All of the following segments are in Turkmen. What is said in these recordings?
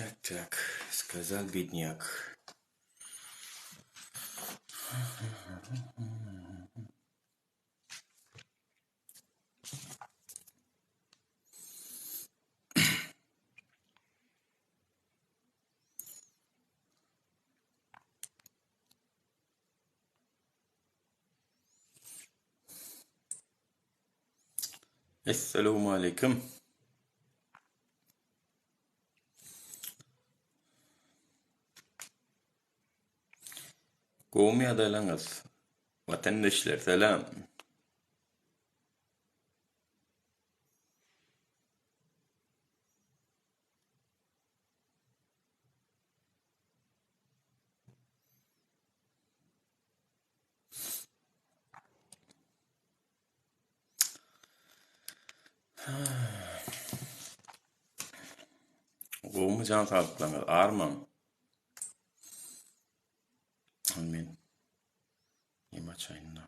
Tak tak, skazal bednýak. Essalawmaleýkim. Gowumy ýagdaýlaryňyz? Watandaşlar salam. Gowumy jan saglyklaryňyz? Armaň. Men neme açaýyn-da.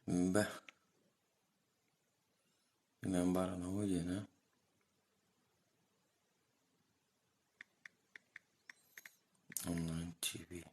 Be. Men barana öýdýän ha. Online TV.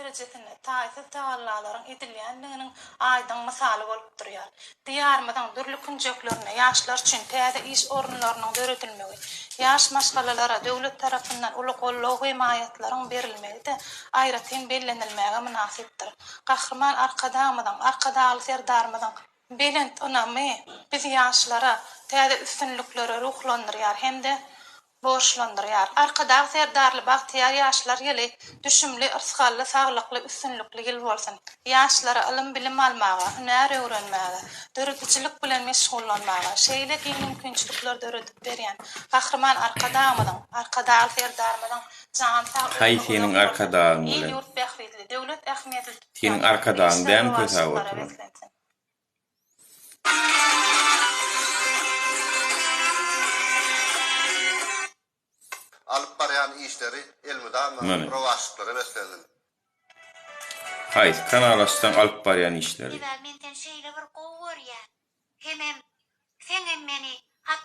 Derejesinde taýsyz tagallalaryň edilýändiginiň aýdyň mysaly bolup durýar. Diýarymyzyň dürli künjeklerinde ýaşlar üçin täze iş orunlarynyň döredilmegi, ýaş maşgalalara döwlet tarapyndan uly goldaw-hemaýatlaryň berilmegi-de aýratyn bellenilmäge mynasypdyr. Gahryman Arkadagymyzyň, Arkadagly Serdarymyzyň Belent ynamy bizi ýaşlara täze üstünliklere ruhlandyrýar hem-de borçlandyrýar. Arkadag Serdarly bagtyýar ýaşlar ýyly düşümli, yrsgally, saglykly, üstünlikli ýyl bolsun! Ýaşlara ylym-bilim almaga, hünär öwrenmäge, döredijilik bilen meşgullanmaga şeýle giň mümkinçilikler döredip berýän Gahryman Arkadagymyzyň, Arkadagly Serdarymyzyň jany sag, Haý ömri seniň uzak bolsun! Arkadagyň bilen. Il-ýurt bähbitli, döwlet ähmiýetli Seniň tutýan Arkadagyň işler dämi kösäp rowaçlyklara oturan. beslensin! Alyp barýan işleri elmydama Many. rowaçlyklara beslensin. Haýsy kanal açsaň alyp barýan işleri. Sebäbi men seni şeýle bir gowy görýän. Hemem seňem meni hat.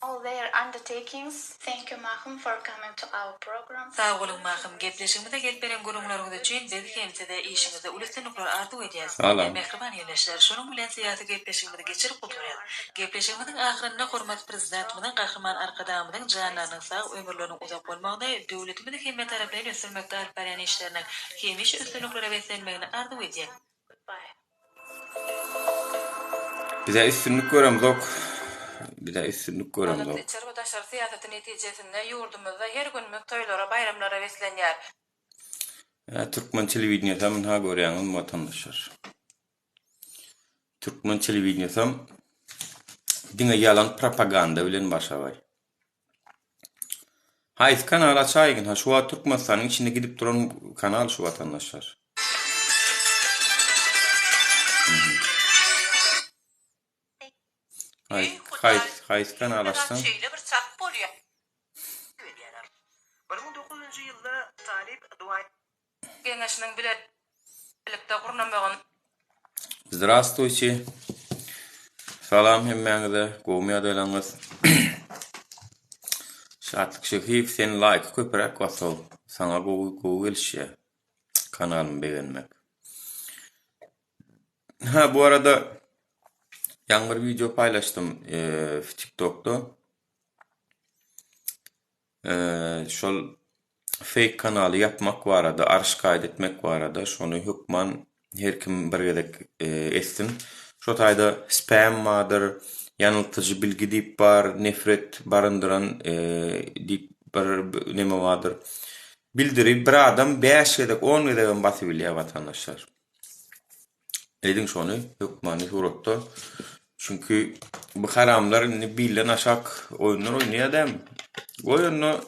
All their undertakings. Thank you Mahym for coming to our program. Sag boluň Mahym, gepleşigimize gelip beren gürrüňleriňiz üçin biz hem size işiňizde uly üstünlikler arzuw edýäs. Salam. Mähriban ildeşler, şunuň bilen syýasy gepleşigimizi geçirip gutarýas. Gepleşigimiziň ahyrynda hormatly Prezidentimiziň Gahryman Arkadagymyzyň janlarynyň sag, ömürleriniň uzak bolmagyny, döwletimizi hemmetaraplaýyn ösdürmekde alyp barýan işleriniň hemişe üstünliklere beslenmegini arzuw edýäs. Goodbye. Bizä üstünlik göremzok. Bizä üstünlik göremzok. Adalatly içeri we daşary syýasaty netijesinde ýurdumyzda her günümiz toýlara, baýramlara beslenýär. Hä türkmen telewideniýesem ynha görýäňizmi watandaşlar. Türkmen telewideniýesem diňe ýalan propaganda bilen başagaý. Haýsy kanal açaýgyn ha şu wagt Türkmenistanyň içinde gidip duran kanal şu watandaşlar. Eý, Haýsy Hudaý, haýsy haýsy kanal hemme zat açsaň şeýle bir çalt bolýar. Edýärler. 1009-njy ýylda Talyp Duaý. Geňeşiniň bilelikde gurnamagynda. Zdrastwuyte. Salam hemmäňize. Gowumy ýagdaýlaryňyz? Şatlyk Şehiýew sen laýky köpüräk basow. Saňa gowy gowy gelişýär. Kanalymy begenmek. Ha bu arada ýaňy bir wideo paýlaşdym TikTokda. Şol feýk kanaly ýapmak barada, arşikaýat etmek barada şony hökman her kim bir gezek etsin. Şo taýda spam bardyr, ýanyltyjy bilgi diýip bar, nefret baryndyran diýip bir neme bardyr. Bildiri bir adam 5 gezek, 10 gezegem basyp bilýär watandaşlar. Ediň şony hökmany suratda. Çünki bu haramlar indi bilden aşak oýunlar oýnaýar dämi? Goý onda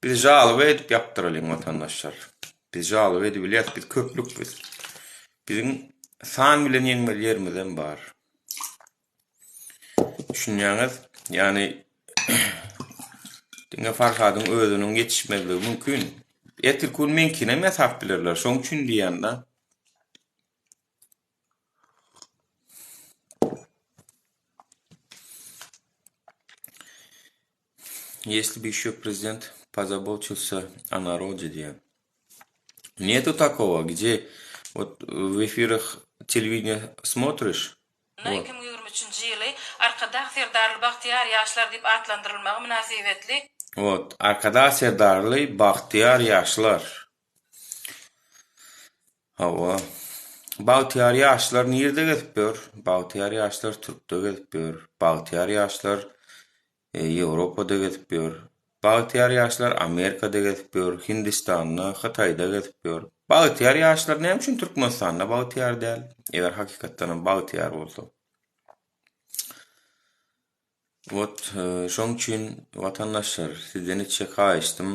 biz žaloba edip ýapdyralyň watandaşlar. Biz žaloba edibilýäs, biz köplük biz. Biziň san bilen ýeňmeli ýerimizem bar. Düşünýäňiz? Ýagny diňe Farhadyň özüniň ýetişmezligi mümkin. Ertirki gün meňkinem ýasap bilerler. Şoň üçin diýýän-de. Если бы еще prezident pozabotilsa o народе diýýär. Нету такого, где вот в эфирах телевидения смотришь, вот. 2023-nji ýyly Arkadag Serdarly bagtyýar ýaşlar diýip atlandyrylmagy mynasybetli, Вот, Arkadag Serdarly bagtyýar ýaşlar. Hawa. Bagtyýar ýaşlar nirde gezip ýör? Bagtyýar ýaşlar Türkde gezip ýör. Bagtyýar ýaşlar Ýewropada gezip ýör. Bagtyýar ýaşlar Amerikada gezip ýör, Hindistanda, Hytaýda gezip ýör. Bagtyýar ýaşlar näme üçin Türkmenistanda bagtyýar däl? Eger hakykatdanam bagtyýar bolsa. Wot, şoň üçin watandaşlar sizden etjek haýyştym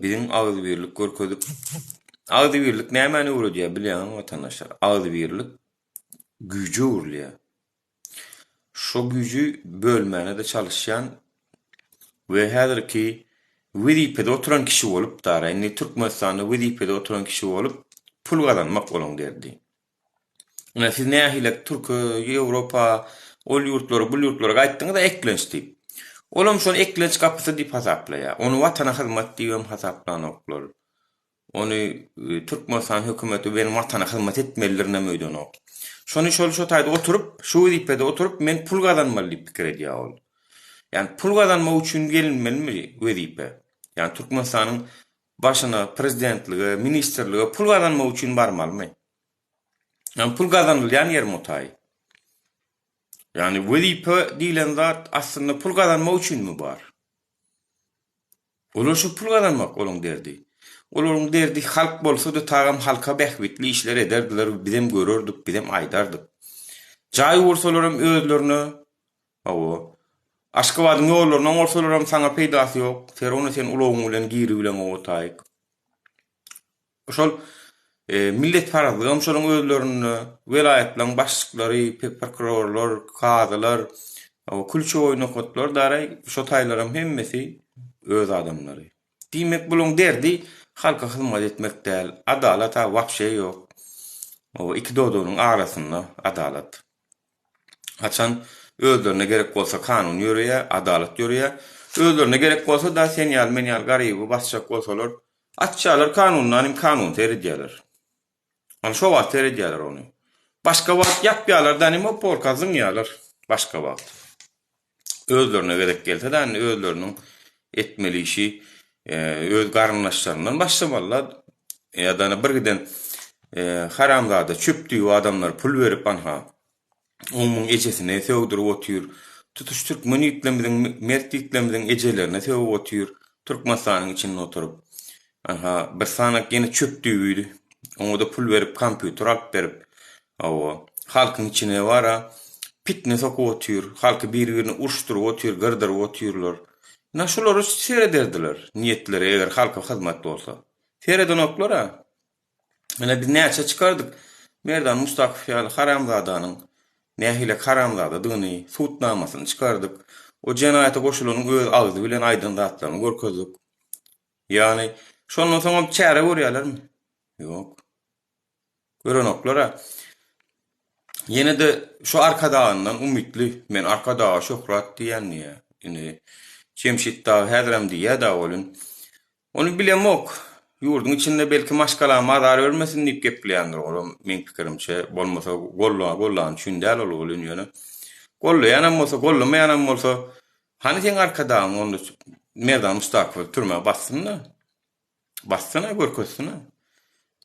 Biziň agzybirlik görkezip, agzybirlik nämäni öwredýär bilýäňizmi watandaşlar? Agzybirlik güýje öwrülýär. Şo güýji bölmäne-de çalyşýan we häzirki wezipede oturan kişi bolup dara, indi Türkmenistanda wezipede oturan kişi bolup pul gazanmak olaň derdi. Ine siz nähili türke, Ýewropa, ol ýurtlara, bul ýurtlara gaýtdyňyz-a eklenç diýip. Olam şony eklenç gapysy diýip hasaplaýar. Ony watana hyzmat diýibem hasaplanoklar. Ony e, Türkmenistan hökümeti benim watana hyzmat etmelidirinem öýdenok. Şony şol şo taýda oturyp, şu wezipede oturyp men pul gazanmaly diýip pikir edýär ol. Ýani pul gazanmak üçin gelinmelimi wezipe? Ýani Türkmenistanyň başyna prezidentlige, ministrlige pul gazanmak üçin barmalymy? Ýani pul gazanylýan ýermi o taý? Ýani wezipe diýlen zat aslynda pul gazanmak üçinmi bar? Olar şu pul gazanmak olaň derdi. Olaryň derdi halk bolsady tagam halka bähbitli işler ederdiler bizem görerdik bizem aýdardyk. Jaý gursalaram özlerine hawa. Aşgabadyň ýollaryny oňarsalaram saňa peýdasy ýok. Serowna sen ulagyň bilen giribileňok o taýyk. Şol milletparazlygam şolaň özlerinde, welaýatlaryň başlyklary, prokurorlar, kazylar, külçewoý nokatlar daraý şo taýlaram hemmesi öz adamlary. Diýmek bulaň derdi halka hyzmat etmek däl, adalat-a wapşe ýok. Oba iki dodagynyň arasynda adalat. Haçan özlerine gerek bolsa kanun ýöreýär, adalat ýöreýär. Özlerine gerek bolsa-da sen ýaly men ýaly garyby basjak bolsalar Açýarlar kanundan hem kanun seredýärler. Ony şo wagt seredýärler ony. Başga wagt ýapýarlar da nime polka zyňýarlar başga wagt. Özlerine gezek gelse de indi özleriniň etmeli işi e, öz garyndaşlaryndan başlamalylar. Ýa-da bir giden e, haramzada çöp düýbi adamlar pul berip anha Oň-muň ejesine sögdürip otyr. Tutuş türkmen ýigitlerimiziň, mert ýigitlerimiziň ejelerine sögüp otyr. Türkmenistanyň içinde oturyp. Anha, bir sanak ýene çöp düýbüdi. Oňa-da pul berip, kompýuter alyp berip. Hawa, halkyň içine bar-a, pitne sokup otyr. Halky bir-birine uruşdyryp otyr, gyrdyryp otyrlar. Ynha, şulara serederdiler, niýetleri eger halka hyzmat bolsa. Seredenoklar-a. Ine biz näçe çykardyk Merdan Mustakow ýaly haramzadanyň nähilek haramzadadygyny, sudnamasyny çykardyk. O jenaýata goşulanyň öz agzy bilen aýdan zatlaryny görkezdik. Ýagny şondan soňam çäre görýärlermi? Ýok. Görenoklar-a. Ýene-de şu Arkadagyndan umytly, men Arkadaga şöhrat diýýän diýýär. Indi Jemşit dagy häzirem diýýär dagy welin, Ony bilemok. Ýurduň içinde belki maşgalama azar bermesin diýip gepleýändir olam meň pikirimçe. Bolmasa golla gollany üçin däl ol welin ýöne. Gollaýanam bolsa gollamaýanam bolsa hany seň arkadagyň onda Merdan Mustakowy türmä bassyn-da. Bassyn-a görkezsin-a.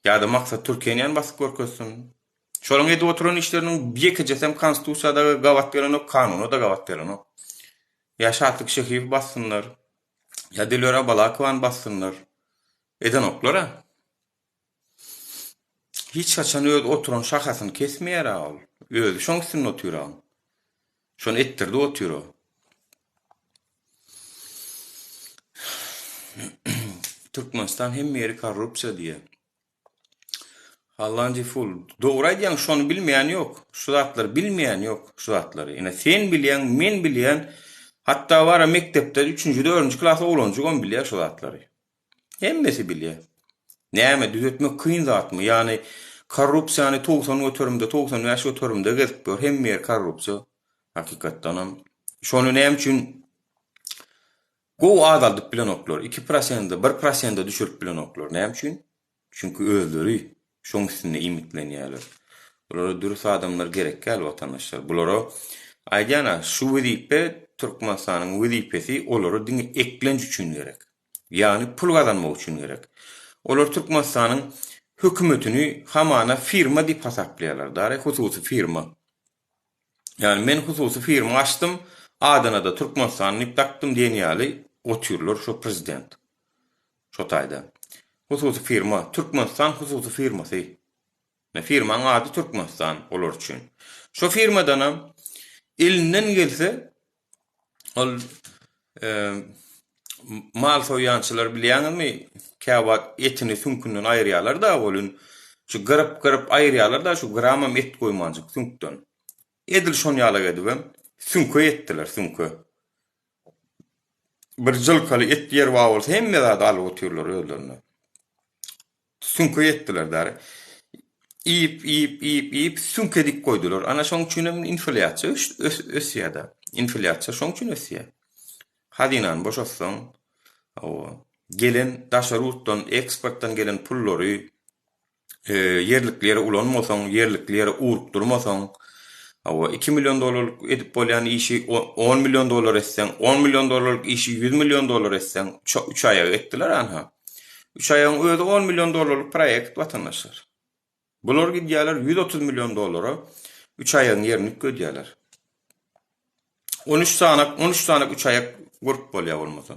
Ýa-da Maksat Türkeniýany basyp görkezsin. Şolaryň edip oturan işleriniň ýekejesem konstitusiýada gabat gelenok, kanuna-da gabat gelenok. Ýa Şatlyk Şehiýewi bassynlar. Ýa Dilber Abalakowany bassynlar. Edenoklar-a. Hiç haçan öz oturan şahasyny kesmeýär-ä ol. Özi şoň üstünde otyr-a. Şony etdirdi otyr o. Türkmenistan hemme ýeri korrupsiýa diýýär. Hallandy ful. Dogry aýdýaň şony bilmeýän ýok. Şu zatlary bilmeýän ýok şu zatlary. Ine sen bilýäň, men bilýän. Hatda bara mekdepde üçünji, dördünji klas oglanjygam bilýär şu zatlary. Hemmesi bilýär. Näme düzetmek kyn zatmy? Ýagny korrupsiýany 90 göterimde, 95 göterimde gezip ýör. Hemme ýer korrupsiýa. Hakykatdanam. Şony näme üçin Gowy azaldyp bilenoklar. Iki prosende, bir prosende düşürip bilenoklar. Näme üçin? Çünki özleri şoň üstünde iýmitlenýärler. Bulara dürüst adamlar gerek däl watandaşlar. Bulara aýdýan-a şu wezipe Türkmenistanyň wezipesi olara diňe eklenç üçin gerek. Ýagny pul gazanmak üçin gerek. Olar Türkmenistanyň hökümetini hamana firma diýip hasaplaýarlar. Dary hususy firma. Ýagny men hususy firma açdym, adynada Türkmenistan diýip dakdym diýen ýaly otyrlar şo prezident. Şo taýda. Hususy firma, Türkmenistan hususy firmasy. Ne firmaň ady Türkmenistan olar üçin. Şo firmadanam elinden gelse Ol mal soýýançylar bilýäňizmi, käwagt etini süňkünden aýyrýarlar-da, welin şu gyryp-gyryp aýyrýarlar-da, şu gramam et goýmanjyk süňkden. Edil şon ýalak edibem süňke ýetdiler, süňke. Bir jylkaly et ýer bar bolsa hemme zady alyp otyrlar özlerine. Süňke ýetdiler dary. Iýip, iýip, iýip, iýip, süňke dik goýdular. Ana şoň üçin hem inflýasiýa ösýär-de. Inflýasiýa şoň üçin ösýär. Hazynany boşatsaň, hawa, gelen daşary ýurtdan, eksportdan gelen pullary ýerlikli ýere ulanmasaň, ýerlikli ýere ugrukdyrmasaň, hawa, iki million dollarlyk edip bolýan işi on million dollar etseň, on million dollarlyk işi ýüz million dollar etseň, üç aýaga etdiler anha. Üç aýagyň özi on million dollarlyk proýekt watandaşlar. Bular gidýärler 130 million dollara üç aýagyň ýerini üýtgedýärler. 13 sanak, 13 sanak üç aýak gurup bolýar bolmasa.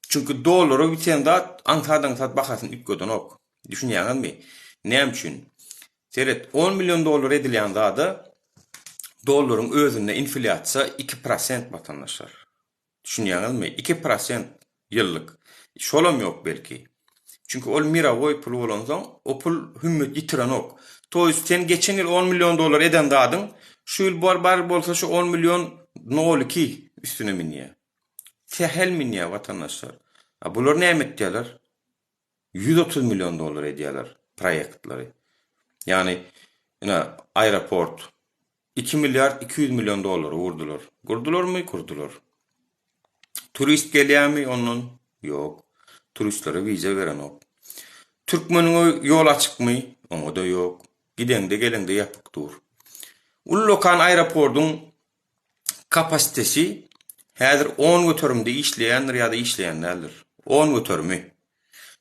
Çünki dollara biten zat aňsat-aňsat bahasyny üýtgedenok. Düşünýäňizmi? Näme üçin? Seret, 10 million dollar edilýän zada dollaryň özünde inflýasiýa 2% watandaşlar. Düşünýäňizmi? 2% ýyllyk. Şolam ýok belki. Çünki ol mirowoý pul bolansoň, o pul hümmet ýitirenok. To ýest sen geçen ýyl on million dollar eden zadyň, şu ýyl bar bar bolsa şu on million nol iki üstüne münýär. Sähel münýär watandaşlar. A bular näme etýärler? 130 million dollar edýärler proýektleri. Ýagny ine aeroport 2 milliard 200 million dollara gurdular. Gurdularmy? Gurdular. Turist gelýärmi ondan? Ýok. Turistlere wiza berenok. Türkmeniňe ýol açykmy? Oňa-da ýok. Gideňde geleňde ýapyk dur. Ullakan aeroportyň kapasitesi häzir on göterimde işleýändir ýa-da işleýän däldir. On göterimi.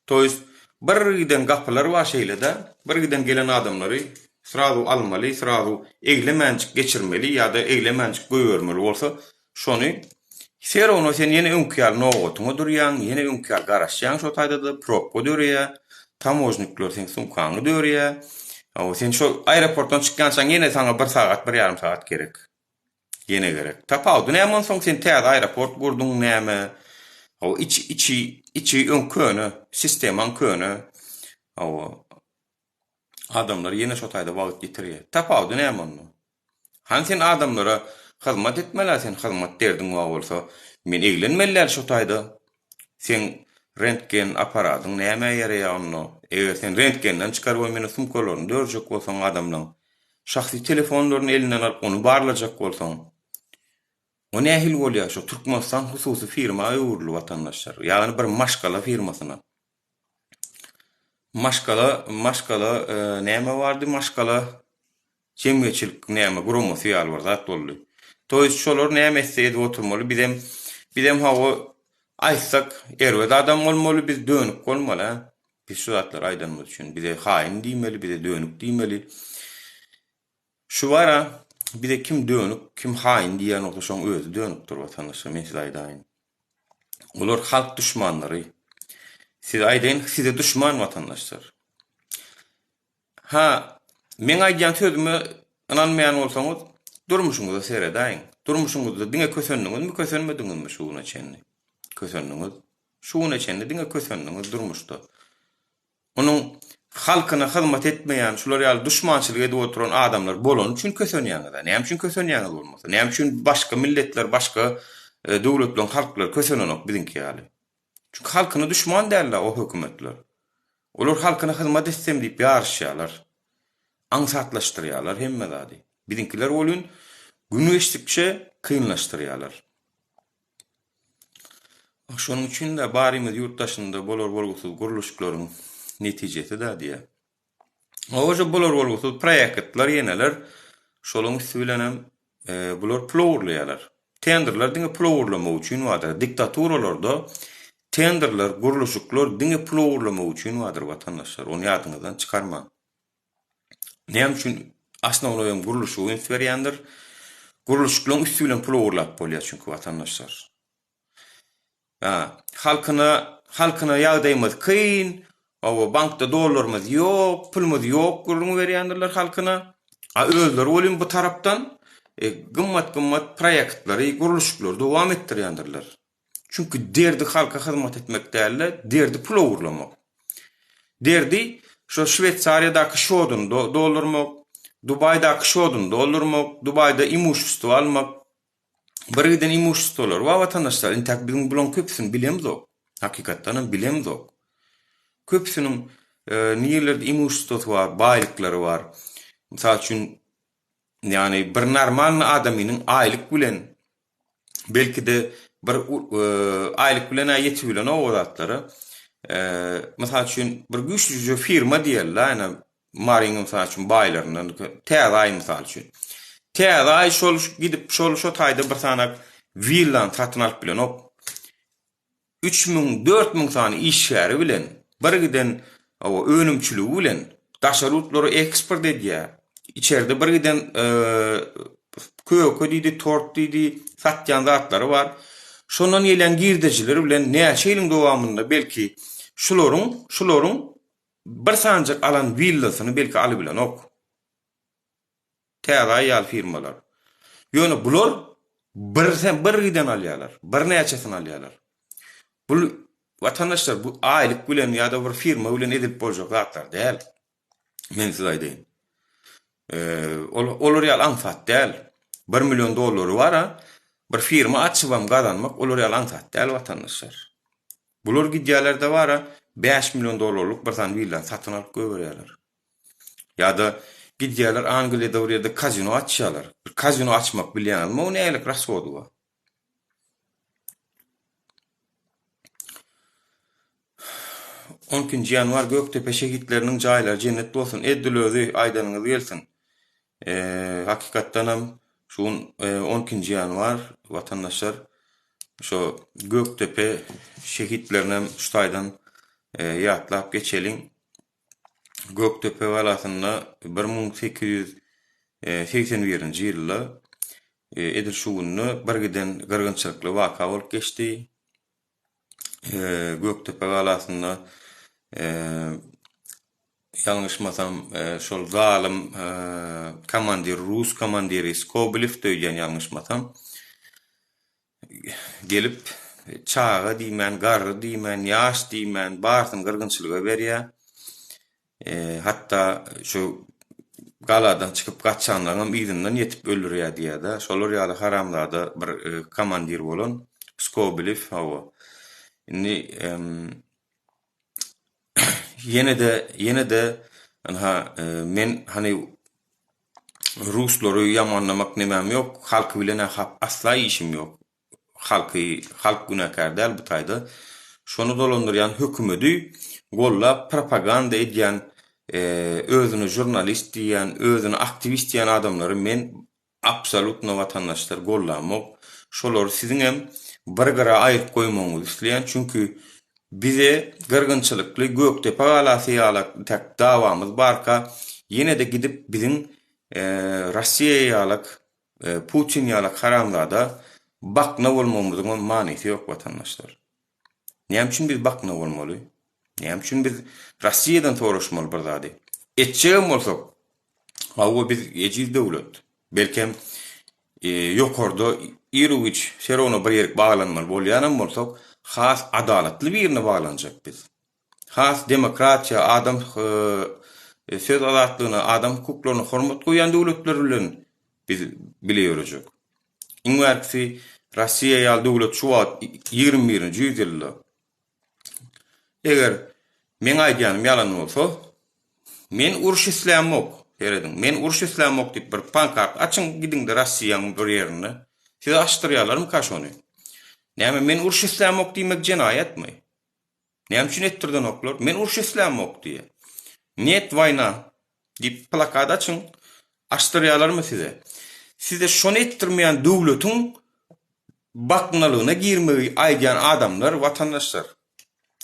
To ýest bir giden gapylar bar şeýle-de, bir giden gelen adamlary srazu almaly, srazu eglemänjik geçirmeli ýa-da eglemänjik goýbermeli bolsa, şony Ser ony sen ýene öňki ýaly nobatyňa durýaň, ýene öňki ýaly garaşýaň şo taýda-da probka döreýär, tamožnikler seň sumkaňy dörýär. Hawa, sen şo aeroportdan çykýançaň ýene saňa bir sagat, bir ýarym sagat gerek. Ýene gerek. Tapawudy näme onsoň sen täze aeroport gurduň näme? Hawa, içi içi içi öň köne, sistemaň köne. Hawa. Adamlar ýene şo taýda wagt ýitirýär. Tapawudy näme onda? Hany sen adamlara hyzmat etmelä sen hyzmat derdiň bar bolsa men eglenmeli däl şo taýda. Seň rentgen aparadyň nämä ýaraýar onda? Eger sen rentgenden çykaryp meni sumkalaryny dörjek bolsaň adamlaň şahsy telefonlaryny elinden alyp ony barlajak bolsaň o nähili bolýar şo Türkmenistan hususy firma öwrüldi watandaşlar ýagny bir maşgala firmasyna. Maşgala maşgala näme bardy maşgala jemgyýetçilik näme guramasy ýaly bir zat boldy. To ýest şolar näme etse edip oturmaly bizem bizem hawa aýtsak erbet adam bolmaly biz dönük bolmaly a biz şu zatlary aýdanymyz üçin bize haýyn diýmeli bize dönük diýmeli. Şu bara bize kim dönük kim haýyn diýýän bolsa şoň özi dönükdir watandaşlar men size aýdaýyn. Olar halk duşmanlary. Size aýdaýyn, size duşman watandaşlar. Ha, meň aýdýan sözüme ynanmaýan bolsaňyz, durmuşyňyza seredäýiň. Durmuşyňyzda diňe kösendiňizmi, kösenmediňizmi şu güne çenli? Kösendiňiz. Şu güne çenli diňe kösendiňiz durmuşda. Onuň halkyna hyzmat etmeýän, şular ýaly duşmançylyk edip oturan adamlar bolany üçin kösenýäňiz-ä. Näme üçin kösenýäňiz bolmasa? Näme üçin başga milletler, başga döwletleriň halklary kösenenok biziňki ýaly? Çünki halkyna duşman däl-dä o hökümetler. Olar halkyna hyzmat etsem diýip ýaryşýarlar. Aňsatlaşdyrýarlar hemme zady. Biziňkiler welin gün geçdikçe kynlaşdyrýarlar. Şonuň üçin-de barymyz ýurt daşynda bolar-bolgusyz gurluşyklaryň netijesi-dä diýýär. Oba şo bolar-bolgusyz proýektler ýeneler, şolaryň üsti bilenem bular pul ogurlaýarlar. Tenderler diňe pul ogurlamak üçin bardyr. Diktaturalarda tenderler, gurluşyklar diňe pul ogurlamak üçin bardyr watandaşlar. Ony ýadyňyzdan çykarmaň. Näme üçin osnownoýam gurluşyga üns berýändir? Gurluşyklaryň üsti bilen pul ogurlap bolýar çünki watandaşlar. Ha, halkyna halkyna ýagdaýymyz kyn, hawa bankda dollarymyz ýok, pulumyz ýok gürrüň berýändirler halkyna. A özleri welin bu tarapdan e, gymmat-gymmat proýektlary, gurluşyklary dowam etdirýändirler. Çünki derdi halka hyzmat etmek däl-de, derdi pul ogurlamak. Derdi şo Şweýsariýadaky şoduny doldurmak, Dubaýdaky şoduny doldurmak, Dubaýda imuşestvo almak. Bir giden imuşestwolar bar watandaşlar, intäk biziň bulaň köpüsini bilemzok. Hakykatdan hem bilemzok. Köpüsiniň nirelerde imuşestwosy bar, baýlyklary bar. Mysal üçin, ýagny bir normalny adamynyň aýlyk bilen Belki-de bir aýlyk bilen-ä ýetip bilenok o zatlara. Mysal üçin, bir güýçlüje firma diýeli-de, ýöne Maryň mysal üçin baýlaryndan Täze aý mysal üçin. Täze aý şol gidip şol şo taýda bir sanak willany satyn alyp bilenok. 3000, 4000 sany işgäri bilen, bir giden hawa, önümçiligi bilen daşary ýurtlara eksport edýär. Içerde bir giden köke diýdi, tort diýdi, satýan zatlary bar. Şondan gelýän girdejileri bilen näçe ýylyň dowamynda belki şularyň, şularyň bir sanjak alan willasyny belki alybilenok. Täze aý ýaly firmalar. Ýöne bular bir bir giden alýarlar. Birnäçesini alýarlar. Bul watandaşlar bu aýlyk bilen ýa-da bir firma bilen edilip boljak zatlar däl. Men size aýdaýyn. Ol olar ýaly aňsat däl. 1 million dollary bar-a, bir firma açybam gazanmak olar ýaly aňsat däl watandaşlar. Bular gidýärler-de bar-a, 5 million dollarlyk bir sany willany satyn alyp goýberýärler. Ýa-da gidýärler Angliýada bir ýerde kazino açýarlar. Bir kazino açmak bilýäňizmi o nälik rashody bar. On ikinji ýanwar Gökdepe şehitleriniň jaýlary jennet bolsun. Edil özi aýdanyňyz gelsin. Hakykatdanam şu gün on ikinji ýanwar watandaşlar şo Gökdepe şehitlerinem şu taýdan ýatlap geçeliň. Gökdepe galasynda 1881-nji ýylda edil şu günde bir giden gyrgynçylykly waka bolup geçdi. Gökdepe galasynda ýalňyşmasam şol zalym komandir, rus komandiri Skobelewdi öýdýän ýalňyşmasam. Gelip, çaga diýmän, garry diýmän, ýaş diýmän, barysyny gyrgynçylyga berýär. Hatda şu galadan çykyp gaçanlaryňam yzyndan ýetip öldürýär diýýär-de. Şolar ýaly haramzada bir komandir bolan Skobelew, hawa. Indi ýene-de, ýene-de, ynha, men hany Ruslary ýamanlamak nemäm ýok, halky bilen-ä asla işim ýok. Halky, halk günäkär däl bu taýda. Şony dolandyrýan hökümedi gollap propaganda edýän, özüne žurnalist diýýän, özüne aktiwist diýýän adamlary men Absolutno watandaşlar gollamok. Şolary siziňem bir gyra aýyryp goýmagyňyzy isleýän çünki bize gyrgynçylykly Gökdepe galasy ýalak intäk dawamyz barka ýenede gidip biziň Rossiýa ýalak Putin ýalak haramzada bakna bolmagymyzyňam manysy ýok watandaşlar. Näme üçin biz bakna bolmaly? Näme üçin biz Rossiýadan soraşmaly bir zady? Etjegem bolsak, hawa biz ejiz döwlet. Belkem ýokarda iru-giç serowna bir ýerik baglanmaly bolýanam bolsak, has adalatly birine baglanjak biz. Has demokratiýa, adam söz azatlygyna, adam hukuklaryna hormat goýýan döwletler bilen biz bile ýörejek. Iň bärkisi Rossiýa ýaly döwlet şu wagt 21-nji ýüzýylda eger meň aýdýanym ýalan bolsa, men uruş islämok, serediň, men uruş islämok diýip bir pankart açyň gidiňde Rossiýaň bir ýerinde. Size açdyrýarlarmyka şony? Näme men uruş islämok diýmek jenaýatmy? Näme üçin etdirdenoklar? Men uruş islämok diýýär. Net waýna diýip plakat açyň, açdyrýarlarmy size? Size şony etdirmeýän döwletiň baknalygyna girmegi aýdýan adamlar watandaşlar.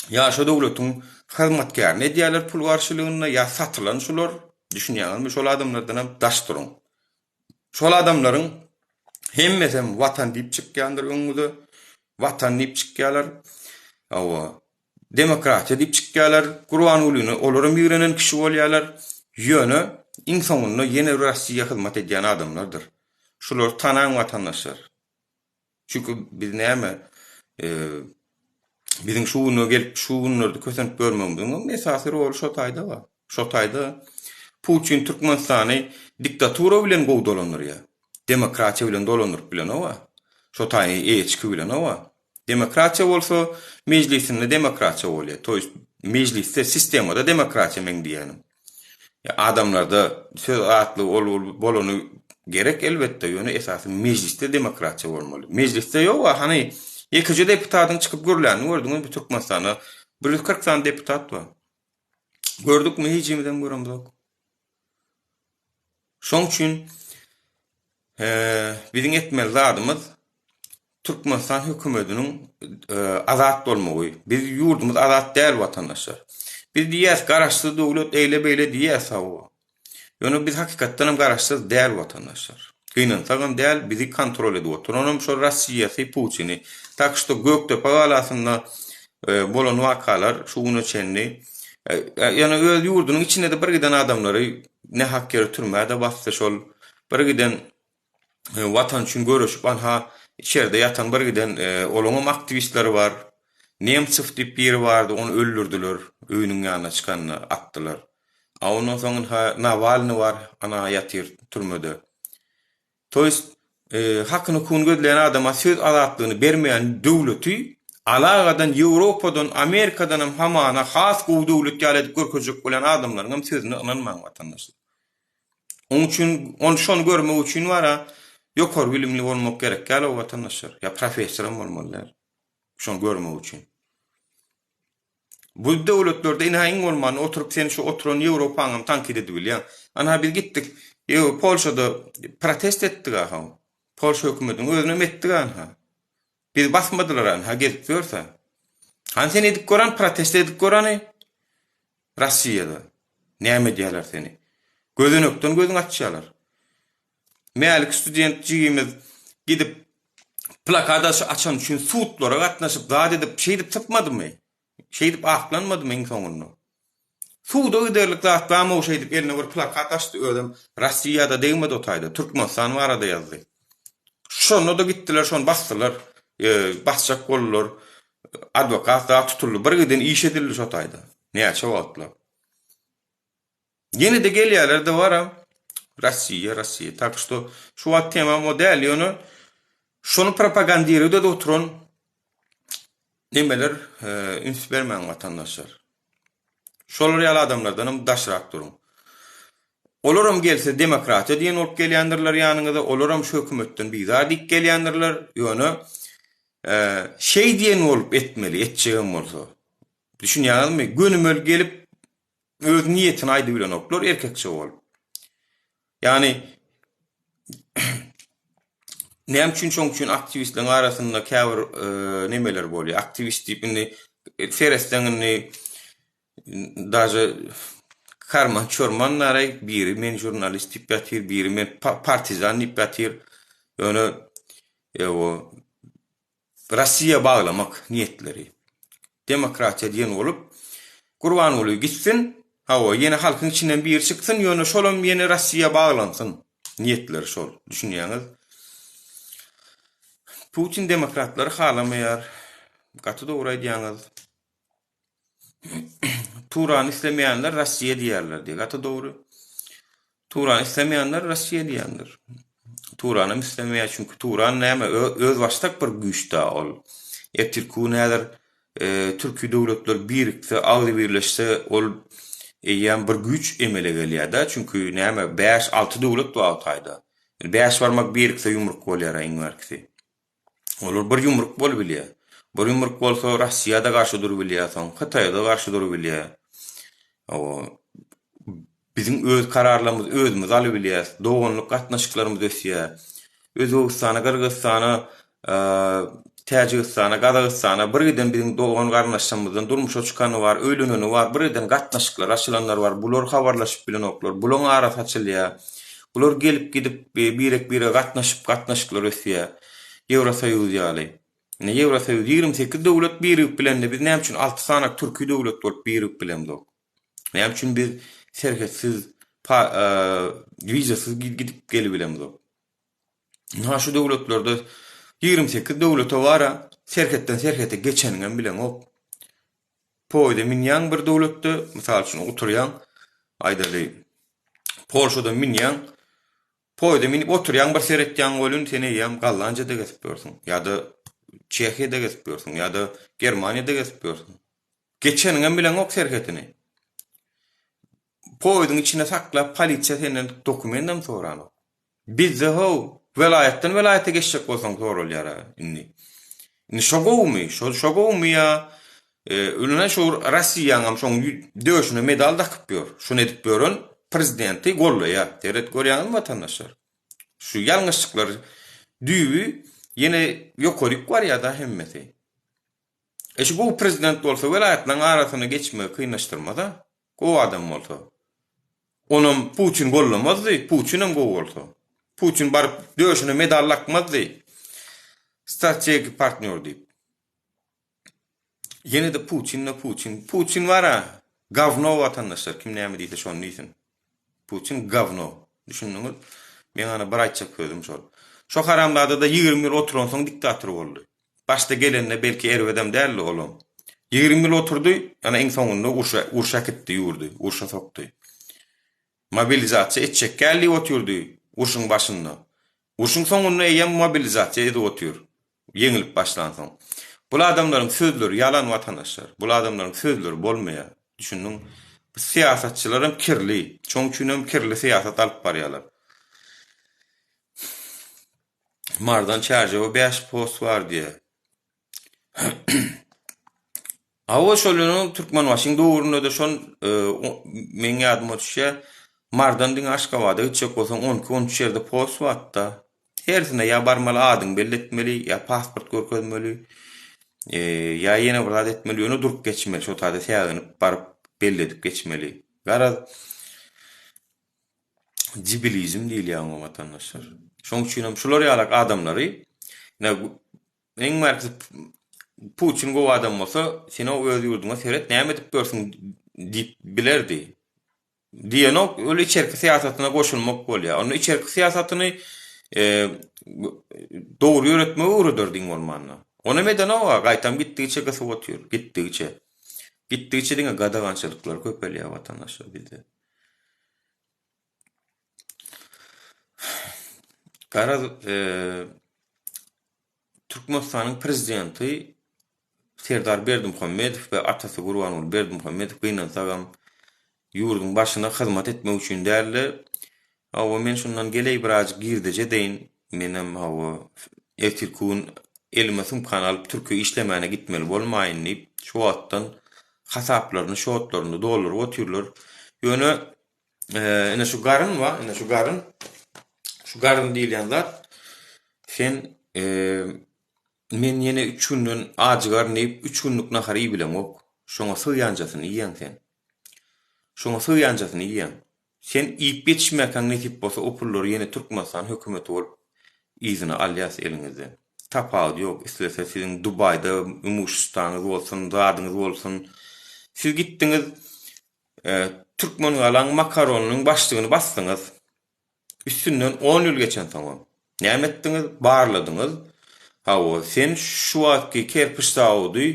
Ýa şo döwletiň hyzmatkärini edýärler pul garşylygynda ýa satylan şular, düşünýäňizmi? Şol adamlardanam daş duruň. Şol adamlaryň hemmesem watan diýip çykýandyr öňüňize. Watan diýip çykýarlar. Hawa. Demokratiýa diýip çykýarlar. Gurbangulyny olaram ýigrenen kişi bolýarlar. Ýöne iň soňunda ýene Rossiýa hyzmat edýän adamlardyr. Şulary tanaň watandaşlar. Çünki biz näme biziň şu güne gelip şu günlerde kösenip ýörmegimiziň hem esasy roly şo taýda bar. Şo taýda Putin Türkmenistany diktatura bilen gowy dolandyrýar. Demokratiýa bilen dolandyryp bilenok-a. Şo taýy eýe çykyp bilenok-a. Demokratiýa bolsa mejlisinde demokratiýa bolýar. To ýest mejlisde sistemada demokratiýa meň diýýänim. Adamlarda söz azatlygy ol bul bolany gerek elbetde, ýöne esasy mejlisde demokratiýa bolmaly. Mejlisde ýog-a, hany ýekeje deputatyň çykyp gürlänini gördüňizmi Türkmenistanda 140 sany deputat bar. Gördükmi hijimizem göremzok. Şoň üçin biziň etmeli zadymyz Türkmenistan hökümetiniň azat bolmagy. Biz ýurdumyz azat däl watandaşlar. Biz diýýäs garaşsyz döwlet eýle beýle diýýäs hawa. Ýöne biz hakykatdan hem garaşsyz däl watandaşlar. Gynansagam däl bizi kontrol edip oturanam şol Rossiýasy Putini. Tak şto Gökdepe galasynda bolan wakalar şu güne çenli ýöne öz ýurdunyň içinde-de bir giden adamlary nähak ýere türmä-de basdy şol bir giden watan üçin göreşip anha içerde ýatan bir giden olaňam aktiwistleri bar. Nemtsow diýip biri bardy ony öldürdiler öýüniň ýanyna çykanda atdylar. A ondan soň ynha Nawalny bar ana ýatyr türmede. To ýest hakyny hukugyny gözleýän adama söz azatlygyny bermeýän döwleti alagadan Ýewropadan Amerikadanam hamana has gowy döwlet ýaly edip görkezjek bolýan adamlaryňam sözüne ynanmaň watandaşlar. Oň üçin ony şony görmek üçin bara ýokary bilimli bolmak gerek däl o watandaşlar. Ýa professoram bolmaly däl. Şony görmek üçin. Bu döwletlerde ynha iň bolmanda oturyp sen şu oturan Ýewropaňam tankyt edibilýäň. Anha biz gitdik Ýew Polşada protest etdik ahaw. Polşa hökümetiniň özünem etdik anha. Bizi basmadylar anha gezip ýörse. Hany sen edip gör hany protest edip gör hany. Rossiýada. Näme edýärler seni? Gözenekden gözüňi açýarlar. Mälik student jigimiz gidip plakat açan üçin sudlara gatnaşyp zat edip şeýdip sypmadymy? Şeýdip aklanmadymy iň soňunda? Suda giderlik zat barmy şeýdip eline bir plakat açdy özem Rossiýada degmedi o taýda Türkmenistan barada ýazdy. Şonda-da gitdiler şony basdylar basjak boldular adwokat zat tutuldy bir giden iş edildi şo taýda näçe wagtlap. Ýene-de gelýärler-de bara Rossiýa, Rossiýa. Tak şto şu wagt temam o däl, ýöne şony propagandirede oturan nemeler üns bermäň watandaşlar. Şolar ýaly adamlardan hem daşrak duruň. Olaram gelse demokratiýa diýen bolup gelýändirler ýanyňyza, olaram şu hökümetden bizar diýip gelýändirler, ýöne şeý diýen bolup etmeli, etjegem bolsa. Düşünýäňizmi? Gönümel gelip öz niýetini aýdybilenoklar erkekçe bolup. Ýagny näme üçin şoň üçin aktiwistleriň arasynda käbir e, nemeler bolýar. Aktiwist diýip indi e, seretseň indi daže karman çorman naraý biri men žurnalist diýip ýatyr, biri men partizan diýip ýatyr. Ýöne e, o Rossiýa baglamak niýetleri. Demokratiýa diýen bolup, Gurbanguly gitsin, hawa, ýene halkyň içinden biri çyksyn, ýöne şolam ýene Rossiýa baglansyn. Niýetleri şol. Düşünýäňiz? Putin demokratlary halamaýar. Gaty dogry aýdýaňyz. Turany islemeýänler Rossiýa diýýärler diýýär. Gaty dogry. Turany islemeýänler Rossiýa diýýändir. Turanam islemeýär, çünki Turan näme özbaşdak bir güýç-dä ol. Ertirki gün häzir türki döwletler birikse, agzybirleşse, ol eýýäm bir güýç emele gelýär-dä. Çünki näme, bäş-alty döwlet bar o taýda. Bäş barmak birikse ýumruk bolýar-a iň bärkisi. Olar bir ýumruk bolubilýär. Bir ýumruk bolsa Russiýa-da garşy durubilýär, soň Hytaýa-da garşy durubilýär. Hawa, biziň öz kararlarymyzy özümiz alybilýäris. Doganlyk gatnaşyklarymyz ösýär. Özbegistana, Gyrgyzystana, Täjigistana, Gazagystana bir giden biziň dogan-garyndaşlarymyzdan durmuşa çykany bar, öýleneni bar, bir giden gatnaşyklar açylanlar bar. Bular habarlaşyp bilenoklar. Bulaň arasy açylýar. Bular gelip-gidip, birek-birege gatnaşyp, gatnaşyklar ösýär. Ýewrosoýuz ýaly. Indi Ýewrosoýuz 28 döwlet birigip bilende biz näme üçin 6 sany türki döwlet bolup birigip bilemzok? Näme üçin biz serhetsiz, wizasyz gidip gelibilemzok? Ynha şu döwletlerde 28 döwlete bara serhetden serhete geçeniňem bileňok. Poýda münýäň bir döwletde, mysal üçin oturýaň, aýdaly Polşadan münýäň, poýda münüp oturýaň bir seretýäň welin sen eýýäm Gollandiýada gezip ýörsüň ýa-da Çehiýada gezip ýörsüň ýa-da Germaniýada gezip ýörsüň. Geçeniňem bileňok serhetini. Poýduň içinde saklap polisiýa senden dokumentem soranok. Bizde how, welaýatdan welaýata geçjek bolsaň soralýar-a indi. Indi şo gowumy? Şo şo gowumy ýa ine şu Rossiýaňam şoň döşüne medal dakyp ýör. Şuny edip ýören prezidenti gollaýar. Seret görýäňizmi watandaşlar? Şu ýalňyşlyklar düýbi ýene ýokaryk barýar-da hemmesi. E şu gowy prezident bolsa welaýatlaryň arasyny geçmegi kynlaşdyrmaz-a. Gowy adam bolsa. Onam Putin gollamazdy, Putinem gowy bolsa. Putin baryp döşüne medal dakmazdy. Strategik partnýor diýip. Ýene-de Putin-de Putin. Putin bar-a, gawno watandaşlar, kim näme diýse şony diýsin. Putin gawno. Düşündiňiz? Meň ana bir aýtjak sözüm şol. Şo haramzada-da 20 ýyl oturansoň diktator boldy. Başda gelende belki erbedem däldi olam. 20 ýyl oturdy, ana iň soňunda urşa urşa äkitdi ýurdy, urşa sokdy. Mobilizasiýa etjek däl diýip otyrdy urşuň başynda. Urşuň soňunda eýýäm mobilizasiýa edip otyr. Ýeňilip başlansoň. Bul adamlaryň sözleri ýalan watandaşlar. Bul adamlaryň sözleri bolmaýar. Düşündiň? Bu syýasatçylaram kirli. Şoň üçinem kirli syýasat alyp barýarlar. Mardan Çärjewe 5 post bar diýýär. Hawa şol ýöne Türkmenbaşyň döwründe-de şol e, meň ýadyma düşýär. Mardan diňe Aşgabada gitjek bolsaň 12-13 ýerde post bardy-da. Hersine ýa barmaly adyňy belli etmeli, ýa pasport görkezmeli, e, ýa ýene bir zat etmeli, ýöne durup geçmeli, şo taýda säginip baryp belli edip geçmeli. Garaz, debilizm diýilýär oňa watandaşlar. Şoň üçin hem şular ýalak adamlary ine iň bärkisi Putin gowy adam bolsa, sen o öz ýurduňa seret, näme edip ýörsüň diýip bilerdi. Diýenok, ol içerki syýasatyna goşulmak bolýar. Onda içerki syýasatyny e, dogry ýöretmegi öwrederdi iň bolmanda. Onam edenok-a, gaýtam gitdigiçe gysyp otyr, gitdigiçe. Gitdigiçe diňe gadagançylyklar köpelýär watandaşlar bizde. Garaz, e, Türkmenistanyň prezidenti Serdar Berdimuhamedow we atasy Gurbanguly Berdimuhamedow gynansagam ýurduň başyna hyzmat etmek üçin däl-de, hawa men şundan geleý birazjyk girdeji edeýin, menem hawa ertirki gün elime sumkany alyp Türkiýe işlemäne gitmeli bolmaýyn diýip, şu wagtdan hasaplaryny, şotlaryny dolduryp otyrlar. Ýöne ine şu garyn bar, ine şu garyn. Şu garyn diýilýän zat sen men ýene üç günden ajygaryn diýip, üç günlük nahar iýibileňok. Şoňa sygýanjasyny iýýäň sen. Şoňa sygýanjasyny iýýäň. Sen iýip ýetişmäkäň nesip bolsa o pullary ýene Türkmenistan hökümeti bolup yzyna alýas eliňizden. Tapawudy ýok. Islese siziň Dubaýda imuşestaňyz bolsun, zadyňyz bolsun. Siz gitdiňiz, Türkmengalaň makaronynyň başlygyny basdyňyz. Üstünden on ýyl geçensoňam. Näme etdiňiz? Barladyňyz. Hawa, sen şu wagtky kerpiç zawody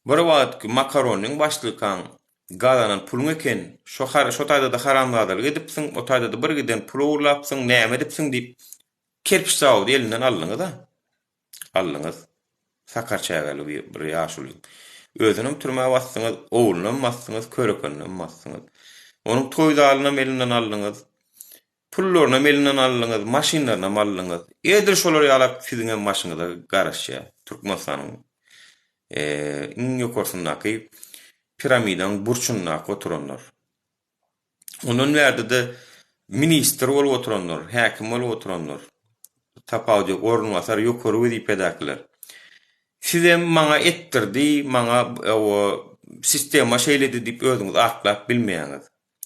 bir wagtky makaronyň başlykaň gazanan puluň eken. Şo şo taýda-da haramzadalyk edipsiň, o taýda-da bir giden pul ogurlapsyň, näme edipsiň diýip, kerpiç zawody elinden aldyňyz-a. Aldyňyz. Sakar çägeli bir ýaşulyň. Özünem türmä basdyňyz, oglunam basdyňyz, körekeninem basdyňyz. Onuň toý zalynam elinden aldyňyz. Pullarynam elinden aldyňyz, maşynlarynam aldyňyz. Edil şolar ýalak siziňem başyňyza garaşýar. Türkmenistanyň iň ýokarsyndaky piramidaň burçundaky oturanlar. Ondan bärde-de ministr bolup oturanlar, häkim bolup oturanlar, tapawudy ýok, orunbasar, ýokary wezipedäkiler. Sizem maňa etdirdi, maňa sistema şeýledi diýip özüňizi aklap bilmeýäňiz.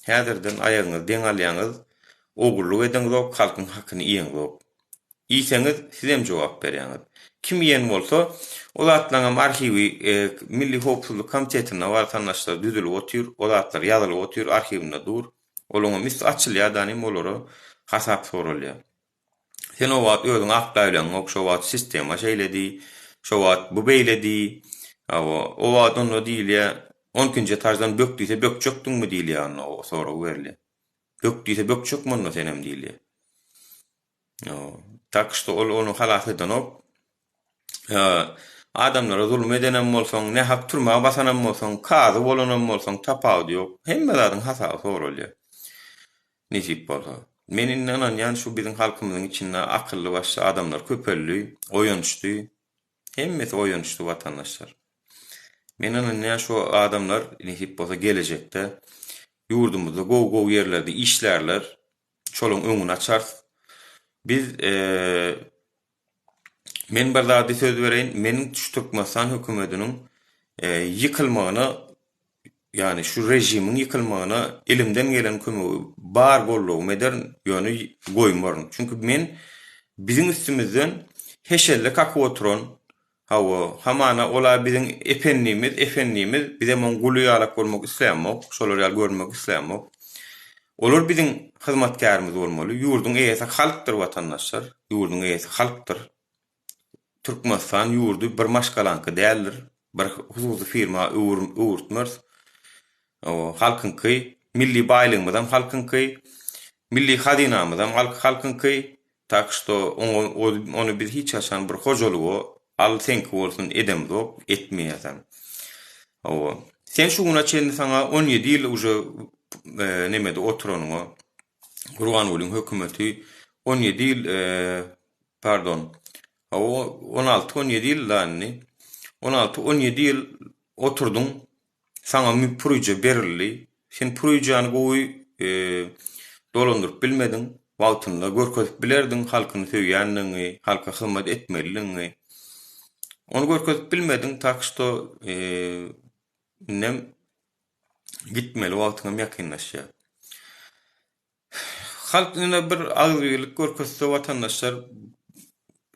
Häzirden aýagyňyzy deň alýaňyz, ogurlyk edeňzok, halkyň hakyny iýeňzok. Iýseňiz, sizem jogap berýäňiz. Kim iýen bolsa, o zatlaňam arhiwi Milli howpsuzlyk komitetinde watandaşlar düzülip otyr, o zatlar ýazylyp otyr, arhiwinde dur. Olaňam üsti açylýar danym olara hasap soralýar. Sen o wagt özüňi aklaýbileňok, şo wagt sistema şeýledi, şo wagt bu beýledi. Hawa, o wagt onda diýilýär, on ikinji etaždan bök diýse bökjekdiňmi diýilýär onda o sorag berilýär. Bök diýse bökjekmi onda senem diýilýär. Tak şto ol ony halas edenok. Adamlara zulum edenem bolsaň, nähak türmä basanam bolsaň, kazy bolanam bolsaň tapawudy ýok. Hemme zadyň hasaby soralýar. Nesip bolsa. Men indi ynanýan şu biziň halkymyzyň içinde akylly başly adamlar köpeldi, oýanyşdy. Hemmesi oýanyşdy watandaşlar. Men ynanýan şu adamlar nesip bolsa gelejekde ýurdumyzda gowy gowy ýerlerde işlärler. Şolaň öňüni açarys. Biz men bir zady söz bereýin, meniň şu Türkmenistan hökümetiniň ýykylmagyna Ýagny şu režimiň ýykylmagyna elimden gelen kömegi bar boldugymy ederin, ýöne goýmaryn. Çünki men biziň üstümizden heşelle kakyp oturan, hawa, hamana ol-a biziň ependimiz, efendimiz, bizem oň guly ýalak bolmak islämok, şolar ýaly görünmek islämok. Olar biziň hyzmatkärimiz bolmaly. Ýurduň eýesi halkdyr watandaşlar, ýurduň eýesi halkdyr. Türkmenistan ýurdy bir maşgalaňky däldir. Bir hususy firma öwürtmeris. Halkyňky, milli baýlygymyzam halkyňky, milli hazynamyzam halkyňky. Tak şto ony biz hiç haçan bir hojalyga al seňki bolsun edemzok, etmeýäsem. Hawa. Sen şu güne çenli saňa 17 ýyl uje nemede oturanyňa Gurbangulyň hökümeti 17 ýyl Pardon. Hawa, 16-17 ýyl-da indi. 16-17 ýyl oturdyň. Saňa puryja berildi. Sen puryjany gowy dolandyryp bilmediň. Wagtynda görkezip bilerdiň halkyny söýýändigiňi, halka hyzmat etmelidigiňi. Ony görkezip bilmediň, tak şto indem gitmeli wagtyňam ýakynlaşýar. Halk ine bir agzybirlik görkezse watandaşlar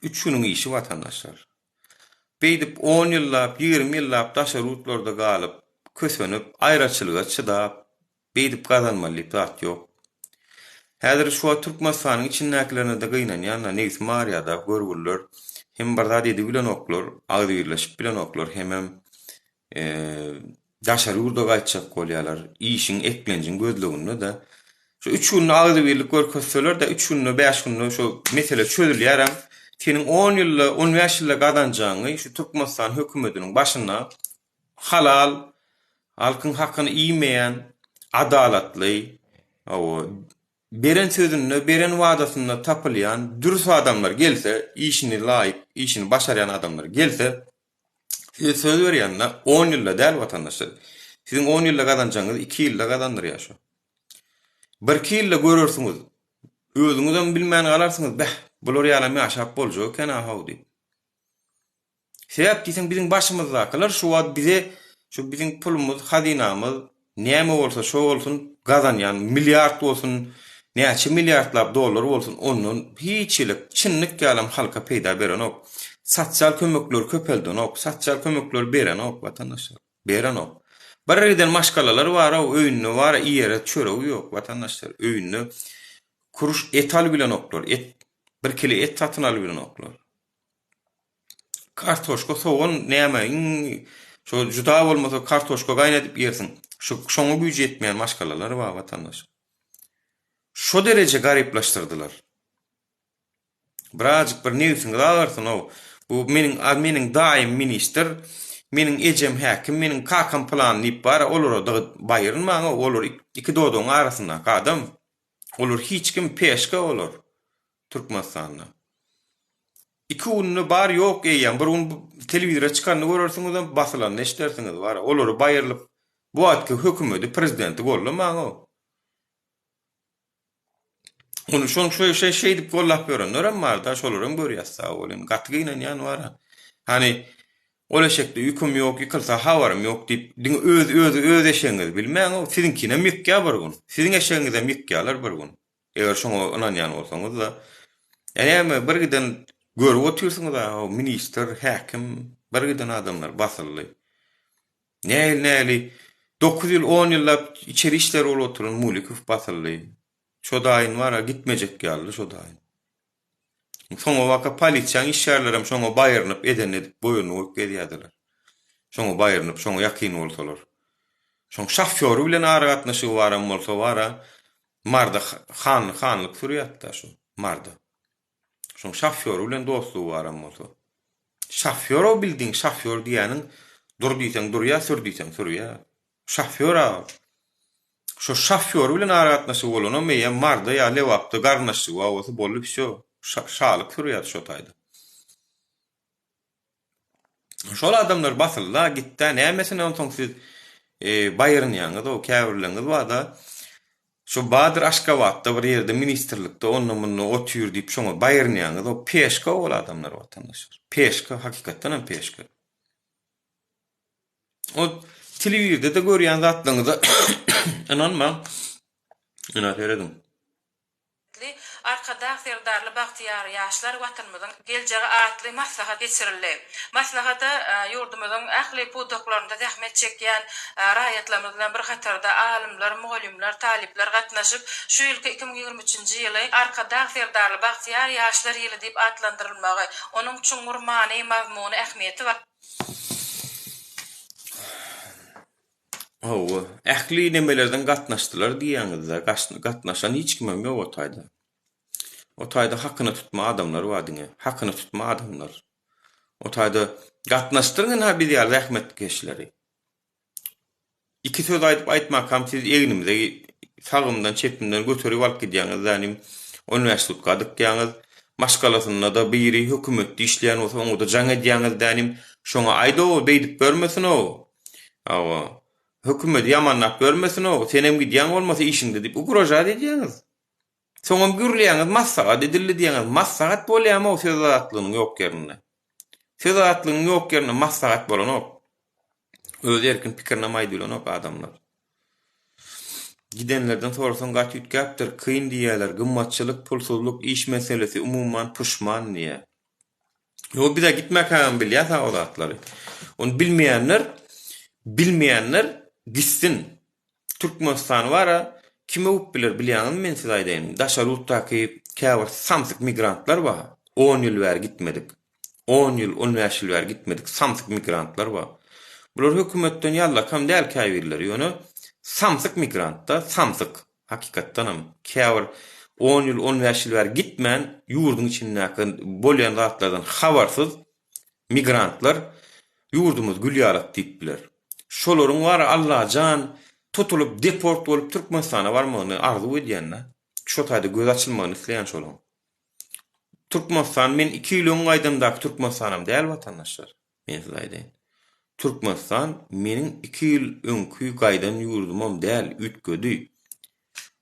üç günüň işi watandaşlar. Beýdip on ýyllap, 20 ýyllap daşary ýurtlarda galyp, kösenip, aýraçylyga çydap, beýdip gazanmaly diýip zat ýok. Häzir şu wagt Türkmenistanyň içindäkilerine-de gynanýan-da, nebsim agyrýar-da, görgüliler hem bir zat edibilenoklar, agzybirleşip bilenoklar, hemem daşary ýurda gaýtjak bolýarlar. Işiň, eklenjiň gözleginde-de. Şu üç günde agzybirlik görkezseler-de, üç günde, bäş günde şu mesele çözülýärem. Seniň on ýylda, on bäş ýylda gazanjagyňy şu Türkmenistan hökümetiniň başynda halal, halkyň hakyny iýmeýän, adalatly, hawa, beren sözünde, beren wadasynda tapylýan dürs adamlar gelse, işini laýyk, işini başarýan adamlar gelse, Size söz berýän-de, on ýylda däl watandaşlar. Siziň on ýylda gazanjagyňyzy iki ýylda gazandyrýar şu. Birki ýylda görersiňiz. Özüňizem bilmän galarsyňyz, beh, bular ýalam ýaşap boljak eken-a-how diýip. Sebäp diýseň biziň başymyzdakylar şu wagt bize şu biziň pulumyz, hazynamyz näme bolsa şo bolsun, gazanýan milliard bolsun, näçe milliardlap dollar bolsun, ondan hiç hili çinnik ýalam halka peýda berenok. Sosial kömekleri köpeldenok, sosial kömekleri berenok watandaşlar. Berenok. Bir giden maşgalalar bar-ow, öýünde bar, iýere çöregi ýok watandaşlar. Öýünde kuruş et alybilenoklar, et, bir kile et satyn alybilenoklar. Kartoşka, sogan näme iň şo juda bolmasa kartoşka gaýnadyp ýersiň. Şo şoňa güýji ýetmeýän maşgalalar bar watandaş. Şo dereje garyplaşdyrdylar. Birazjyk bir nebsiňiz agyrsyn-ow. Bu meniň meniň daýym ministr, meniň ejem häkim, meniň kakam pylan diýip bar-a olara baýrynmaň-ow, olar iki dodagyň arasyndaky adam. Olar hiç kim peşka olar Türkmenistanda. Iki günde bar ýok eýýäm bir gün telewizora çykanyny görersiňizem basylanyny eşidersiňiz bar olary baýyrlyp bu wagtky hökümedi prezidenti gollamaňow. Ony şoň şo şe şeýdip gollap ýörenlerem barda şolaram görýäs sag bol indi gaty gynanýan bara. Hany ol eşekde ýüküm ýok ýykylsa habarym ýok diýip diňe öz öz öz eşegiňizi bilmäňow siziňkinem ýykýar bir gün siziň eşegiňizem ýykýarlar bir gün. Eger şoňa ynanýan bolsaňyz-da. Ýa näme bir giden görüp otyrsyňyz-a, o ministr, häkim, bir giden adamlar basyldy. Nähili-nähili dokuz ýyl, on ýyllap içeri işler bolup oturan Mulikow basyldy. Şo daýyn bar-a gitmejek ýalydy şo daýyn. Soňabaka polisiýaň işgärlerem şoňa baýrynyp edenini edip boýnuny goýup gezýärdiler. Şoňa baýrynyp, şoňa ýakyn bolsalar. Şoň şofýory bilen aragatnaşygy baram bolsa bar-a, Marda han hanlyk sürýärdi-dä şo, Marda. Şoň şofýory bilen dostlugy baram bolsa. Şofýor-ow bildiň, şofýor diýýäniň dur diýseň durýar, sür diýseň sürýär. Şofýor-a ol. Şo şofýory bilen aragatnaşygy bolanam eýýäm Marda ýa Lebapda garyndaşlygy bar bolsa boldy wsýo. Şalyk sürýärdi şo taýda. Şol adamlar basylda gitdä nämesine onsoň siz baýrynýaňyz-ow käbirleriňiz barda şo Badyr Aşgabatda bir ýerde ministrlikde onda munda otyr diýip şoňa baýrynýaňyz-ow peşka ol adamlar watandaşlar. Peşka hakykatdanam peşka. O telewizorda-da görýän zatlaryňyza ynanmaň. Ynha serediň. Atly Arkadag Serdarly bagtyýar ýaşlar Watanymyzyň geljegi atly maslahat geçirildi. Maslahata ýurdumyzyň ähli pudaklarynda zähmet çekýän raýatlarymyz bilen bir hatarda alymlar, mugallymlar, talyplar gatnaşyp, şu ýylky 2023-nji ýyly Arkadag Serdarly bagtyýar ýaşlar ýyly diýip atlandyrylmagy, onuň çuňňur many-mazmuny, ähmiýeti Hawa, ähli nemelerden gatnaşdylar diýýäňizde, gatnaşan hiç kimem ýok o taýda. O taýda hakyna tutma adamlar bar diňe, hakyna tutma adamlar. O taýda gatnaşdyryň ynha biz ýaly zähmetkeşleri. Iki söz aýdyp aýtmakam siz egnimize sagymdan çepimden göterip alyp gidýäňiz dänim, on bäş sutka dykýaňyz. Maşgalasynda-da biri hökümetde işleýän bolsa oňa-da jaň edýäňiz dänim, şoňa aýd-ow beýdip görmesin-ow. Hawa. Hökümeti ýamanlap ýörmesin-ow, senem gidýäň bolmasa işiňde diýip ugrožat edýäňiz. Soňam gürleýäňiz maslahat edildi diýýäňiz. Maslahat bolýamy-ow söz azatlygynyň ýok ýerinde. Söz azatlygynyň ýok ýerinde maslahat bolanok. Öz erkin pikirinem aýdybilenok adamlar. Gidenlerden sorasaň gaty üýtgäpdir, kyn diýýäler, gymmatçylyk, pulsuzlyk, iş meselesi, umuman puşman diýýär. Ýok bizä gitmäkägem bilýäs-ä o zatlary. Ony bilmeýänler, bilmeýänler gitsin. Türkmenistan bar-a, kim öwüp biler bilýäňizmi men size aýdaýyn. Daşary ýurtdaky käbir samsyk migrantlar bar, on ýyl bäri gitmedik. On ýyl, on bäş ýyl bäri gitmedik samsyk migrantlar bar. Bular hökümetden ýallakam däl käbirleri, ýöne samsyk migrant-da, samsyk. Hakykatdanam, käbir on ýyl, on bäş ýyl bäri gitmän, ýurduň içindäki bolýan zatlardan habarsyz migrantlar ýurdumyz gül ýalak diýip biler. Şolaryň bary Allajan tutulyp deport bolup Türkmenistana barmagyny arzuw edýän-dä. Şo taýda göz açylmagyny isleýän şolaryň. Türkmenistan men iki ýyl öň gaýdamdaky Türkmenistanam däl watandaşlar. Men size aýdaýyn. Türkmenistan meniň iki ýyl öňki gaýdan ýurdumam däl, üýtgedi.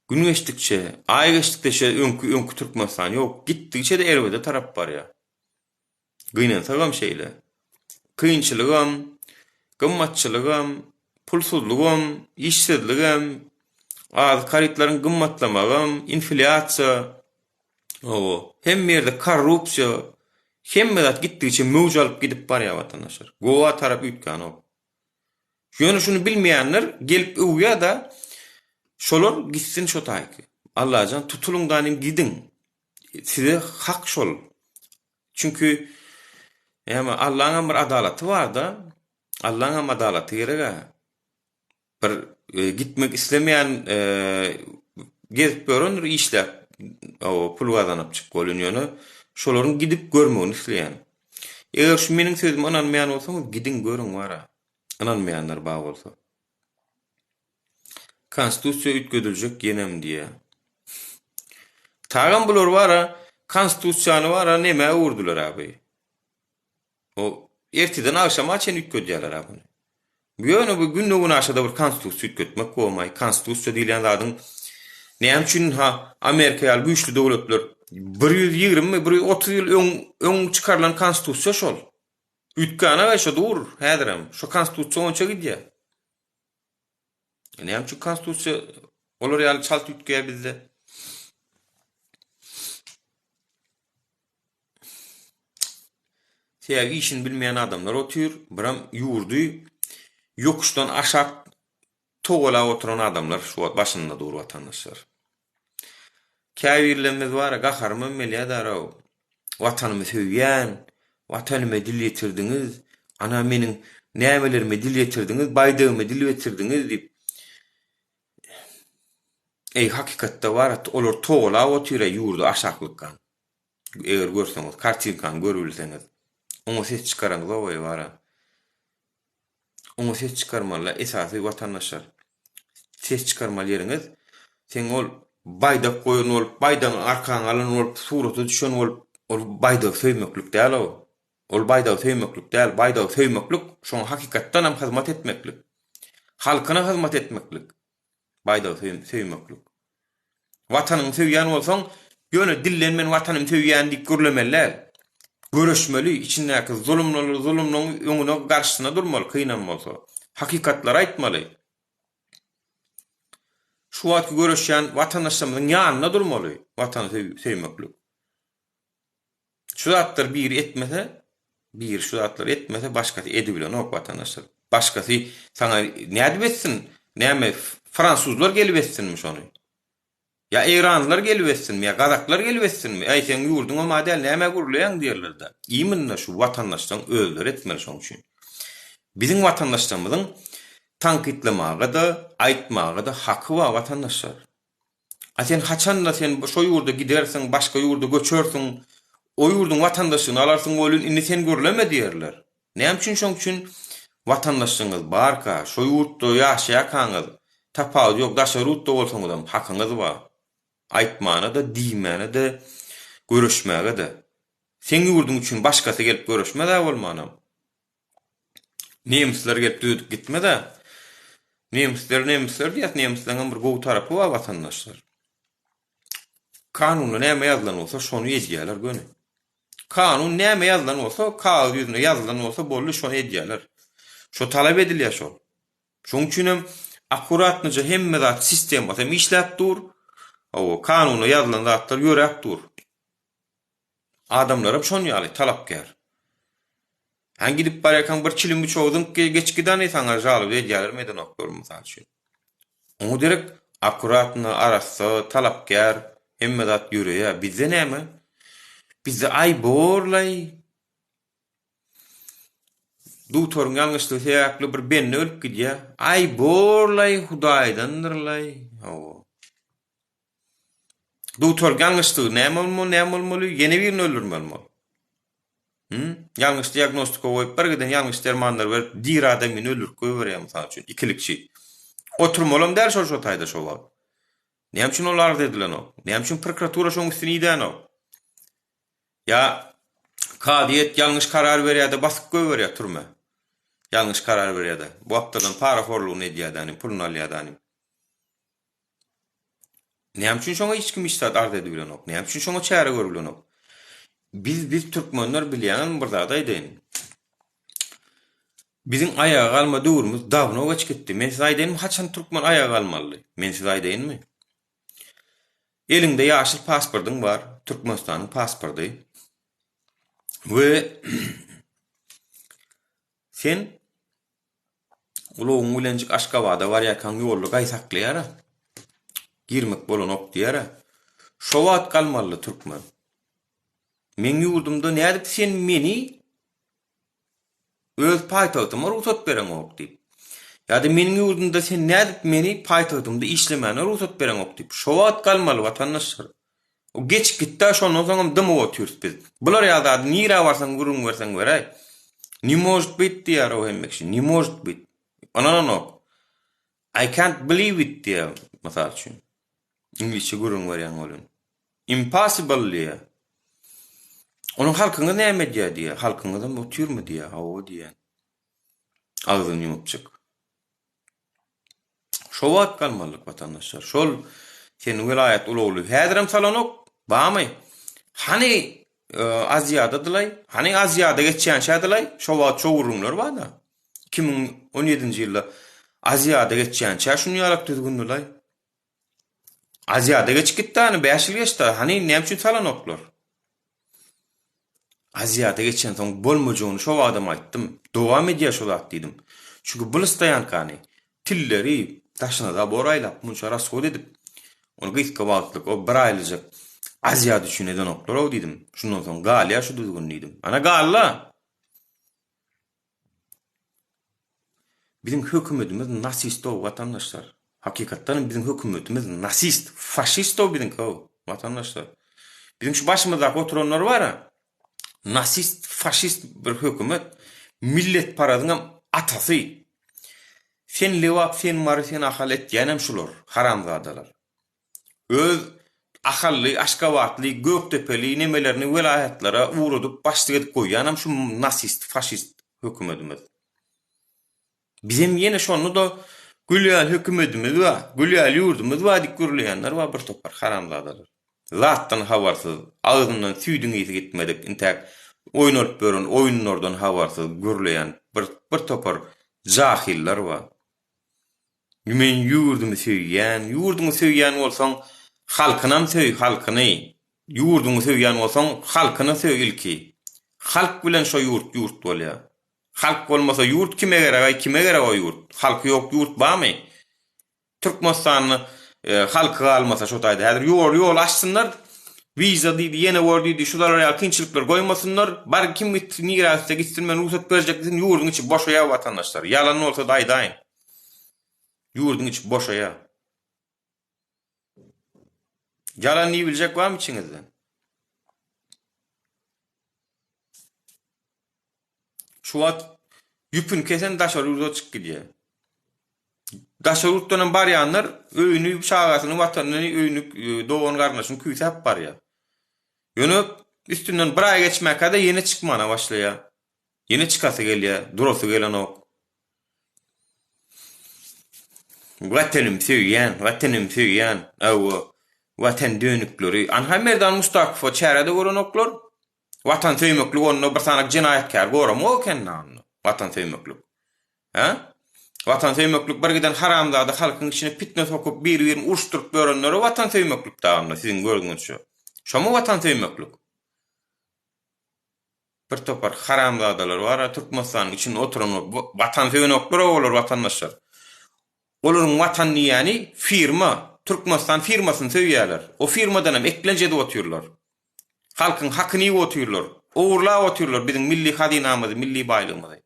Gün geçdikçe, aý geçdikçe öňki öňki Türkmenistan ýok, gitdigiçe-de erbede tarap barýar. Gynansagam şeýle. Kynçylygam, gymmatçylygam, pulsuzlygam, işsizligem, azyk harytlaryň gymmatlamagam, inflýasiýa, hawa, hemme ýerde korrupsiýa. Hemme zat gitdigiçe möwç alyp gidip barýar watandaşlar. Gowa tarap üýtgänok. Ýöne şuny bilmeýänler gelip öwýär-de, şolar gitsin şo taýky. Allajan tutulyň danym gidiň. Size hak şol. Çünki näme Allaňam bir adalaty bar-da. Allaňam adalaty gerek-ä. Bir gitmek islemeýän gezip ýörendir işläp pul gazanypjyk bolýan ýöne şolaryň gidip görmegini isleýän. Eger şu meniň sözüme ynanmaýan bolsaňyz gidiň görüň bara. Ynanmaýanlar bar bolsa. Konstitusiýa üýtgediljek ýenem diýýär. Tagam bular bara konstitusiýany bara nämä öwürdiler abi. O erteden agşama çenli üýtgedýärler-ä muny. Ýöne bu günde-günaşa-da bir konstitusiýa üýtgetmek bolmaý. Konstitusiýa diýilýän zadyň näme üçin ha Amerika ýaly güýçli döwletler 120 mi, 130 ýyl öň öň çykarylan konstitusiýa şol. Üýtgänok-aý şo dur häzirem. Şo konstitusiýa boýunça gidýär. Näme üçin konstitusiýa olar ýaly çalt üýtgeýär bizde? Sebäbi işini bilmeýän adamlar otyr, biram ýurdy ýokuşdan aşak togalap oturan adamlar şu wagt başynda dur watandaşlar. Käbirlerimiz bar gaharymam gelýär daraw. Watanymy söýýän, watanyma dil ýetirdiňiz, ana meniň nämelerime dil ýetirdiňiz, baýdagyma dil ýetirdiňiz diýip. Eý hakykatda bar olar togalap otyr ýurdy aşaklykdan. Eger görseňiz, kartinkany görübilseňiz. Oňa ses çykaraňyzok-eý wara. Oňa ses çykarmaly esasy watandaşlar. Ses çykarmaly ýeriňiz, seň ol baýdak goýan bolup, baýdagyňy arkaňa alan bolup, surata düşen bolup, ol baýdagy söýmeklik däl-ow. Ol baýdagy söýmeklik däl, baýdagy söýmeklik şoňa hakykatdanam hyzmat etmeklik. Halkyna hyzmat etmeklik. Baýdagy söýmeklik. Watanyňy söýýän bolsaň, ýöne dilden men watanymy söýýän diýip gürlemeli däl. Göreşmeli, içindäki zulumly zulumlygyň öňüne garşysyna durmaly kynam bolsa. Hakykatlary aýtmaly. Şu wagtky göreşýän watandaşlarymyzyň ýanynda durmaly watany söýmeklik. Şu zatlary biri etmese, biri şu zatlary etmese başgasy edibilenok watandaşlar. Başgasy saňa nädip etsin? Näme fransuzlar gelip etsinmi şony? Ýa eýranlylar gelip etsinmi? Ýa gazaklar gelip etsinmi? Äý seň ýurduňam-a däl, nämä gürleýäň diýerler-dä. Imенно şu watandaşlaryň özleri etmeli şoň üçin. Biziň watandaşlarymyzyň tankytlamaga-da, aýtmaga-da haky bar watandaşlar. A sen haçanda sen şo ýurda gidersiň, başga ýurda göçersiň, o ýurduň watandaşlygyny alarsyň welin indi sen gürleme diýerler. Näme üçin şoň üçin watandaşlygyňyz barka, şo ýurtda ýaşaýarkaňyz, tapawudy ýok daşary ýurtda bolsaňyzam hakyňyz bar. Aýtmana-da, diýmäne-de, göreşmäge-de. Seň ýurduň üçin başgasy gelip göreşmez-ä bolmanam. Nemisler gelip düzedip gitmez-ä. Nemisler nemisler diýýäs, nemisleriňem bir gowy tarapy bar watandaşlar. Kanunda näme ýazylan bolsa şony edýärler göni. Kanun näme ýazylan bolsa, kagyz ýüzünde ýazylan bolsa boldy şony edýärler. Şo talap edilýär şol. Şoň üçin hem akkuratnyja hemme zat sistemasy hem işläp dur. Hawa, kanunda ýazylan zatlar ýöräp dur. Adamlaram şon ýaly talapkär. Sen gidip barýarkaň bir çilim uçagy zyňyp geçip gidany saňa žaloba edýärlermi edenoklarmy mysal üçin. Oňa derek akkuratno, arassa, talapkär hemme zat ýöreýär. Bizde näme? Bizde aý borlaý. Dugtoryň ýalňyşlygy sebäpli bir bende ölüp gidýär. Aý borlaý hudaýdandyrlaý. Hawa. Dugtor ýalňyşdygy näme bolmaly, näme bolmaly? Ýene birini öldürmelimi ol? Hü? Ýalňyş diagnostika goýup, bir giden ýalňyş dermanlar berip, diri adamyny öldürip goýberýär mysal üçin, ikilikçi. Oturmalam däl şol şo taýda şo wagt. Näme üçin ol arz edilenok? Näme üçin prokuratura şoň üstüni idänok? Ýa kazyýet ýalňyş karar berýär-de basyp goýberýär türmä. Ýalňyş karar berýär-de. Bu gapdaldan parahorlugyny edýär-de, puluny alýar-da. Näme üçin şoňa hiç kim hiç zat arz edibilenok? Näme üçin şoňa çäre görülenok? Biz biz türkmenler bilýäňizmi bir zat aýdaýyn. Biziň aýaga galma döwrümiz dawno geç gitdi. Men size aýdaýynmy haçan türkmen aýaga galmalydy? Men size aýdaýynmy? Eliňde ýaşyl pasportyň bar, Türkmenistanyň pasporty. We sen ulagyň bilenjik Aşgabada barýarkaň ýolda gaý saklaýar-a. Girmek bolanok diýýär-ä. Şo wagt galmalydy türkmen. Meň ýurdumda nädip sen meni öz paýtagtyma rugsat bereňok diýip. Ýa-da meniň ýurdumda sen nädip meni paýtagtymda işlemäne rugsat bereňok diýip. Şo wagt galmaly watandaşlar. O geçip gitdä şondan soňam dymyp otyrys biz. Bular ýaly zady nirä barsaň gürrüň berseň beräý. Ne может быть diýýär o hemme kişi. Ne может быть. Ynananok. I can't believe it diýýär mysal üçin. Iňlisçe gürrüň berýän welin. Impossible diýýär. Onuň halkyňyz näme edýär diýýär. Halkyňyzam otyrmy diýýär. Hawa diýýän. Agzyny ýumupjyk. Şo wagt galmalyk watandaşlar. Şol sen welaýat ulagly häzirem salanok bamy? Hany Aziýadadylaý? Hany Aziýada geçýänçädilaý? Şo wagt şo gürrüňler barda. 2017-nji ýylda Aziýada geçýänçä şuny ýalak düzgündilaý. Aziýada geçip gitdi hany 5 ýyl geçdi. Hany näme üçin salanoklar? Aziýada geçensoň bolmajagyny şo wagtam aýtdym. Dowam edýär şo zat diýdim. Çünki bul stoýankany tilleri daşyna zabor aýlap munça rashod edip ony gysga wagtlyk o bir aýlyjak Aziýada üçin edenoklar-ow diýdim. Şundan soň galýar şu düzgün diýdim. Ana galdy. Biziň hökümetimiz nasistow watandaşlar. Hakykatdan hem biziň hökümetimiz nasist, faşistow biziňki-ow watandaşlar. Biziň şu başymyzdaky oturanlar bar-a, nasist, faşist bir hökümet, milletparazyňam atasy. Sen Lebap, sen Mary, sen Ahal etýänem şular, haramzadalar. Öz Ahally, Aşgabatly, Gökdepeli nemelerini welaýatlara ugradyp başlyk edip goýýanam şu nasist, faşist hökümedimiz. Bizem ýene şonda-da gül ýaly hökümedimiz bar, gül ýaly ýurdumyz bar diýip gürleýänler bar bir topar haramzadalar. Zatdan habarsyz, agzyndan süýdüň ysy gitmedik, intäk oýnalyp ýören oýunlardan habarsyz gürleýän bir bir topar jahyllar bar. Men ýurdumy söýýän, ýurduňy söýýän bolsaň, halkynam söý, halkyny. Ýurduňy söýýän bolsaň, halkyny söý ilki. Halk bilen şo ýurt ýurt bolýar. Halk bolmasa ýurt kime gerek-aý, kime gerek o ýurt? Halky ýok ýurt barmy? Türkmenistanda halky galmasa şo taýda häzir ýol ýol açsynlar. Wiza diýdi, ýene bor diýdi, şular ýaly kynçylyklar goýmasynlar. Bar kim gitsin, nirä gitse gitsin, men rugsat berjek diýsin, ýurduň içi boşaýar watandaşlar. Ýalan bolsa-da aýdaýyn. Ýurduň içi boşaýar. Ýalan diýibiljek barmy içiňizden? Şu wagt ýüpüni kesen daşary ýurda çykyp gidýär. Daşary ýurtdan hem barýanlar öýüni, çagasyny, watanyny, öýüni, e, dogan garyndaşyny küýsäp barýar. Ýöne üstünden bir aý geçmäkä-de ýene çykmana başlaýar. Ýene çykasy gelýär, durasy gelenok. Watanym söýýän, watanym söýýän. Hawa, watan dönükleri. Anha Merdan Mustakowa çärede görenoklar. Watan söýmeklik onda bir sany jenaýatkär goramok eken onda. Watan söýmeklik. Hä? Watan söýmeklik bir giden haramzada halkyň içine pitne sokup bir-birini uruşdyryp ýörenlere watan söýmeklik da onda siziň gördüňizçe. Şomy watan söýmeklik? Bir topar haramzadalar bar-a Türkmenistanyň içinde oturan watan söýenoklar olar watandaşlar. Olaryň watan diýýäni firma, Türkmenistan firmasyny söýýärler. O firmadanam eklenç edip otyrlar. Halkyň hakyny iýip otyrlar. Ogurlap otyrlar biziň milli hazynamyzy, milli baýlygymyzy.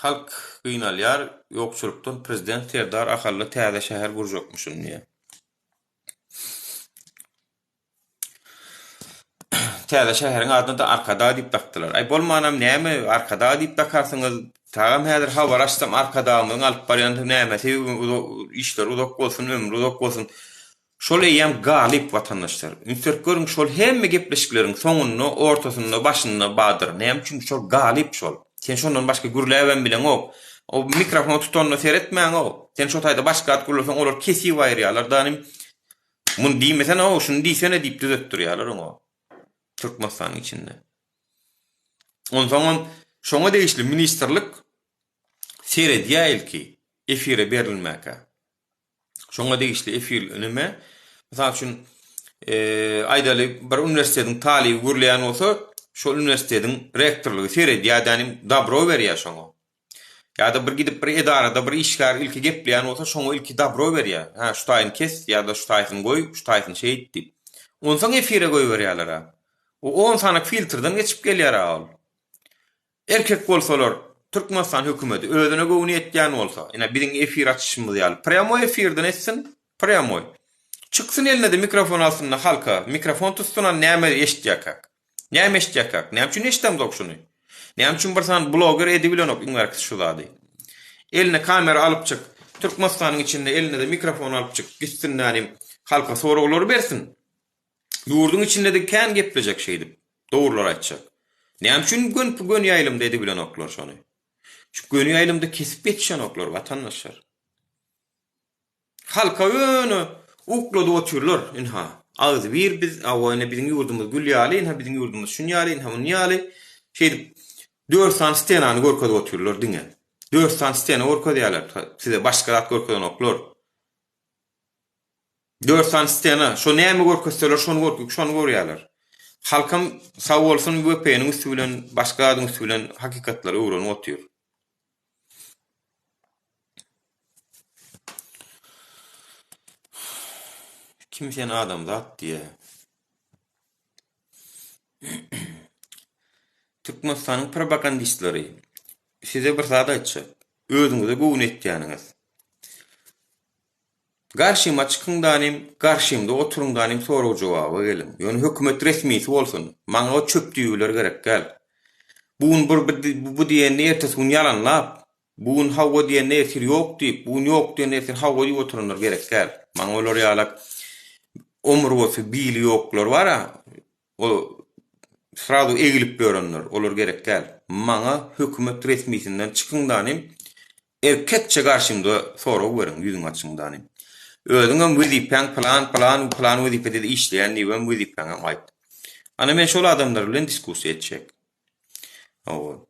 Halk gynalýar ýokçulykdan prezident Serdar Ahalda täze şäher gurjakmyşyn diýýär. Täze şäheriň adyna-da Arkadag diýip dakdylar. Aý bolmanam näme Arkadag diýip dakarsyňyz? Tagam häzir habar açsam Arkadagymyzyň alyp barýan nämesi işleri uzak bolsun, ömri uzak bolsun. Şol eýýäm galyp watandaşlar. Üns berip görüň şol hemme gepleşikleriň soňunda, ortasynda, başynda bardyr. Näme üçin şol galyp şol. Sen şondan başga gürläbem bileňok. O mikrofon tutanyna seretmäňow. Sen şo taýda başga zat gürleseň olar kesip aýyrýarlar da nim Muny diýmesene-ow, şuny diýsene diýip düzetdirýärler oňa. Türkmenistanyň içinde. Onsoňam şoňa degişli ministrlik seredýär ilki efire berilmäkä. Şoňa degişli efir neme? Mysal üçin. Aýdaly, bir uniwersitetiň talyby gürleýän bolsa, şol uniwersitetiň rektorlygy seredýär, ýagny dabro berýär şoňa. Ýa-da bir gidip bir edarada bir işgär ilki gepleýän bolsa, şoňa ilki dabro berýär. Hä, şu taýyny kes ýa-da şu taýsyny goý, şu taýsyny şeýt diýip. Onsoň efire goýberýärler-ä. O on sany filtrden geçip gelýär-ä ol. Erkek bolsalar, Türkmenistan hökümeti özüne göwni ýetýän bolsa, ine biziň efir açyşymyz ýaly, prýamoý efirden etsin, prýamoý. Çyksyn eline-de mikrofon alsyn-da halka, mikrofon tutsun-a näme eşitýärkäk? Näme eşitýärkäk? Näme üçin eşidemzok şuny? Näme üçin bir sany bloger edibilenok iň bärkisi şu zady? Eline kamera alyp çyk, Türkmenistanyň içinde eline-de mikrofon alyp çyk, gitsin nälim halka soraglary bersin. Ýurduň içinde-de kän geplejek şeýdip, dogrular aýtjak. Näme üçin göni göni ýaýlymda edibilenoklar şony? Şu göni ýaýlymda kesip ýetişenoklar watandaşlar. Halka ýöne ukladyp otyrlar, ynha, agzybir biz, hawa ine biziň ýurdumyz gül ýaly, ynha biziň ýurdumyz şun ýaly, ynha muny ýaly, şeýdip dört sany stenany görkezip otyrlar diňe. Dört sany stena görkezýärler, size başga zat görkezenoklar. Dört sany stena, şo näme görkezseler şony görk, şony görýärler. Halkam sag bolsun VPN-iň üsti bilen, başga zadyň üsti bilen hakykatlary öwrenip otyr. Kim sen adamzat diýýär. Türkmenistanyň propagandistleri, size bir zat aýtjak. Özüňize göwün etýäniňiz. Garşyma çykyň danym, garşymda oturyň danym sorag-jogaba geliň. Ýöne hökümet resmisi bolsun. Maňa o çöp düýbiler gerek däl. Bu gün bir bu diýenini ertesi gün ýalanlap, bu gün hawa diýenine ertir ýok diýip, bu gün ýok diýenine ertir hawa diýip oturanlar gerek däl. Maňa olar ýalak omurgasy, bili ýoklar bar-a, O srazu egilip ýörenler, olar gerek däl. Maňa hökümet resmisinden çykyň danym, erkekçe garşymda sorag beriň, ýüzüňi açyň danym. Özüňem wezipäň pylan, pylan, pylan wezipede-de işleýän diýibem wezipäňem aýt. Ana men şol adamlar bilen diskussiýa etjek. Hawa.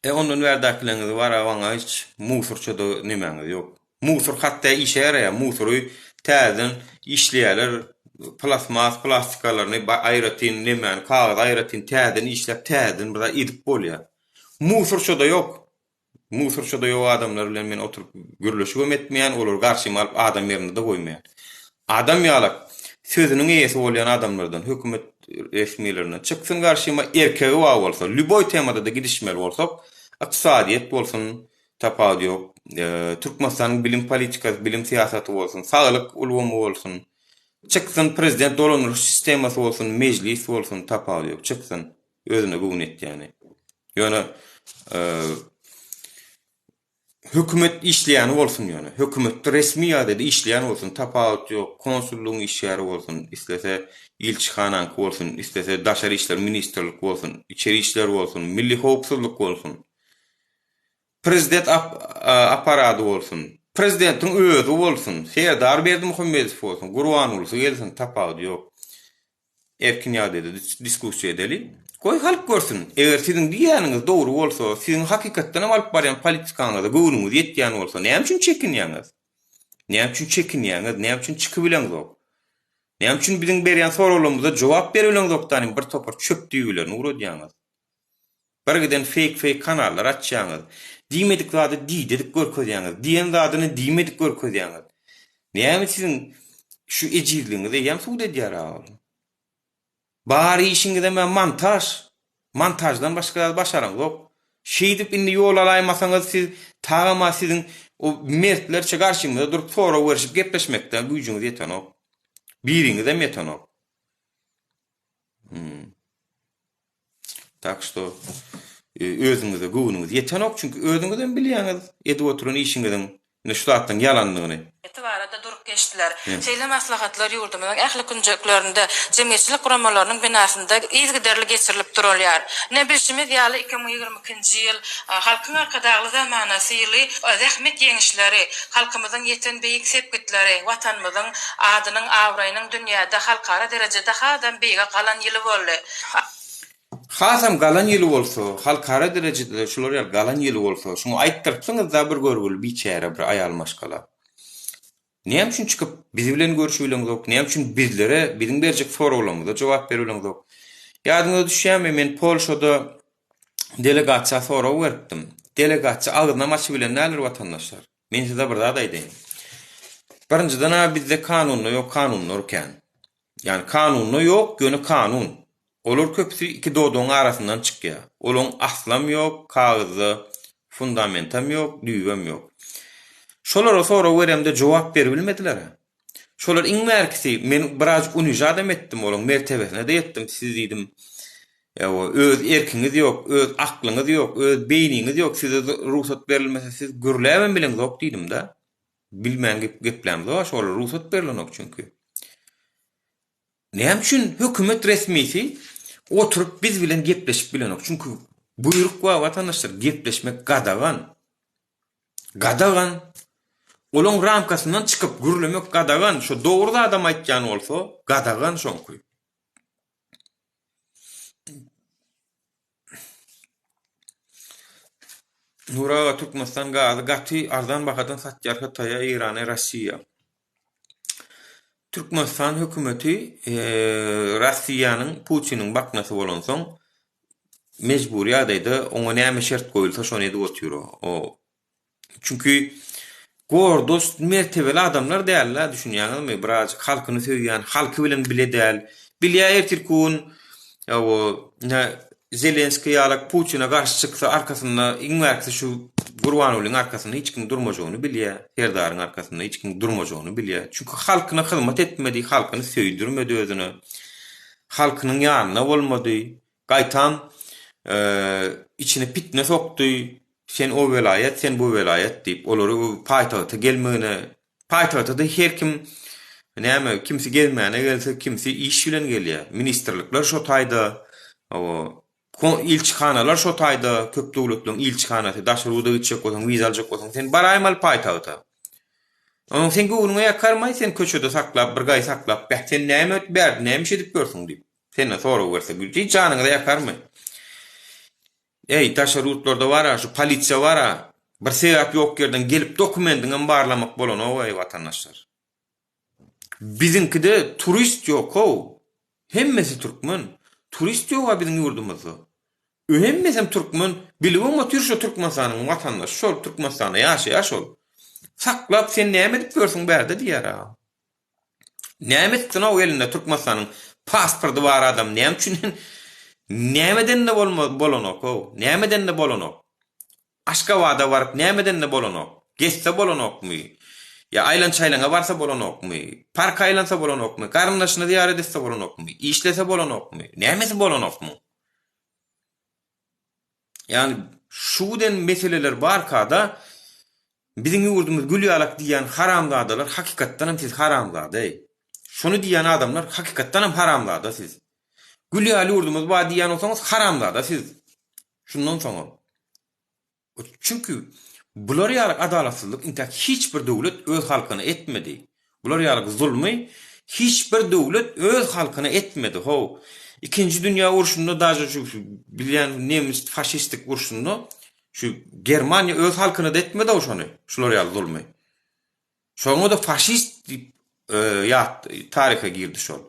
E ondan bärdäkileňiz bar-a maňa hiç musurça-da nemäňiz ýok. Musur hatda işe ýaraýar. Musury täzeden işleýärler. Plasmas plastikalaryny aýratyn nemäni kagyzy aýratyn täzeden işläp täzeden bir zat edip bolýar. Musurça-da ýok. Musurçada ýok adamlar bilen men oturyp gürleşigem etmeýän, olary garşyma alyp adam ýerinde-de goýmaýan. Adam ýalak sözüniň eýesi bolýan adamlardan, hökümet resmilerinden çyksyn garşyma, erkegi bar bolsa, lýuboý temada-da gidişmeli bolsak, ykdysadyýet bolsun, tapawudy ýok, Türkmenistanyň bilim politikasy, bilim syýasaty bolsun, saglyk ulgamy bolsun, çyksyn prezident dolandyryş sistemasy bolsun, mejlis bolsun, tapawudy ýok, çyksyn. Özüne göwün etýäni. Ýöne hökümet işleýäni bolsun ýöne. Hökümetde resmi ýagdaýda işleýän bolsun, tapawut ýok, konsullygyň işgäri bolsun, islese ilçihanaňky bolsun, islese daşary işler ministrlik bolsun, içeri işler bolsun, milli howpsuzlyk bolsun. Prezident apparady bolsun, prezidentiň özi bolsun, Serdar Berdimuhamedow bolsun, Gurbangulusy gelsin, tapawudy ýok. Erkin ýagdaýda diskussiýa edeli. Goý halk görsün. Eger siziň diýýäniňiz dogry bolsa, siziň hakykatdanam alyp barýan politikaňyza göwnüňiz ýetýän bolsa, näme üçin çekinýäňiz? Näme üçin çekinýäňiz? Näme üçin çykybileňzok? Näme üçin biziň berýän soraglarymyza jogap beribileňzok danym bir topar çöp düýbelerini ugradýaňyz? Bir giden feýk feýk kanallar açýaňyz. Diýmedik zady diýdidip görkezýäňiz. Diýen zadyny diýmedik görkezýäňiz. Näme siziň şu ejizligiňiz eýýäm subut edýär a ol. Bar işiňizem-ä montaž. Montaždan başga zat başaraňzok. Şeýdip indi ýol alaýmasaňyz siz tagama siziň o mertlerçe garşyňyza durup sorag berişip gepleşmekde güýjüňiz ýetenok. Biriňizem ýetenok. Hmm. Tak şto özüňize göwnüňiz ýetenok, çünki özüňizem bilýäňiz edip oturan işiňiziň ine şu zatlaryň ýalandygyny. Eti barada durup geçdiler. Şeýle maslahatlar ýurdumyzyň ähli künjeklerinde, jemgyýetçilik guramalarynyň binasynda yzygiderli geçirilip durulýar. Ine, bilşimiz ýaly, 2022-nji ýyl Halkyň Arkadagly zamanasy ýyly zähmet ýeňişleri, halkymyzyň ýeten beýik sepgitleri, Watanymyzyň adynyň, abraýynyň dünýäde, halkara derejede hasam beýige galan ýyly boldy. Hasam galan ýyly bolsa, halkara derejede-de şular ýaly galan ýyly bolsa, şuňa aýtdyrypsyňyz-da bir görgüli biçäre bir aýal maşgala. Näme üçin çykyp biz bilen görşübileňzok? Näme üçin bizlere, biziň berjek soraglarymyza jogap beribileňzok? Ýadyňyza düşýärmi, men Polşada delegasiýa sorag beripdim. Delegasiýa agzynam açybilen däldir watandaşlar. Men size bir zat aýdaýyn. Birinjiden-ä bizde kanunda ýok kanunlar kän. Ýagny kanunda ýok, ýöne kanun. Olar köpüsi iki dodagyň arasyndan çykýar. Olaň aslam ýok, kagyzda fundamentam ýok, düýbem ýok. Şolara sorag beremde jogap beribilmediler-ä. Şolar iň bärkisi, men birazjyk unižadam etdim, olaň mertebesine-de ýetdim, siz diýdim, Ýa-o, öz erkiňiz ýok, öz aklyňyz ýok, öz beýniňiz ýok, size rugsat berilmese siz gürläbem bileňzok diýdim-de. Bilmän geplämzok-a, şolara rugsat berlenok çünki. Näme üçin hökümet resmisi oturyp biz bilen gepleşip bilenok? Çünki buýruk bar watandaşlar, gepleşmek gadagan. Gadagan. Olaň ramkasyndan çykyp gürlemek gadagan. Şo dogry zadam aýtýan bolsa, gadagan şoňky. Nur aga Türkmenistan gazy gaty arzan bahadan satýar Hytaýa, Eýrana, Rossiýa. Türkmenistan hökümeti Rossiýanyň Putiniň baknasy bolansoň mejbury ýagdaýda oňa näme şert goýulsa şony edip otyr o. Çünki gordost mertebeli adamlar däl-de, düşünýäňizmi? Birazjyk halkyny söýýän, halky bilen bile däl. Bilýär ertirki gün o ine Zelenskiý ýalak Putine garşy çyksa arkasynda iň bärkisi şu Gurbangulyň arkasynda hiç kim durmajagyny bilýär. Serdaryň arkasynda hiç kim durmajagyny bilýär. Çünki halkyna hyzmat etmedi, halkyny söýdürmedi özüne. Halkynyň ýanynda bolmady. Gaýtam içine pitne sokdy, sen o welaýat, sen bu welaýat diýip, olary paýtagta gelmegine, paýtagta-da her kim näme, kimsi gezmäne gelse, kimsi iş bilen gelýär. Ministrlikler şo taýda, hawa, ilçihanalar şo taýda, köp döwletleriň ilçihanasy, daşary ýurda gitjek bolsaň, wiza aljak bolsaň, sen baraýmaly paýtagta. Onuň seň göwnüňe ýakarmaý, seni köçede saklap, bir gaý saklap, beh, sen näme bärde näme iş edip ýörsüň diýip. Senden sorag berse güýji janyňyza ýakarmy? Eý, daşary ýurtlarda bar-a, şu polisiýa bar-a, bir sebäp ýok ýerden gelip dokumendiňem barlamak bolanok-eý, watandaşlar. Biziňkide turist ýok-how. Hemmesi türkmen. Turist ýog-a biziň ýurdumyzda. Hemmesem türkmen, bilibem otyr şo Türkmenistanyň watandaşy şol, Türkmenistanda ýaşaýar şol. Saklap sen näme edip ýörsüň bärde diýýär-a. Näme etsin-ow elinde Türkmenistanyň pasporty bar adam näme üçin näme edende bolma bolanok-ow näme edende bolanok. Aşgabada baryp näme edende bolanok. Gezse bolanokmy? Ýa aýlan-çaýlaňa barsa bolanokmy? Parka aýlansa bolanokmy? Garyndaşyny zyýarat etse bolanokmy? Işlese bolanokmy? Nämesi bolanok muň? Ýagny şu giden meseleler barkada biziň ýurdumyz gül ýalak diýýän haramzadalar hakykatdan hem siz haramzada-eý. Şony diýýän adamlar hakykatdan hem haramzada siz. Gül ýaly ýurdumyz bar diýýän bolsaňyz haramzada siz. Şundan soňam. Çünki bular ýaly adalatsyzlyk intäk hiç bir döwlet öz halkyna etmedi. Bular ýaly zulmy hiç bir döwlet öz halkyna etmedi how. Ikinji dünýä urşunda daže şu bilýän nemis faşistik urşunda şu Germaniýa öz halkyna-da etmedi how şony şular ýaly zulmy. Şoňa-da faşist diýip ýat taryha girdi şol.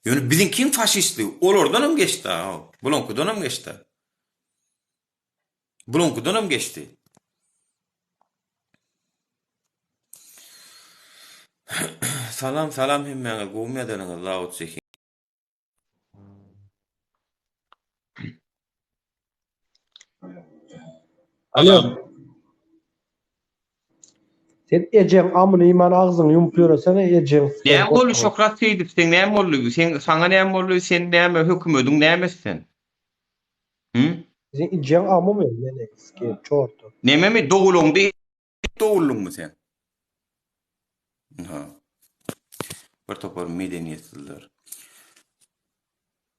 Ýöne biziňkiň faşistligi olardanam geçdi how. Bulaňkydanam geçdi. Bulaňkydanam geçdi. Salam salam hemmäňiz gowmy ýadanyňyz Lao Tse Alo. Sen ejeň amyny iýmän agzyňy ýumup ýöresene ejeň Näme boldy Şöhrat Seýidow seň näme boldy sen saňa näme boldy sen näme hökümediň nämesi sen Hı? Sen ejeň amymy meni skeýip çortu. Nememi dogulaňda doguldyňmy sen? Ha. Bir topar medeniýetsizler.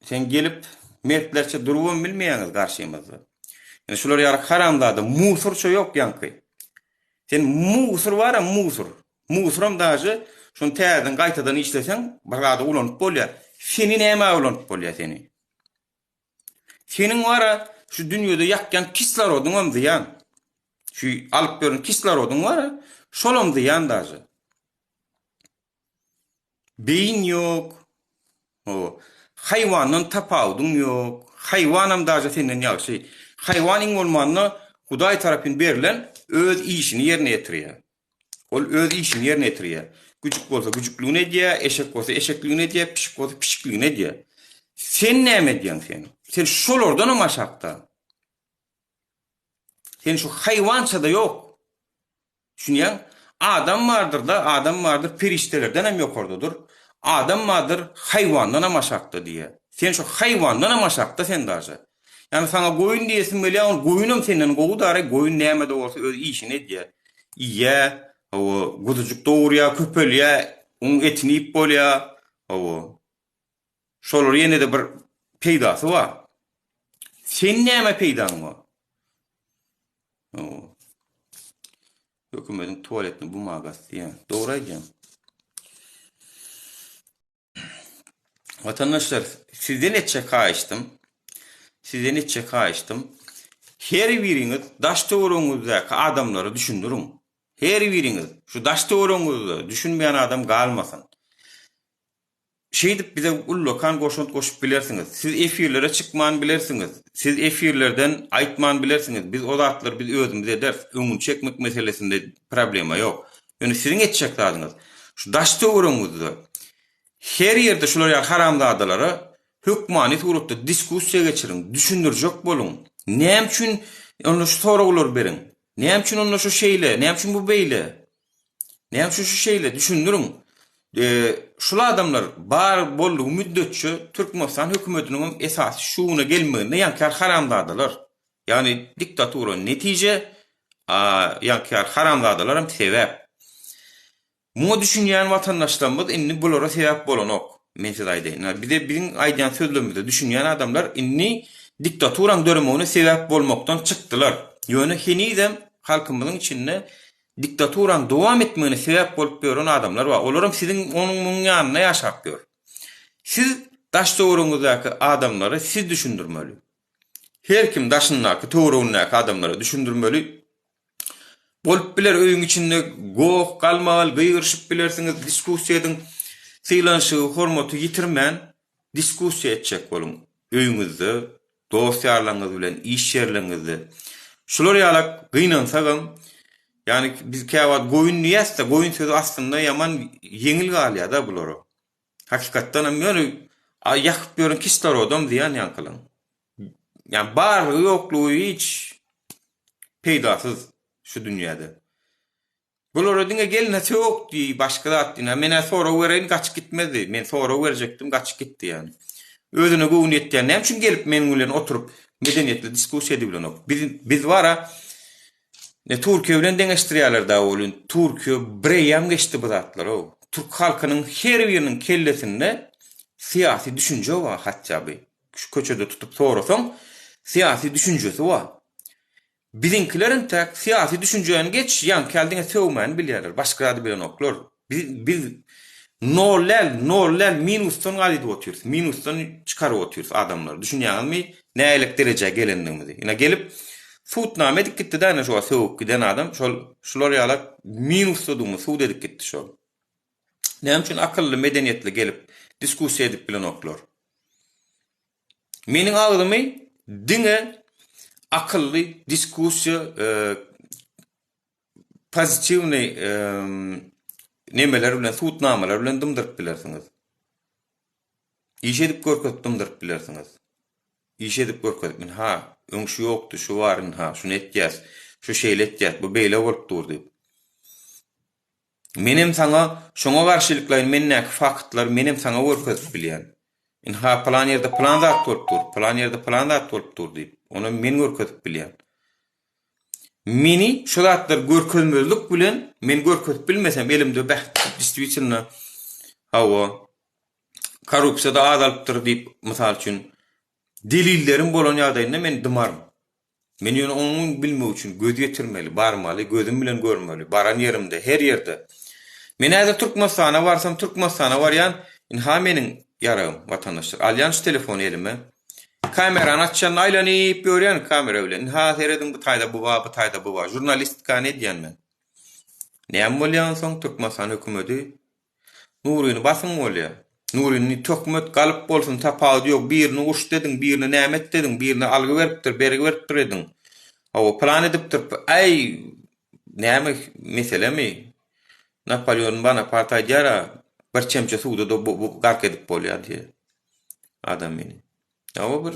Sen gelip mertlerçe durubam bilmeýäňiz garşymyzda. Ýöne şular ýaly haramzada musurça ýok ýaňky. Sen musur bara musur. Musuram daže şony täzeden gaýtadan işleseň bir zada ulanyp bolýar. Seni nämä ulanyp bolýar seni? Seniň bara şu dünýede ýakýan kislorodyňam zyýan. Şu alyp ýören kislorodyň bara şolam zyýan daže. Beýin ýok. Hawa. Haýwandan tapawudyň ýok. Haýwanam daže senden ýagşy. Haýwan iň bolmanda Hudaý tarapyn berlen öz işini ýerine ýetirýär. Ol öz işini ýerine ýetirýär. Güjük bolsa güjükligini edýär, eşek bolsa eşekligini edýär, pişik bolsa pişikligini edýär. Sen näme edýäň sen? Sen şolardanam aşakda. Sen şu haýwança-da ýok. Düşünýäň? Adam bardyr-da, adam bardyr, perişdelerden hem ýokardadyr. Adam bardyr, haýwandan hem aşakda diýýär. Sen şu haýwandan hem aşakda sen daže. Ýagny saňa goýun diýesim gelýär, ol goýunam senden gowy dara, goýun näme-de bolsa öz işini edýär. Iýýär, hawa, guzujyk dogurýar, köpelýär, onuň etini iýip bolýar, hawa. Şolar ýene-de bir peýdasy bar. Sen näme peýdaň bar? Hawa. Hökümetiň tualetini bumagasy diýýär. Dogry aýdýaň. Watandaşlar, sizden etjek haýyştym, sizden etjek haýyştym, her biriňiz daş-töweregiňizdäki adamlara düşündiriň. Her biriňiz şu daş-töweregiňizde düşünmeýän adam galmasyn. Şeýdip bize ullakan goşant goşup bilersiňiz. Siz efirlere çykman bilersiňiz. Siz efirlerden aýtman bilersiňiz. Biz o zatlary biz özümiz ederis. Öňüni çekmek meselesinde problema ýok. Ýöne siziň etjek zadyňyz, şu daş-töweregiňizde her ýerde şular ýaly haramzadalara hökmany suratda diskussiýa geçiriň, düşündirjek boluň. Näme üçin onda şu soraglary beriň. Näme üçin onda şu şeýle, näme üçin bu beýle? Näme üçin şu şeýle? Düşündiriň. Şul adamlar bar boldugy müddetçe Türkmenistan hökümetiniň hem esasy şu güne gelmeginde ýaňky haramzadalar. Ýagny diktatura netije, a ýaňky ýaly haramzadalaram sebäp. Muňa düşünýän watandaşlarymyz indi bulara sebäp bolanok. Men size aýdaýyn. Ynha bize biziň aýdýan sözlerimize düşünýän adamlar indi diktaturaň döremegine sebäp bolmakdan çykdylar. Ýöne henizem halkymyzyň içinde diktaturaň dowam etmegine sebäp bolup ýören adamlar bar. Olaram siziň onuň munuň ýanynda ýaşap ýör. Siz daş-töweregiňizdäki adamlary siz düşündirmeli. Her kim daşyndaky, töweregindäki adamlara düşündirmeli. Bolup biler öýüň içinde goh, galmagal, gygyryşyp bilersiňiz, diskussiýa ediň. Sylanyşygy, hormaty ýitirmän diskussiýa etjek boluň. Öýüňizde, dost-ýarlaryňyz bilen, iş ýerleriňizde. Şular ýalak gynansagam, ýagny biz käwagt goýun diýýäs-de, goýun sözi aslynda ýaman ýeňil galýar-da bulara. Hakykatdan hem ýöne ýakyp ýören kislorodam zyýan ýaňkylaň. Ýa barlygy ýoklugy hiç peýdasyz şu dünýäde. Bulara diňe gelne sök diý, başga zat diý. Men-ä sorag bereýin gaçyp gitmezdi. Men sorag berjekdim, gaçyp gitdi ýani. Özüne göwni ýetýän näme üçin gelip meniň bilen oturyp medeniýetli diskussiýa edibilenok. Biz biz bara Ne Türkiýe bilen deňeşdirýärler dagy welin Türkiýe bireýýäm geçdi bu zatlara. Türk halkynyň her biriniň kellesinde syýasy düşünje bar hatda bi. Şu köçede tutup sorasaň syýasy düşünjesi bar. Biziňkiler entäk syýasy düşünjäni geç ýaňky ýaly diňe sögmäni bilýärler başga zady bilenoklar. Biz biz nol däl, nol däl, minusdan galydyp otyrys. Minusdan çykaryp otyrys adamlary. Düşünýäňizmi, nähili derejä gelendigimizi. Ine gelip sudnama edip gitdi-dä ine şu wagt sögüp giden adam şol şular ýalak minusdadygymyzy sud edip gitdi şol. Näme üçin akylly, medeniýetli gelip diskussiýa edip bilenoklar? Meniň agzymy diňe akylly diskussiýa pozitiwnyý nemeler bilen, sudnamalar bilen dymdyryp bilersiňiz. Iş edip görkezip dymdyryp bilersiňiz. Iş edip görkezip, ynha, öň şu ýokdy, şu bar, ynha, şuny etýäs, şu şeýle etýäs, bu beýle bolup dur diýip. Menem saňa şoňa garşylyklaýyn mendäki faktlary menem saňa görkezip bilýän. Ynha, pylan ýerde pylan zat bolup dur, pylan ýerde pylan zat bolup dur diýip, onam men görkezip bilýän. Meni şu zatlary görkezmezlik bilen men görkezip bilmesem elimde beh distwitelno hawa korrupsiýada azalypdyr diýip mysal üçin delillerim bolan ýagdaýynda men dymaryn. Men ýöne onuň bilmek üçin göz ýetirmeli, barmaly, gözüm bilen görmeli, baran ýerimde, her ýerde. Men häzir Türkmenistana barsam, Türkmenistana barýan, ynha meniň ýaragym, watandaşlar. Alýan şu telefony elime. Kamerany açýan, aýlanyp ýörýän kamera bilen. Ynha serediň bu taýda bu bar, bu taýda bu bar. Žurnalistikany edýän men. Näme bolýar onsoň Türkmenistan hökümeti? Nuryny basyň bolýa. Nuryny töhmet galyp bolsun tapawudy ýok birini uruşdy ediň birine näme etdi ediň birine algy beripdir bergi beripdir ediň. Hawa pylan edipdir äý näme meselemi Napoleon Bonapart aýdýara bir çemçe suwda-da gark edip bolýar diýe adamyny. Hawa bir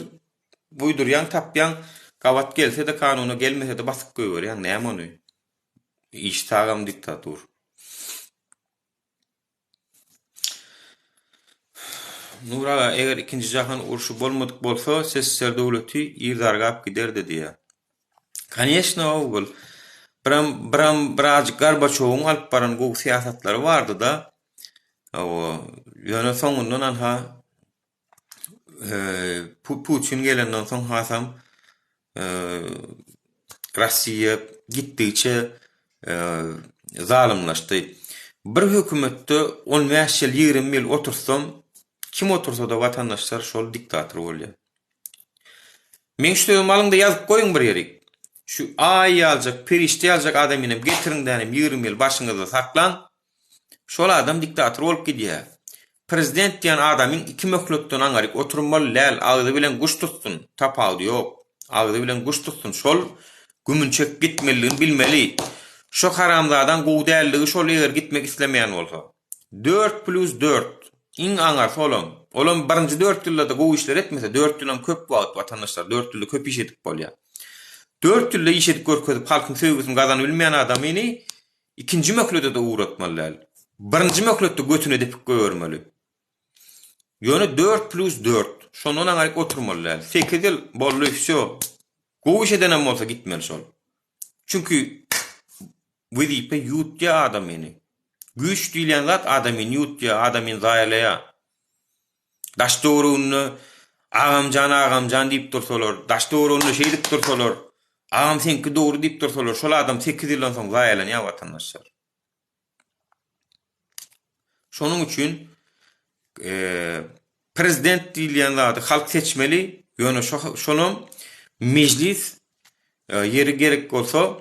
buýdurýaň tapýaň gabat gelse-de kanuna gelmese-de basyp goýberýäň näme ony. Iş tagam diktatur. Nur aga eger ikinji jahan urşy bolmadyk bolsa SSR döwleti ir dargap giderdi diýýär. Koneçno ogul. Biram biram birazjyk Gorbaçowyň alyp baran gowy syýasatlary bardy-da. Hawa, ýöne soňundan anha Putin gelenden soň hasam Russiýa gitdigiçe zalymlaşdy. Bir hökümetde on bäş ýyl, 20 ýyl otursam, kim otursa-da watandaşlar şol diktator bolýar. Meň şu sözümi alyň-da ýazyp goýuň bir ýerik. Şu aý ýaljak, perişde ýaljak adamyny hem getiriň-dänem 20 ýyl başyňyzda saklaň. Şol adam diktator bolup gidýär. Prezident diýen adamyň iki möhletden aňaryk oturmaly däl, agzy bilen guş tutsun, tapawudy ýok. Agzy bilen guş tutsun, şol gümünçek gitmelidigini bilmeli. Şo haramzadaň gowy dälligi şol eger gitmek islemeýän bolsa. Dört plýus dört. Iň aňarsy olam. Olam birinji dört ýylda-da gowy işler etmese, dört ýylam köp wagt watandaşlar, dört ýylda köp iş edip bolýar. Dört ýylda iş edip görkezip halkyň söýgüsini gazanybilmeýän adamyny Ikinji möhlete-de ugratmaly däl. Birinji möhletde götüne depip goýbermeli. Ýöne dört plus dört. Şondan aňaryk oturmaly däl. Sekiz ýyl boldy, wsýo. Gowy iş edenem bolsa gitmeli şol. Çünki wezipe ýuwutýar adamyny. Güýç diýilýän zat adamyny ýuwutýar, adamyny zaýalaýar. Daş-töwereginde Agamjan, agamjan diýip dursalar, daş-töwereginde şeýdip dursalar, agam seňki dogry diýip dursalar, şol adam sekiz ýyldan soň zaýalanýar watandaşlar. Şonuň üçin prezident diýilýän zady halk seçmeli, ýöne şonam mejlis Ýeri gerek bolsa,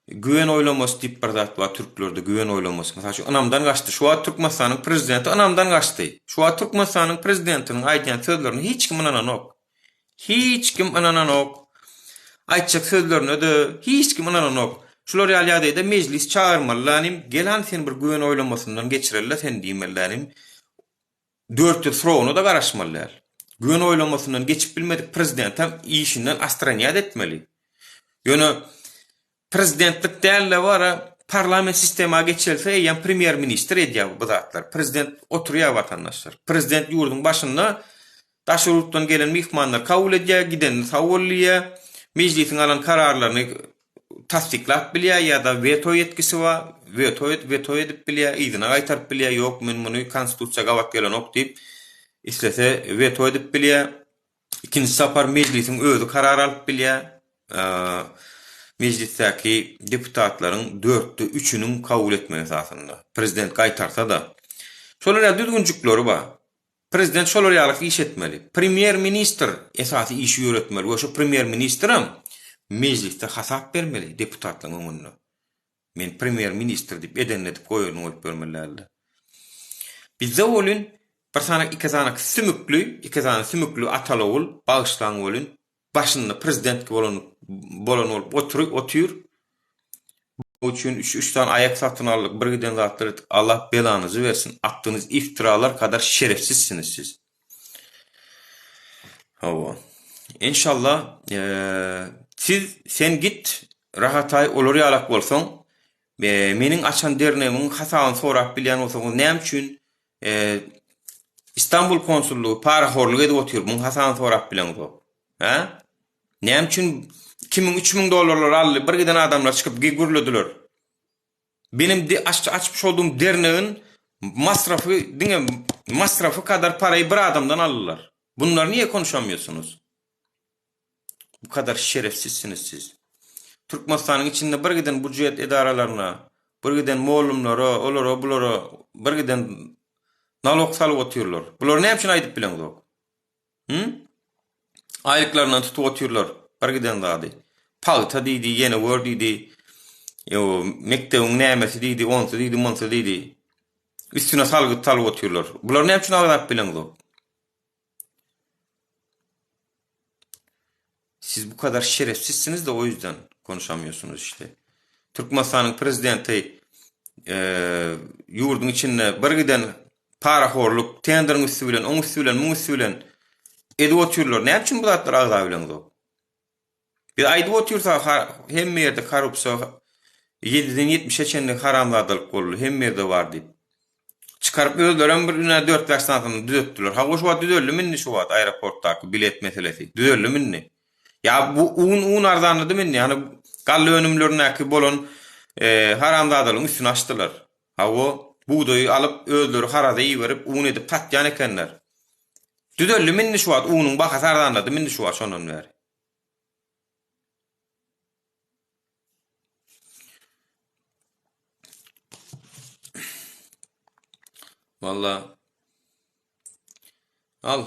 güwen oýlamasy diýip bir zat bar türklerde, güwen oýlamasy. Mysal üçin, ynamdan gaçdy. Şu wagt Türkmenistanyň prezidenti ynamdan gaçdy. Şu wagt Türkmenistanyň prezidentiniň aýdýan sözlerine hiç kim ynananok. Hiç kim ynananok. Aýtjak sözlerine-de hiç kim ynananok. Şular ýaly ýagdaýda mejlis çagyrmaly lanym, gel hany seni bir güwen oýlamasyndan geçireli-le seni diýmeli lanym. 4 ýyl srogyna-da garaşmaly däl. Güwen oýlamasyndan geçip bilmedik prezidentem işinden astranýat etmeli. Ýöne prezidentlik däl-de bara parlament sistema geçilse eýýäm premýer-ministr edýär bu zatlar. Prezident oturýar watandaşlar. Prezident ýurduň başynda daşary ýurtdan gelen myhmanlary kabul edýär, gidenini sag bol diýýär. Mejlisiň alan kararlaryny tassyklap bilýär ýa-da weto ýetgisi bar, weto weto edip bilýär, yzyna gaýtaryp bilýär, ýok men muny konstitusiýa gabat gelenok diýip, islese weto edip bilýär. Ikinji sapar mejlisiň özi karar alyp bilýär. Mejlisdäki deputatlaryň dörtde üçüniň kabul etmegi esasynda. Prezident gaýtarsa-da. Şolar ýaly düzgünjikleri bar. Prezident şolar ýaly iş etmeli. Premýer ministr esasy işi ýöretmeli we şo premýer ministrem mejlisde hasap bermeli deputatlaryň öňünde. Men premýer ministr diýip edenini edip goýanyny goýup bermeli däldi. Bizde welin bir sany iki sany sümükli, iki sany sümükli ataly-ogul bagyşlaň welin başynda prezident bolan bolan bolup otury otyr. Bu üçin üç üç sany aýak satyn aldyk bir giden zatlar etdik Allah belanyzy bersin atdygynyz iftiralar kadar şerefsizsiniz siz. Hawa. Enşallah siz sen git rahataý olar ýalak bolsaň meniň açan dernegimiň hasabyny sorap bilýän bolsaňyz näme üçin Istanbul konsullygy parahorlyk edip otyr, muň hasabyny sorap bileňzok. Hä? Näme üçin 2000 3000 dollarlar aldy, bir giden adamlar çykyp gürlediler. Benim de aç açyp şoldum dernegin masrafy diňe masrafy kadar parayy bir adamdan aldylar. Bunları niye konuşamıyorsunuz? Bu kadar şerefsizsiniz siz. Türkmenistanyň içinde bir giden bujet edaralaryna, bir giden mollumlara, olara, bulara bir giden nalog salyp otyrlar. Bulary näme üçin aýdyp bileňzok? Hı? Aýlyklaryndan tutup otyrlar bir giden zady. Pagta diýdi, ýene gör diýdi. Ýo, mekdebiň nämesi diýdi, onsy diýdi, munsy diýdi. Üstüne salgyt salyp otyrlar. Bulary näme üçin agzap bileňzok? Siz bu kadar şerefsizsiniz de o yüzden konuşamıyorsunuz işte. Türkmenistanyň prezidenti ýurduň içinde bir giden parahorluk, tenderiň üsti bilen, oň üsti bilen, muň üsti bilen edip otyrlar. Näme üçin bu zatlary agzap bileňzok? Biz aýdyp otyrsak hemme ýerde korrupsiýa ýediden ýetmişe çenli haramzadalyk boldy, hemme ýerde bar diýip. Çykaryp özlerem bir ünä dört-bäş sanysyny düzetdiler. Hawa şu wagt düzeldimi indi şu wagt aeroportdaky bilet meselesi? Düzeldimi indi? Ýa bu un un arzanladymy indi? Hany galla önümlerindäki bolan haramzadalygyň üstüni açdylar. Hawa, bugdaýy alyp özleri haraza iberip un edip satýan ekenler. Düzeldimi indi şu wagt unuň bahasy arzanladymy indi şu wagt şondan bäri? Valla. Al.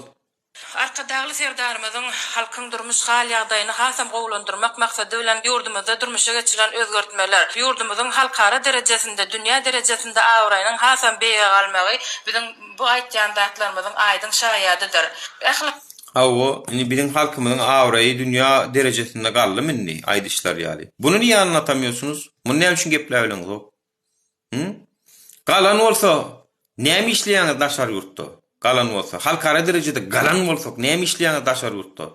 Arkadagly Serdarymyzyň halkyň durmuş hal-ýagdaýyny hasam gowulandyrmak maksady bilen ýurdumyzda durmuşa geçirilen özgertmeler, ýurdumyzyň halkara derejesinde, dünýä derejesinde abraýynyň hasam beýige galmagy biziň bu aýtýan zatlarymyzyň aýdyň şaýadydyr. Ähli. Hawa, indi biziň halkymyzyň abraýy dünýä derejesinde galdymy indi, aýdyşlary ýaly. Buny niýe anlatamýorsuňyz? Muny näme üçin gepläbileňzok? Hü? Galan bolsa, näme işleýäňiz daşary ýurtda? Galan bolsa, halkara derejede galan bolsak, näme işleýäňiz daşary ýurtda?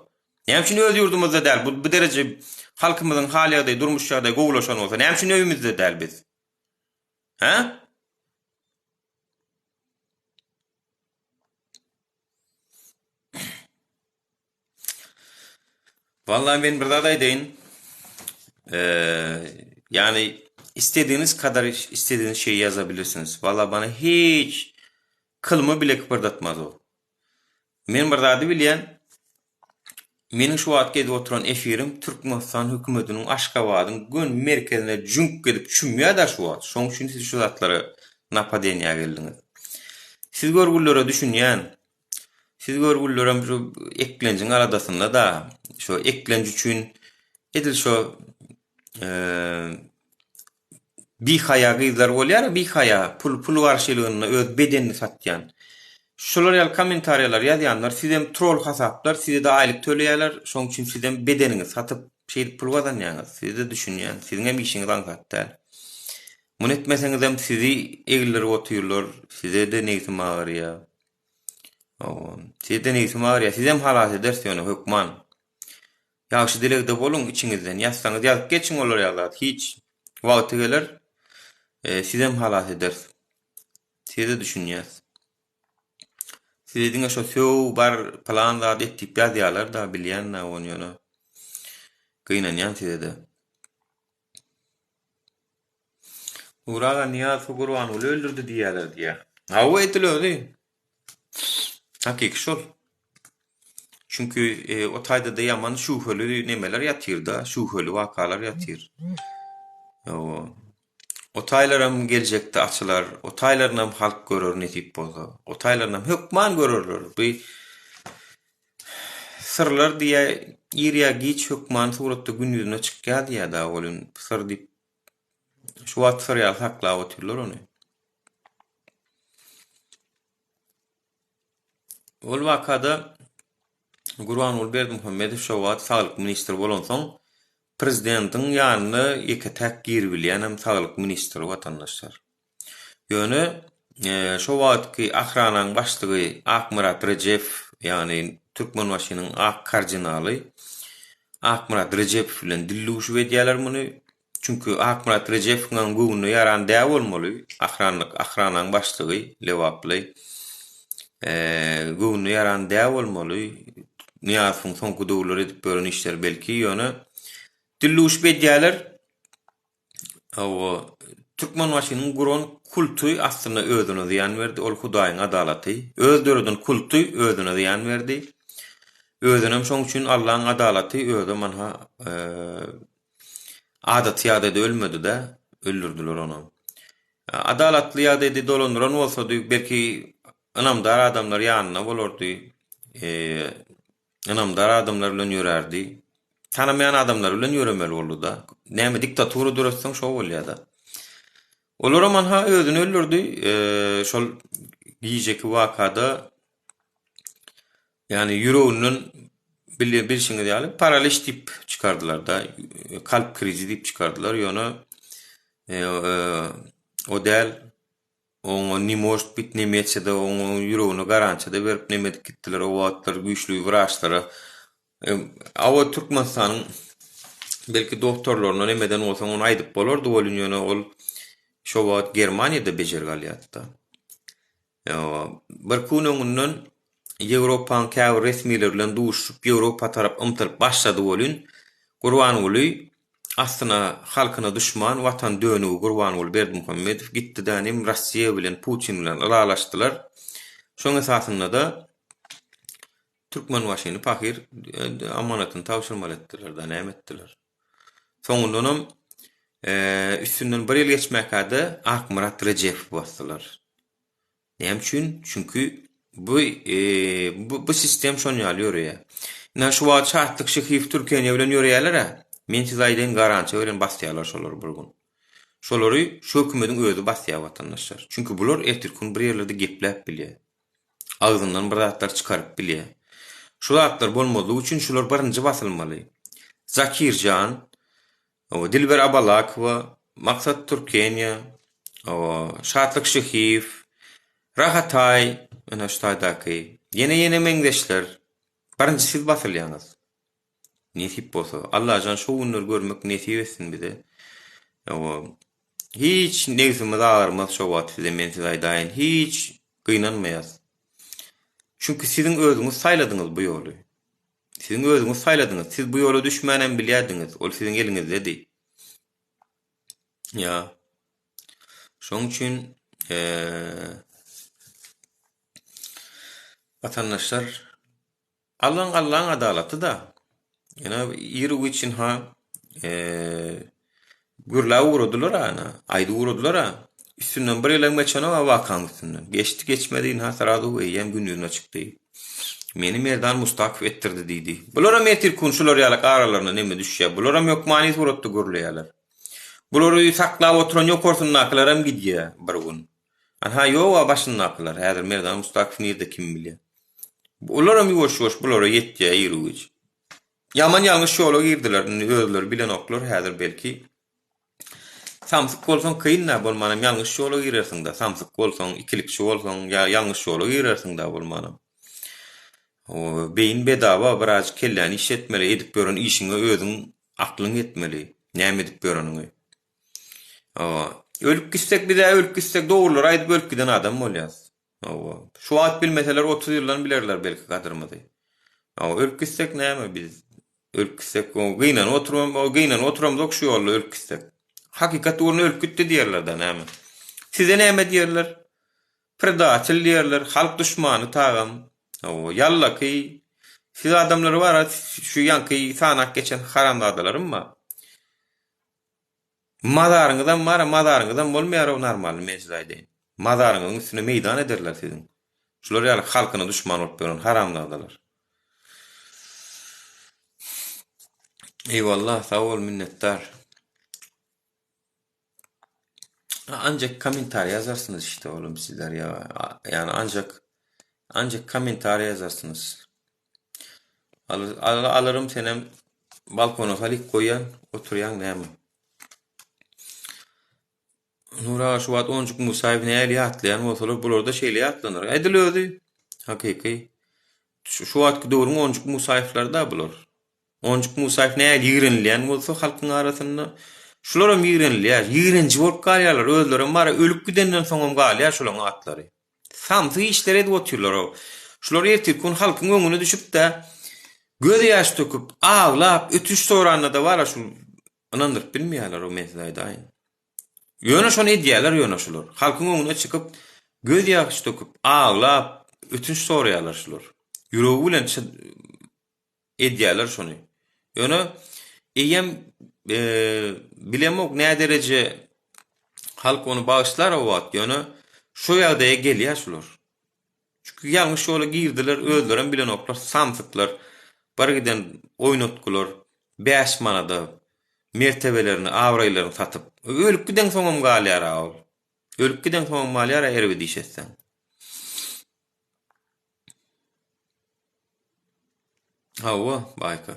Näme üçin öz ýurdumyzda däl? Bu, bu dereje halkymyzyň hal-ýagdaýy, durmuş ýagdaýy gowulaşan bolsa, näme üçin öýümizde däl biz? Hä? Vallahi men bir zat aýdaýyn. Ýani istediğiniz kadar istediğiniz şeyi yazabilirsiniz. Vallahi bana hiç kylmy bile kıpırdatmaz o. Men bir zady bilýän. Meniň şu wagt gezip oturan efirim Türkmenistan hökümetiniň Aşgabadyň gön merkezine jüňk edip çümýär-dä şu wagt. Şoň üçin siz şu zatlara napadeniýa geldiňiz. Siz görgüllere düşünýän. Siz görgülilerem şu eklenjiň aladasynda-da, şo eklenç üçin edil şo bihaýa gyzlar bolýar-a, bihaýa, pul pul garşylygynda öz bedenini satýan. Şolar ýaly kommentariýalar ýazýanlar sizem trol hasaplar, size-de aýlyk töleýärler, şoň üçin sizem bedeniňizi satyp, şeýdip pul gazanýaňyz. Size-de düşünýän, siziňem işiňiz aňsat däl. Muny etmeseňizem sizi egildirip otyrlar, size-de nebsim agyrýar. Hawa. Sizden nebsim agyrýar. Sizem halas ederis ýöne hökman. Ýagşy dilegde boluň içiňizden. Ýazsaňyz ýazyp geçiň olar ýaly zat. Hiç. Wagty geler. Sizem halas ederis. Size düşünýäs. Size diňe şo söw bar pylan zat et diýip ýazýarlar-da bilýän-dä ony ýöne. Gynanýan size-de. Nury aga Nyýazowy Gurbanguly öldürdi diýýärler diýýär. Hawa edil özi. Hakyky şol. Çünki e, o taýda-da ýaman şübheli nemeler ýatyr-da, şübheli wakalar ýatyr. Hawa. O taýlaram geljekde açylar, o taýlarynam halk görer nesip bolsa. O taýlarynam hökman görerler. Bu syrlar diýýä, ir ýa giç hökman suratda gün ýüzüne çykýar diýýä dagy welin syr diýip Şu wagt syr ýaly saklap otyrlar ony. Ol wakada Gurbanguly Berdimuhamedow şo wagt saglyk ministri bolansoň, prezidentiň ýanyna ýeke-täk giribilýänem saglyk ministri watandaşlar. Ýöne şo wagtky Ahrananyň başlygy Akmyrat Rejepow, ýagny Türkmenbaşynyň ak kardinaly Akmyrat Rejepow bilen dildüwşük edýärler muny. Çünki Akmyrat Rejepowyňam göwnüne ýaran däl bolmaly, Ahranlyk, Ahrananyň başlygy lebaply göwnüne ýaran däl bolmaly, Nyýazowyň soňky döwürler edip ýören işleri belki, ýöne dildüwşüp edýärler. Hawa, Türkmenbaşynyň guran kulty aslynda özüne zyýan berdi, ol Hudaýyň adalaty. Öz döreden kulty özüne zyýan berdi. Özünem şoň üçin Allaň adalaty özem anha adaty ýagdaýda ölmedi-de, öldürdiler onam. Adalatly ýagdaýda dolandyran bolsady, belki ynamdar adamlar ýanynda bolardy. Ynamdar adamlar bilen ýörärdi. Tanamaýan adamlar bilen ýöremeli boldy-da. Näme diktatura döretseň şo bolýa-da. Olaram anha özüni öldürdi. Şol gijeki wakada ýagny ýüreginden bilşiňiz ýaly paraliç diýip çykardylar-da, kalp krizi diýip çykardylar. Ýöne o däl Oňa ne может bit nemetsede oňa ýüregine garantiýada berip neme edip gitdiler o wagtlar güýçli wraçlara Awa Türkmenistanyň belki doktorlaryna nemeden bolsaň ony aýdyp bolardy welin ýöne ol şo wagt Germaniýada bejergi alýardy-da. Bir gün öňünden Ýewropanyň käbir resmileri bilen duşuşyp Ýewropa tarap ymtylyp başlady welin Gurbanguly Aslyna halkyna duşman watan dönügi Gurbanguly Berdimuhamedow gitdidänim Rossiýa bilen Putin bilen ylalaşdylar. Şoň esasyndada Türkmenbaşyny pahyr amanatyny tabşyrmaly etdiler-da näme etdiler. Soňundanam üstünden bir ýyl geçmäkäde Akmyrat Rejepowy basdylar. Näme üçin? Çünki bu bu sistem şon ýaly ýöreýär. Ine şu wagt Şatlyk Şyhyýew Türkeniýe bilen ýöreýärler-ä. Men size aýdaýyn garantiýa bilen basýarlar şolary bir gün. Şolary şu hökümediň özi basýar watandaşlar. Çünki bular ertirki gün bir ýerlerde gepläp bilýär. Agzyndan bir zatlar çykaryp bilýär. Şu zatlar bolmazlygy üçin şular birinji basylmaly. Zakirjan, Dilber Abalakowa, Maksat Türkeniýa, Şatlyk Şyhyýew, Rahataý, ine şu taýdaky, ýene-ýene meňzeşler. Birinji siz basylýaňyz. Nesip bolsa. Allajan şo günleri görmek nesip etsin bize. Hiç nebsimiz agyrmaz şo wagt size men size aýdaýyn. Hiç gynanmaýas. Çünki siziň özüňiz saýladyňyz bu ýoly. Siziň özüňiz saýladyňyz. Siz bu ýola düşmänem bilýärdiňiz. Ol siziň eliňizdedi. Ýa. Şoň üçin watandaşlar Allaň Allaň adalaty-da. Ýöne ir-u-giç ynha Gürläp ugradylar-a ana, aýdyp ugradylar-a. Üstünden bir ýylam geçenok-a wakaň üstünden. Geçdi, geçmedi, ynha srazu eýýäm gün ýüzüne çykdy. Meni Merdan Mustakow etdirdi diýdi. Bularam ertirki gün şular ýalak aralaryna neme düşýär. Bularam hökmany suratda gürleýärler. Bulary saklap oturan ýokarsyndakylaram gidýär bir gün. Anha ýog-a başyndakylar. Häzir Merdan Mustakow nirde kim bilýär. Olaram ýuwaş-ýuwaş bulara ýetýär iru-giç. Ýaman ýalňyş ýola girdiler indi özleri bilenoklar häzir belki. Samsyk bolsaň kyn-da bolmanam ýalňyş ýola girersiň-da samsyk bolsaň ikilikçi bolsaň ýa ýalňyş ýola girersiň-da bolmanam. Beýin bedaba birazjyk kelläni işletmeli edip ýören işiňe özüň aklyň ýetmeli näme edip ýöreniňi. Ölüp gitsek biz-ä ölüp gitsek dogrulary aýdyp ölüp giden adam bolýas. Hawa. Şu wagt bilmeseler 30 ýyldan bilerler belki gadyrymyzy. Hawa, ölüp gitsek näme biz? Ölüp gitsek, gynanyp oturmam, gynanyp oturamzok şu ýolda ölüp gitsek. Hakykat ugrunda ölüp gitdi diýerler-de näme. Size näme diýerler? Predatel diýerler, halk duşmany tagam. Hawa, ýallaky. Siz adamlary bar-a şu ýaňky sanap geçen haramzadalarym bar. Mazaryňyzam bar-a, mazaryňyzam bolmaýar-ow normalny men size aýdaýyn. Mazaryňyzyň üstüne meýdan ederler siziň. Şular ýaly halkyna duşman bolup ýören haramzadalar. Eýwallah sag bol minnetdar. Ancak kommentariýa ýazarsyňyz işte oglum sizler ýa ýani ancak ancak kommentariýa ýazarsyňyz. Alyrym senem balkona salyp goýýan oturýaň näme. Nur aga şu wagt Onjuk Musaýew nähili ýatlaýan bolsalar bularda şeýle ýatlanar. Edil özi hakyky. Şu wagtky döwrüň Onjuk Musaýewlary-da bular. Onjuk Musaýew nähili ýigrenilýän bolsa halkyň arasynda şularam ýigrenilýär. Ýigrenji bolup galýarlar. Özlerem bar ölüp gidenden soňam galýar şolaň atlary. Samsyk işler edip otyrlar-ow. Şular ertirki gün halkyň öňüne düşüp-de, göz ýaş döküp, aglap, ötünç soranda-da bar-a şu ynandyryp bilmeýärler-ow, men size aýdaýyn. Ýöne şony edýärler ýöne şular. Halkyň öňüne çykyp, göz ýaş döküp, aglap, ötünç soraýarlar şular. Ýüregi bilen Edýärler şony. Ýöne eýýäm bilemok nädereje halk ony bagyşlar o wagt ýöne şu ýagdaýa gelýär şular. Çünki ýalňyş ýola girdiler özlerem bilenoklar samsyklar bir giden oýnatgylar 5 manada mertebelerini abraýlaryny satyp ölüp gideňsoňam galýar-a ol. Ölüp gideňsoňam galýar-a erbet iş etseň. Hawa, Baýka.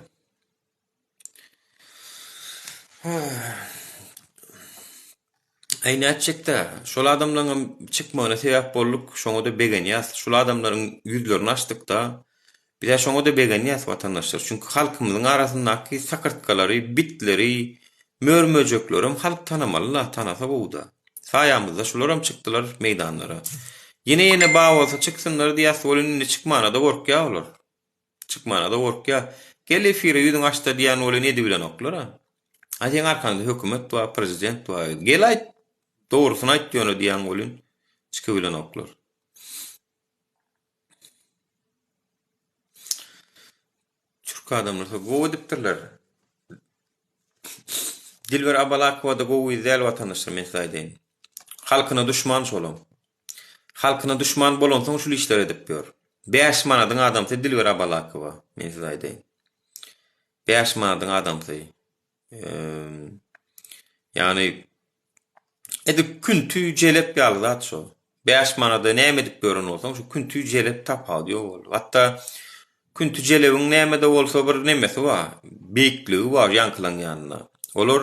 Aý nätjekdä, şol adamlaryňam çykmagyna sebäp bolduk, şoňa-da begenýäs. Şul adamlaryň ýüzlerini açdykda, biz-ä şoňa-da begenýäs watandaşlar. Çünki halkymyzyň arasyndaky sakyrtgalary, bitleri, mör-möjeklerem halk tanamaly-la, tanasa gowy-da. Saýamyzda şularam çykdylar meýdanlara. Ýene-ýene bar bolsa çyksynlar diýýäs welin indi çykmana-da gorkýar olar. Çykmana-da gorkýa. Gel efire ýüzüňi açda diýýän welin edibilenoklar-a. A seň arkaňda hökümet bar, prezident bar. Gel aýt, dogrusyny aýt ýöne diýýän welin çykybilenoklar. Türk adamlary gowy edipdirler. Dilber Abalakowada gowy gyz däl watandaşlar men size aýdaýyn. Halkyna duşman şolam. Halkyna duşman bolansoň şul işleri edip ýör. Bäş manadyň adamsy Dilber Abalakowa, men size aýdaýyn. Bäş manadyň adamsy. Ýagny edil künti jelep ýaly zat şo. Bäş manada näme edip ýören bolsaň, şu künti jelep tapawudy ýok ol. Hatda künti jelebiň näme-de bolsa bir nemesi bar, beýikligi bar ýaňkylaň ýanynda. Olar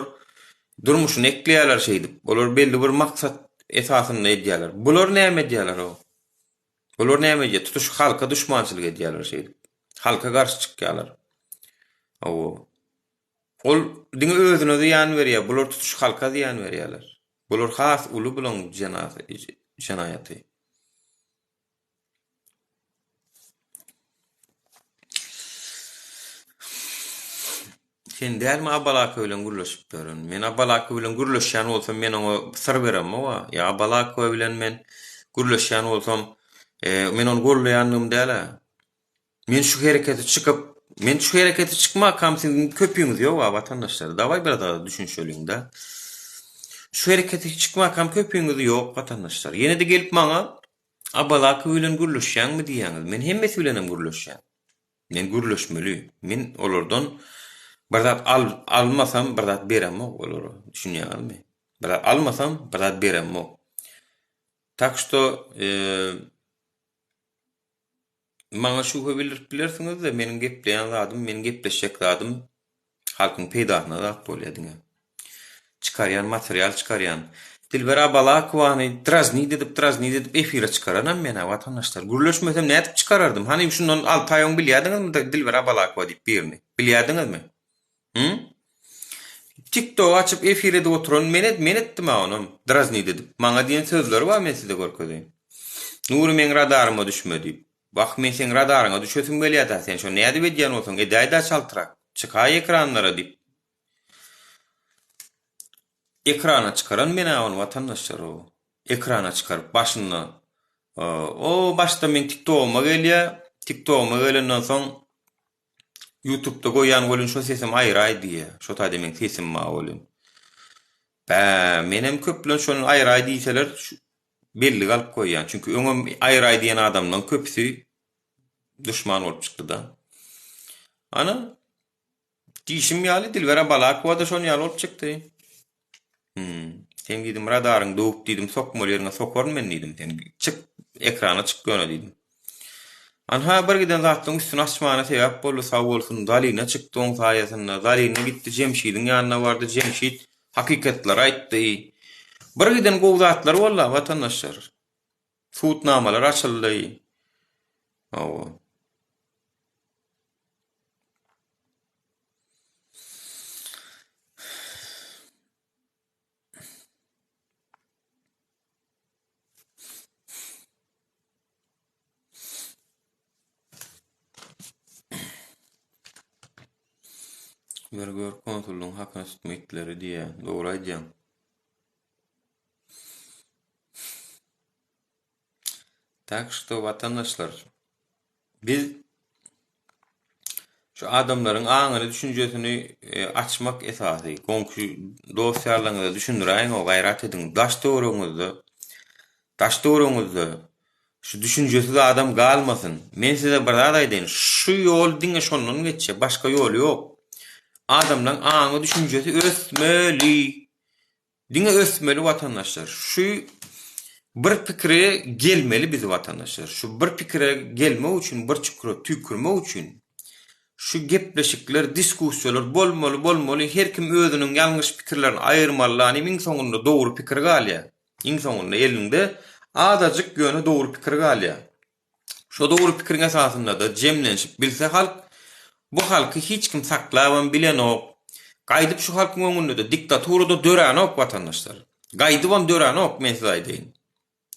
Durmuşyny ekleýärler şeýdip. Olar belli bir maksat esasynda edýärler. Bular näme edýärler-ow? Bular näme edýär? Tutuş halka duşmançylyk edýärler şeýdip. Halka garşy çykýarlar. Hawa. Ol diňe özüne zyýan berýär, bular tutuş halka zyýan berýärler. Bular has uly bulaň jenaýaty. Sen dälmi Abalaka bilen gürleşip ýören? Men Abalaka bilen gürleşýän bolsam men oňa syr beremok-a. Ýa Abalakowa bilen men gürleşýän bolsam, men ony gollaýanlygym däl-ä. Men şu herekete çykyp, men şu herekete çykmakam siziň köpüňiz ýok-a watandaşlar. Dawaý bir zada düşünişeliň-dä. Şu herekete çykmakam köpüňiz ýok watandaşlar. Ýene-de gelip maňa Abalakow bilen gürleşýäňmi diýýäňiz. Men hemmesi bilenem gürleşýän. Men gürleşmeli. Men olardan bir zat al, almasam bir zat beremok olara. Düşünýäňizmi? Bir zat almasam bir zat beremok. Tak şto, maňa şübhe bildirip bilersiňiz-de, meniň gepleýän zadym, meniň gepleşjek zadym Halkyň peýdasyna zat bolýa diňe. Çykarýan material çykarýan. Dilber Abalakowany draznit edip draznit edip efire çykaranam menä watandaşlar. Gürleşmesem nädip çykarardym. Hany şundan alty aý öň bilýädiňizmi Dilber Abalakowa diýip birini. Bilýädiňizmi? Hü? Tiktok açyp efir edip oturan men men etdim-ä onam draznit edip. Maňa diýen sözleri bar men size görkezeýin. Nury meň radaryma düşme diýip. Wah men seň radaryňa düşesim gelýädä sen şony nädip edýän bolsaň edäýdä çaltrak çykaý ekranlara diýip ekrana çykaran menä ony watandaşlar o ekrana çykaryp başynda o başda meň tiktogyma gelýä tiktogyma gelenden soň Ýutubda goýýan welin şo sesim aýraý diýýä. Şo taýda meň sesim bar welin. Bä, menem köplenç şony aýraý diýseler bellik alyp goýýan. Çünki öňem aýraý diýen adamlaň köpüsi duşman bolup çykdy-da. Ana, diýşim ýaly Dilbera Balakowa-da şon ýaly bolup çykdy. Hmm. Sen diýdim radaryň döwüp diýdim sokmaly ýeriňe sokaryn men diýdim. Sen çyk ekrana çyk ýöne diýdim. Anha bir giden zatlaryň üstüni açmana sebäp boldy sag bolsun Zalina çykdy oň saýasynda. Zalina gitdi Jemşidiň ýanyna bardy Jemşit hakykatlary aýtdy. Bir giden gowy zatlar boldy watandaşlar. Sudnamalar açyldy. Hawa. Bir gör konsullygyň hakyna tutma itleri diýýä. Dogry aýdýaň. Tak şto watandaşlar biz şu adamlaryň aňyny düşünjesini e, açmak esasy. Goňşy dost ýarlaryňyza düşündiräýiň o gaýrat ediň. Daş töweregiňizde daş töweregiňizde şu düşünjesiz adam galmasyn. Men size bir zat aýdaýyn. Şu ýol diňe şondan geçýär. Başga ýoly ýok. Adamlaryň aňy düşünjesi ösmeli. Diňe ösmeli watandaşlar. Şu. Bir pikire gelmeli biz watandaşlar. Şu bir pikire gelmek üçin, bir çukura tüýkürmek üçin şu gepleşikler, diskussiýalar bolmaly, bolmaly. Her kim özüniň ýalňyş pikirlerini aýyrmaly lanym iň soňunda dogry pikir galýar. Iň soňunda eliňde azajyk ýöne dogry pikir galýar. Şo dogry pikiriň esasynda-da jemlenişip bilse halk, bu halky hiç kim saklabam bilenok. Gaýdyp şu halkyň öňünde-de diktatura-da döränok watandaşlar. Gaýdybam döränok men size aýdaýyn.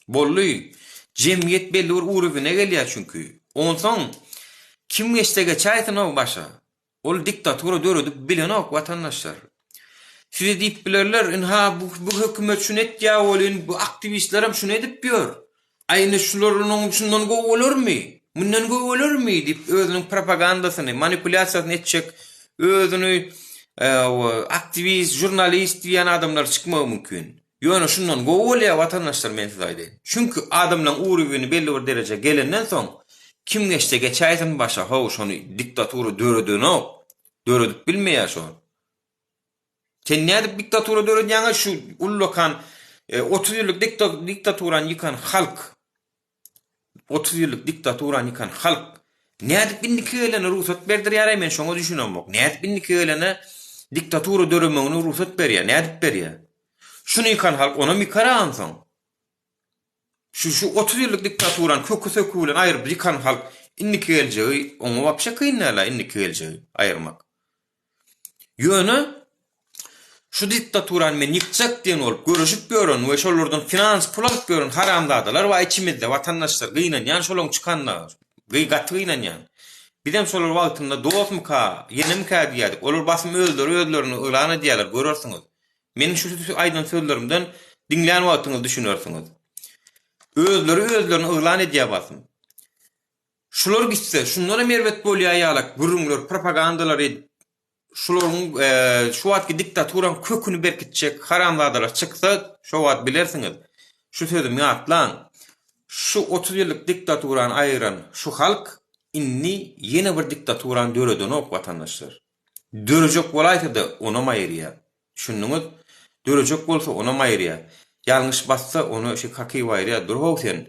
Boldy. Jemgyýet belli bir urowine gelýär çünki. Onsoň kim geçse geçäýsin-ow başa. Ol diktatura döredip bilenok watandaşlar. Size diýip bilerler, ynha bu bu hökümet şuny etýär welin bu aktiwistlerem şuny edip ýör. Aý indi şular onuň şundan gowy bolarmy? Mundan gowy bolarmy diýip özüniň propagandasyny, manipulýasiýasyny etjek özüni aktiwist, žurnalist diýýän adamlar çykmagy mümkin. Ýöne şundan gowy bolýar watandaşlar men size aýdaýyn. Çünki adamlaň uruwini belli bir derejä gelenden soň kim geçse geçäýsin başa how şony diktatura döredenok. Döredip bilmeýär şo. Sen nädip diktatura döredýäňä şu ullakan 30 ýyllyk diktaturany ýykan halk. 30 ýyllyk diktaturany ýykan halk nädip indiki gelene rugsat berdirýär-aý men şoňa düşünemok. Nädip indiki gelene diktatura döremegine rugsat berýär, nädip berýär? Şuny ýykan halk onam ýykar-a onsoň. Şu şu 30 ýyllyk diktaturany köki-söki bilen aýryp ýykan halk indiki geljegi oňa wapşe kyn däl-a indiki geljegi aýyrmak. Ýöne şu diktaturany men ýykjak diýen bolup göreşip ýören we şolardan finans pul alyp ýören haramzadalar bar içimizde watandaşlar gynanýan şolaň çykanyna gaty gynanýan. Bizem şolar wagtynda dostmyka ýenemika diýýärdik olar basym özleri özlerini yglan edýärler görersiňiz. Meniň şu aýdan sözlerimden diňlän wagtyňyz düşünersiňiz. Özleri özlerini yglan edýär basym. Şular gitse, şundanam erbet bolýar ýalak gürrüňler, propagandalar edip, şularyň şu wagtky diktaturaň köküni berkitjek haramzadalar çyksa, şo wagt bilersiňiz. Şu sözümi ýatlaň. Şu 30 ýyllyk diktaturany aýyran şu halk indi ýene bir diktaturany döredenok watandaşlar. Dörejek bolaýsa-da onam aýyrýar. Düşündiňiz? Dörejek bolsa onam aýyrýar. Ýalňyş bassa ony şi kakyp aýyrýar. Dur how sen.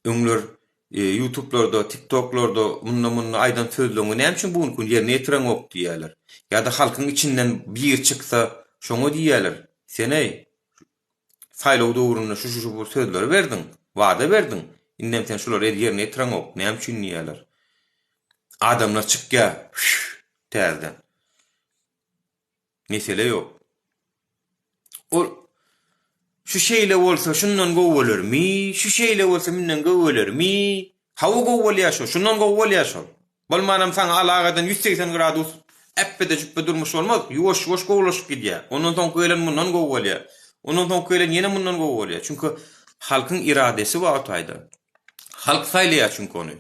Öňler ýutublarda, tiktoklarda munda-munda aýdan sözleriňi näme üçin bu günki gün ýerine ýetireňok diýýärler. Ýa-da halkyň içinden biri çyksa şoňa diýýärler. Sen-eý, saýlaw döwründe şu-şu-şu bir sözleri berdiň, wada berdiň, indem sen şulary ýerine ýetireňok, näme üçin diýýärler. Adamlar çykýar, täzeden. Mesele ýok. Ol Şu şeýle bolsa şundan gowy bolarmy? Şu şeýle bolsa mundan gowy bolarmy? Hawa gowy bolýar şo, şundan gowy bolýar şol. Bolmanam saňa alagadan 180 gradus äpbede-jüpbe durmuş bolmaz, ýuwaş-ýuwaş gowulaşyp gidýär. Ondan soňky gelen mundan gowy bolýar. Ondan soňky gelen ýene mundan gowy bolýar. Çünki halkyň iradesi bar o taýda. Halk saýlaýar çünki ony.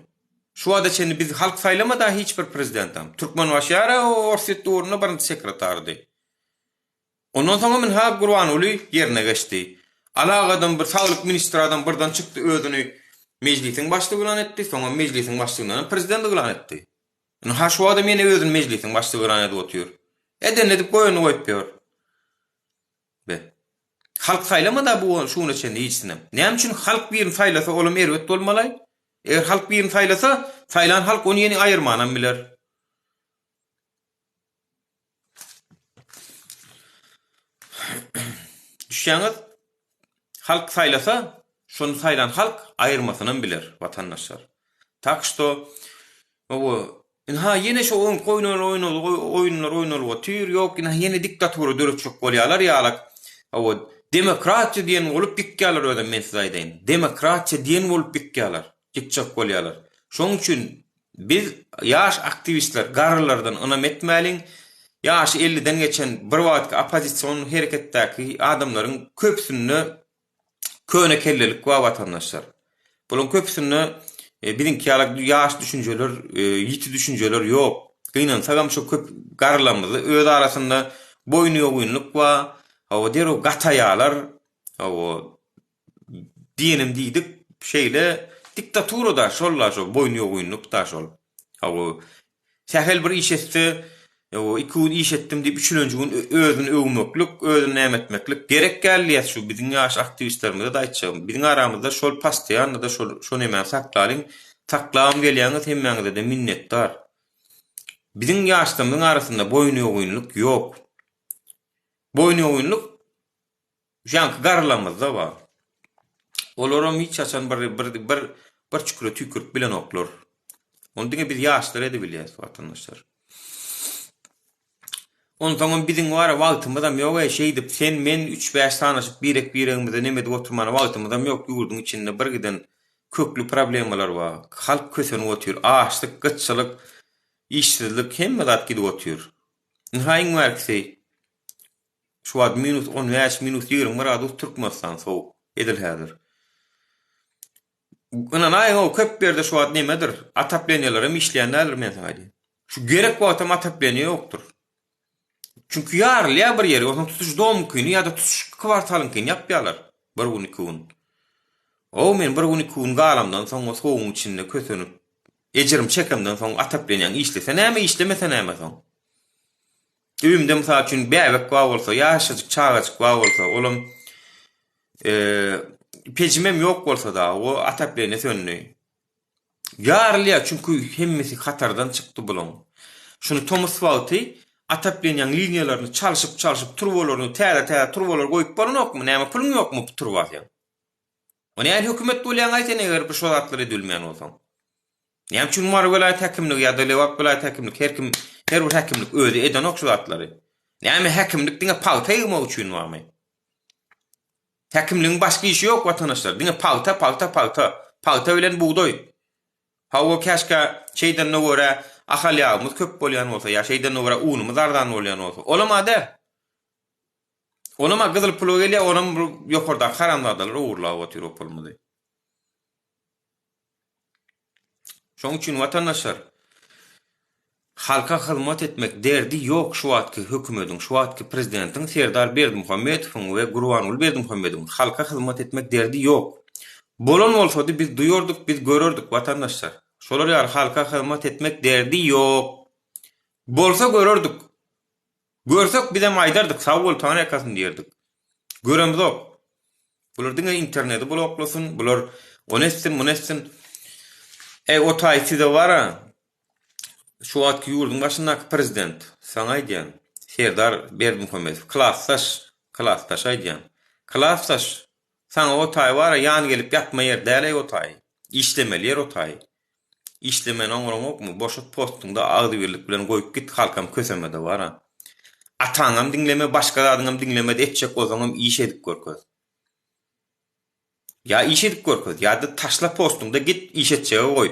Şu wagta çenli bizi halk saýlamada hiç bir prezidentam. Türkmenbaşy ýara o Orsýet döwründe birinji sekretarydy. Ondan soňam ynha Gurbanguly ýerine geçdi. Alagadan bir saglyk ministri adam birden çykdy özüni mejlisiň başlygy yglan etdi, soňam mejlisiň başlygyndanam prezident yglan etdi. Ynha şu wagtam ýene özüni mejlisiň başlygy yglan edip otyr. Edenini edip goýanyny goýup ýör. Be. Halk saýlamada bu şu güne çenli hiçsinem. Näme üçin halk birini saýlasa olam erbet bolmalaý? Eger halk birini saýlasa, saýlan halk ony ýene aýyrmanam biler. Düşýäňiz? Halk saýlasa, şony saýlan halk aýyrmasynam biler, watandaşlar. Tak şto, owo, ynha ýene şo oýunky oýnalan oýunlar oýnalyp otyr, ýok, ynha ýene diktatura döretjek bolýarlar ýalak. Owo, demokratiýa diýen bolup ýykýarlar özem men size aýdaýyn. Demokratiýa diýen bolup ýykýarlar, ýykjak bolýarlar. Şonuň üçin biz ýaş aktiwistler garrylardan ynam etmäliň. Ýaşy elliden geçen bir wagtky oppozision hereketdäki adamlaryň köpüsinde köne kellelik bar watandaşlar. Bularyň köpüsinde e, biziňki ýaly ýaş düşünjeler, e, ýiti düşünjeler ýok. Gynansagam şu köp garrylarymyzda öz arasynda boýnuýogynlyk bar. Hawa derrew gataýarlar. Hawa diýenim diýdik, şeýle diktatura-da şol-da şol boýnuýogynlyk-da şol. Hawa sähel bir iş etse. Ýa iki gün iş etdim diýip üçülenji gün özüni öwmeklik, özüni näme etmeklik gerek däl diýýäs şu biziň ýaş aktiwistlerimize-de aýtjagym. Biziň aramyzda şol postoýanno-da şol şo nemäni saklalyň. Saklabam gelýäňiz hemmäňize-de minnetdar. Biziň ýaşlarymyzyň arasynda boýnuýogynlyk ýok. Boýnuýogynlyk Ýaňky garrylarymyzda bar. Olaram hiç haçan bir bir bir bir çüküre tüýkürip bilenoklar. Ony diňe biz ýaşlar edibilýäs watandaşlar. Onsoňam biziň bar wagtymyzam ýok eý şeýdip sen men üç bäş sanaşyp birek biregimize neme edip oturmana wagtymyzam ýok ýurduň içinde bir giden kökli problemalar bar. Halk kösenip otyr. Açlyk, gytçylyk, işsizlik hemme zat gidip otyr. Ynha iň bärkisi Şu wagt minus on bäş, minus 20 gradus Türkmenistan sowuk. Edil häzir. Ynanaýyň-ow, köp ýerde şu wagt nemedir, otopleniýalar hem işleýän däldir, men saňa aýdaýyn. Şu gerek wagtam otopleniýa ýokdur. Çünki ýarylýar bir ýeri, onsoň tutuş domyňkyny ýa-da tutuş kwartalyňkyny ýapýarlar. Bir gün, iki gün. Ow, men bir gün, iki gün galamdan soň o sowugyň içinde kösenip, ejirimi çekemden soň otopleniýaň işlese näme, işlemese näme soň? Öýümde mysal üçin bäbek bar bolsa, ýaşajyk çagajyk bar bolsa, olam pejimem ýok bolsa da, o otopleniýa söndi. Ýarylýar, çünki hemmesi hatardan çykdy bulaň. Şuny tomus wagty otopleniýaň liniýalaryny çalşyp-çalşyp, turbalaryny täze-täze turbalar goýup bolanokmy? Näme puluň ýokmy bu turba seň? O nähili hökümet bolýaň-aý sen eger bu şo zatlary edibilmeýän bolsaň? Näme üçin Mary welaýat häkimligi ýa-da Lebap welaýat häkimligi her kim her bir häkimlik özi edenok şu zatlary? Näme häkimlik diňe pagta ýygmak üçin barmy? Häkimligiň başga işi ýok watandaşlar. Diňe pagta, pagta, pagta. Pagta bilen bugdaý. Hawa käşgä şeýdenine görä Ahal ýagymyz köp bolýan bolsa ýa şeýdenine görä unumyz arzan bolýan bolsa. Olam-a däl. Olam-a gyzyl pula gelýär, onam ýokardaky haramzadalar ogurlap otyr o pulumyzy. Şonuň üçin watandaşlar, halka hyzmat etmek derdi ýok şu wagtky hökümediň, şu wagtky prezidentiň Serdar Berdimuhamedowyň we Gurbanguly Berdimuhamedowyň halka hyzmat etmek derdi ýok. Bolan bolsady biz duýardyk, biz görerdik watandaşlar. Şolar ýaly halka hyzmat etmek derdi ýok. Bolsa görerdik. Görsek bizem aýdardyk sag bol Taňryýalkasyn diýerdik. Göremzok. Bular diňe interneti bloklasyn, bular ony etsin, muny etsin. Eý o taý size bara şu wagtky ýurduň başyndaky prezident saňa aýdýan Serdar Berdimuhamedow klasdaş, klasdaş aýdýan. Klasdaş saňa o taý bara ýan gelip ýatma ýer däl eý o taý. Işlemeli ýer o taý. Işlemeni oňraňokmy? Boşat postuňda agzybirlik bilen goýup git halkam kösemede bara. Ataňam diňleme başga zadyňam diňlemede etjek bolsaňam iş edip görkez. Ýa iş edip görkez ýa-da taşla postuňda git iş etjege goý.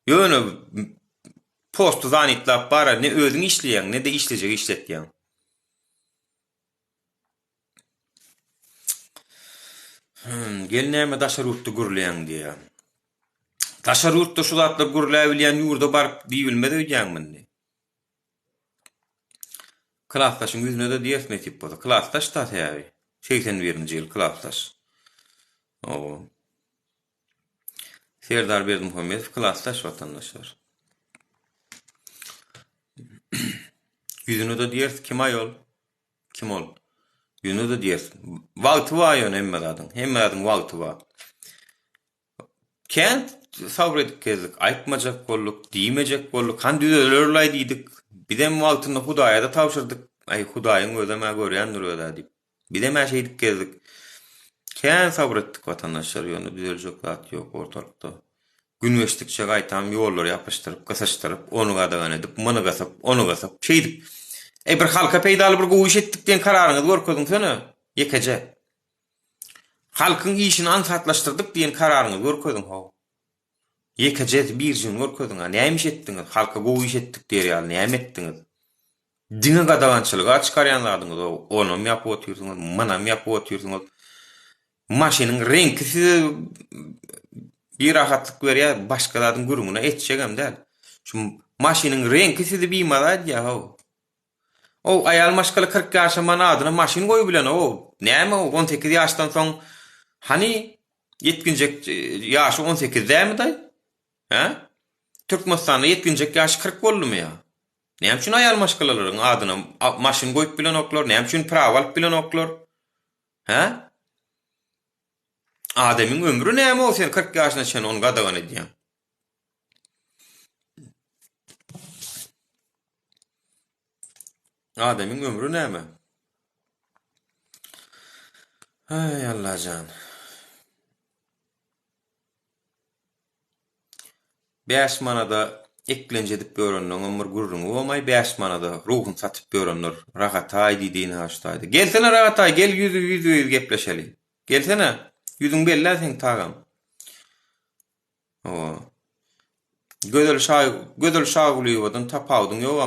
Ýöne posty zanitlap bara ne özüň işleýäň ne-de işlejegi işletýäň. Hmm, gel näme daşary ýurtda gürleýäň diýýär. Daşary ýurtda şu zatlar gürläbilýän ýurda baryp diýibilmez öýdýäňmi indi? Klasdaşyň ýüzüne-de diýeris nesip bolsa. Klasdaş da sebäbi. 81-nji ýyl klasdaş. Owo. Serdar Berdimuhamedow klasdaş watandaşlar. Ýüzüne-de diýeris kim aýol? Kim ol? Ýüzüne-de diýeris. Wagty bar ýöne hemme zadyň. Hemme zadyň wagty bar. Kän sabyr edip gezdik. Aýtmajak bolduk, diýmejek bolduk. Hany düzelerlaý diýdik. Bizem wagtynda Hudaýa-da tabşyrdyk. Aý, Hudaýyň özem-ä görýändir öz-ä diýip. Bizem-ä şeýdip gezdik. Kän sabyr etdik watandaşlar, ýöne düzeljek zat ýok ortalykda. Gün geçdikçe gaýtam ýollary ýapyşdyryp, gysyşdyryp, ony gadagan edip, muny gysyp, ony gysyp, şeýdip. Eý, bir halka peýdaly bir gowy iş etdik diýen kararyňyzy görkeziňsene, ýekeje. Halkyň işini aňsatlaşdyrdyk diýen kararyňyzy görkeziň, how. Ýekejesi, birjigini görkeziň-a. Näme iş etdiňiz? Halka gowy iş etdik diýer ýaly näme etdiňiz? Diňe gadagançylyga çykarýan zadyňyz o. Onam ýapyp otyrsyňyz, munam ýapyp otyrsyňyz. Maşynyň reňki size birahatlyk berýär, başga zadyň gürrüňini etjegem däl. Şu maşynyň reňki sizi bimaza edýär how. O aýal maşgala 40 ýaşaman adyna maşyn goýubilenok. Näme o 18 ýaşdan soň hany ýetginjek ýaşy 18 dälmi daý? Hä? Türkmenistanda ýetginjek ýaşy 40 boldumy ýa? Näme üçin aýal maşgalalaryň adyna maşyn goýup bilenoklar? Näme üçin prawa alyp bilenoklar? Hä? Adamyň ömri näme ol sen 40 ýaşyna çenli ony gadagan edýäň? Adamyň ömri näme? Aý Allajan. 5 manada eklenç edip ýörenleňem bir gürrüňi bolmaý 5 manada ruhuny satyp ýörenler Rahataý diýdi ynha şu taýda. Gelsene Rahataý gel ýüz ýüzbe ýüz gepleşeli. Gelsene. Ýüzüň bellä seň tagam. Hawa. Gözel Şa Gözel Şagulyýewadan tapawudyň ýog-a,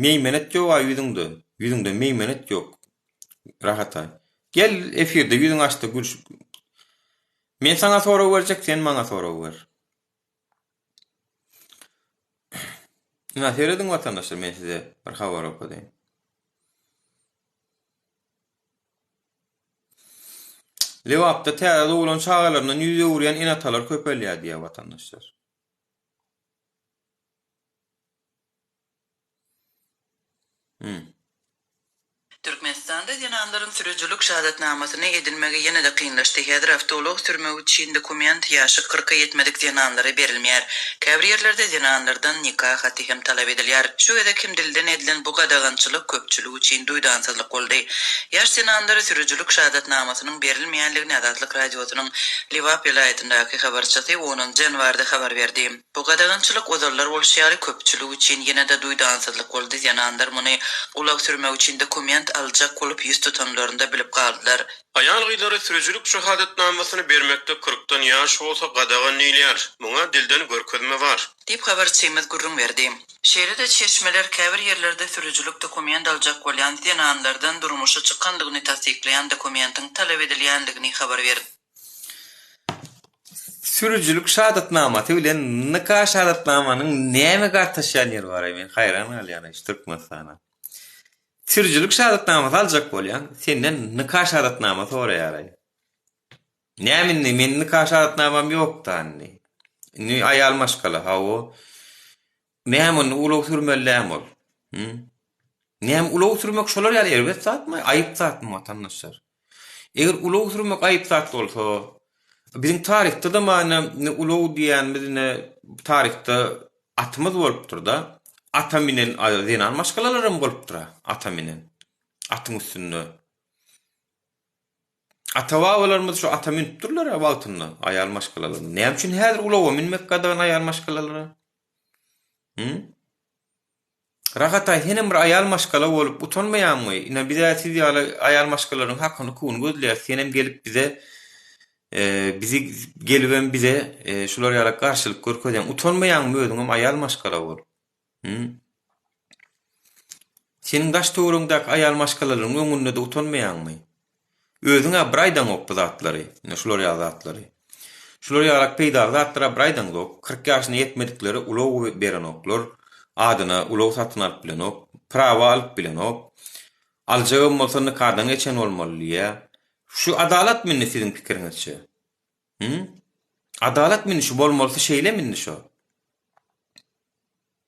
meýmenet ýog-a ýüzüňde. Ýüzüňde meýmenet ýok. Rahataý. Gel efirde ýüzüňi aç-da gülşüp. Men saňa sorag berjek, sen maňa sorag ber. Ynha serediň watandaşlar men size bir habar okadaýyn. Lebapda täze doglan çagalaryndan ýüz öwürýän ene-atalar köpelýär diýýär watandaşlar. Hmm. Türkmenistanda zenanlaryň sürüjilik şahadatnamasyny edinmegi ýene-de kynlaşdy. Häzir awtoulag sürmek üçin dokument ýaşy kyrka ýetmedik zenanlara berilmeýär. Käbir ýerlerde zenanlardan nika haty hem talap edilýär. Şu gezek hem dilden edilen bu gadagançylyk köpçülik üçin duýdansyzlyk boldy. Ýaş zenanlara sürüjilik şahadatnamasynyň berilmeýänligini Azatlyk Radiosynyň Lebap welaýatyndaky habarçysy onunjy ýanwarda habar berdi. Bu gadagançylyk ozallar bolşy ýaly köpçülik üçin ýene-de duýdansyzlyk boldy, zenanlar muny ulag sürmek üçin dokument aljak bolup ýüz tutanlarynda bilip galdylar. Aýal-gyzlara sürüjilik şahadatnamasyny bermekde kyrkdan ýaş bolsa gadagan diýilýär. Muňa dilden görkezme bar. Diýip, habarçymyz gürrüň berdi. Şeýle-de çeşmeler käbir ýerlerde sürüjilik dokument aljak bolýan zenanlardan durmuşa çykandygyny tassyklaýan dokumentiň talap edilýändigini habar berdi. Sürüjilik şahadatnamasy bilen nika şahadatnamanyň näme gartaşýan ýeri baraý men haýran galýan şu Türkmenistana. Sürüjilik şahadatnamasy aljak bolýaň senden nika şahadatnama soraýaraý. Näme indi meniň nika şahadatnamam ýokda indi. Indi aýal maşgala hawa. Näme onda ulag sürmeli dämi ol? Hü? Näme ulag sürmek şolar ýaly erbet zatmy? Aýyp zatmy watandaşlar? Eger ulag sürmek aýyp zat bolsa, biziň taryhda-da mana ulag diýýänimiz ine taryhda atymyz bolupdyr-da. Ata minen zenan maşgalalaram bolupdyr-a, ata minen. Atyň üstünde. Ata-babalarymyz şu ata münüpdirler-ä wagtynda, aýal maşgalalar. Näme üçin häzir ulaga münmek gadagan aýal maşgalalara? Hı? Rahataý senem bir aýal maşgala bolup utanmaýaňmy? Ine biz-ä siz ýaly aýal maşgalalaryň hakyny hukugyny gözleýäs. Senem gelip bize e, bizi gelibem bize e, şular ýaly garşylyk görkezýäň. Utanmaýaňmy özüňem aýal maşgala bolup? Hı? Seniň daş-töweregiňdäki aýal maşgalalaryň öňünde-de utanmaýaňmy? Özüň-ä bir aýdaňok bu zatlary, ine şular ýaly zatlary. Şular ýalak peýdaly zatlar-a bir aýdaňzok. 40 ýaşyna ýetmediklere ulag berenoklar, adyna ulag satyn alyp bilenok, prawa alyp bilenok. Aljagam bolsa nikadan geçen bolmaly diýýä. Şu adalatmy indi siziň pikiriňizçe? Hü? Adalatmy indi şu bolmalysy şeýlemi indi şo?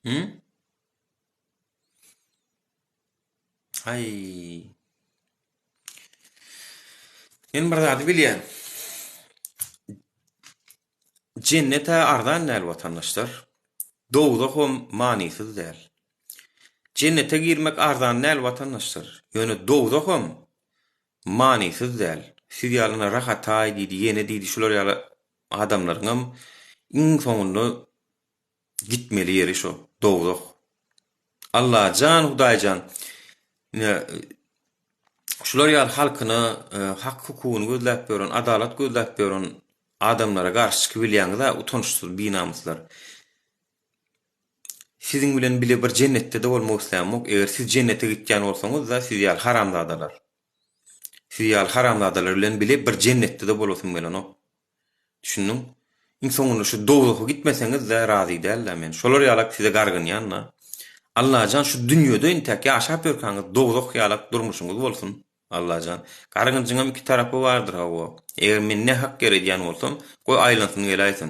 Hü? Aý. Men bir zady bilýän. Jennet-ä arzan däl watandaşlar. Dowzaham manysyz däl. Jennete girmek arzan däl watandaşlar. Ýöne dowzaham manysyz däl. Siz ýalyna rahataý diýdi, ýene diýdi şular ýaly adamlaryňam iň soňunda Gitmeli ýeri şo, dowzah. Allajan Hudaýjan ine şular ýaly halkyna hak hukugyny gözläp ýören, adalat gözläp ýören adamlara garşy çykybilýäňiz-ä utançsyz binamyslar. Siziň bilen bile bir jennetde-de bolmak islämok, eger siz jennete gitýän bolsaňyz-da siz ýaly haramzadalar. Siz ýaly haramzadalar bilen bile bir jennetde-de bolasym gelenok. Düşündiň? Iň soňunda şu dowzaha gitmeseňiz-de razy däl-dä men. Şolar ýalak size gargynýan-da. Allajan şu dünýede intäk ýaşap ýörkäňiz dowzah ýalak durmuşyňyz bolsun. Allajan. Gargynjyňam iki tarapy bardyr hawa. Eger men nähak ýer edýän bolsam, goý aýlansyn geläýsin.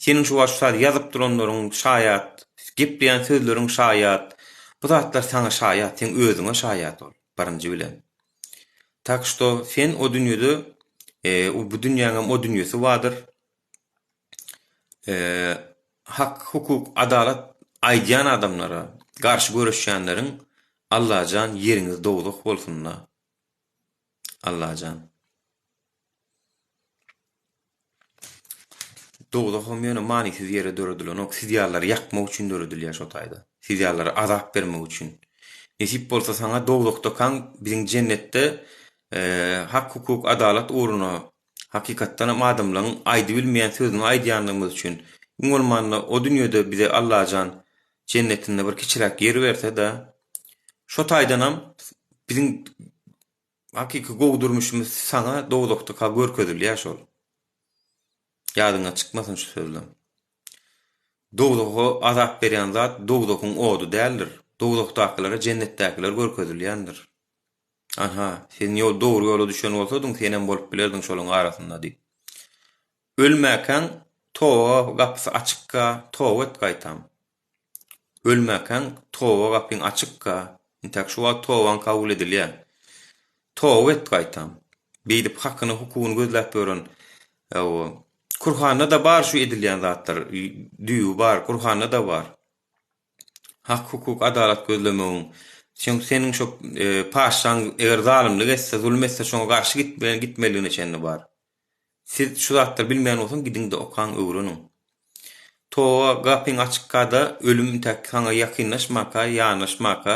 Seniň şu wagt şu saat ýazyp duranlaryň şaýat, gepleýän sözleriň şaýat. Bu zatlar saňa şaýat, seň özüňe şaýat ol, birinji bilen. Tak şto sen o dünýede, bu dünýäňem o dünýesi bardyr. Hak, hukuk, adalat aýdýan adamlara garşy göreşýänleriň Allajan ýeriňiz dowzah bolsunda. Allajan. Dowzaham ýöne manysyz ýere döredilenok, siz ýalylary ýakmak üçin döredilýär şo taýda. Siz ýalylara azap bermek üçin. Nesip bolsa saňa dowzahdakaň biziň jennetde hak hukuk adalat ugruna hakykatdanam adamlaryň aýdybilmeýän sözüni aýdýanlygymyz üçin iň bolmanda o dünýede bize Allajan jennetinde bir kiçiräk ýer berse-de şo taýdanam biziň Hakyky gowy durmuşymyz saňa dowzahdaka görkezilýär şol. Ýadyňdan çykmasyn şu sözlem. Dowzaha azap berýän zat dowzahyň ody däldir. Dowzahdakylara jennetdäkiler görkezilýändir. Anha, sen ýol dogry ýola düşen bolsadyň senem bolup bilerdiň şolaň arasynda diýip. Ölmäkäň toba gapysy açykka toba et gaýtam. Ölmäkäň toba gapyň açykka, intäk şu wagt tobaň kabul edilýär. Toba et gaýtam. Beýdip hakyny, hukugyny gözläp ýören, hawa, Kurhanda-da bar şu edilýän zatlar, düýbi bar, Kurhanda-da bar. Hak, hukuk, adalat gözlemegiň, şoň seniň şo paşşaň eger zalymlyk etse, zulum etse şoňa garşy gitmeliligine çenli bar. Siz şu zatlary bilmeýän bolsaň gidiňde okaň öwreniň. Toba gapyň açykkada ölüm intäk saňa ýakynlaşmaka ýanaşmaka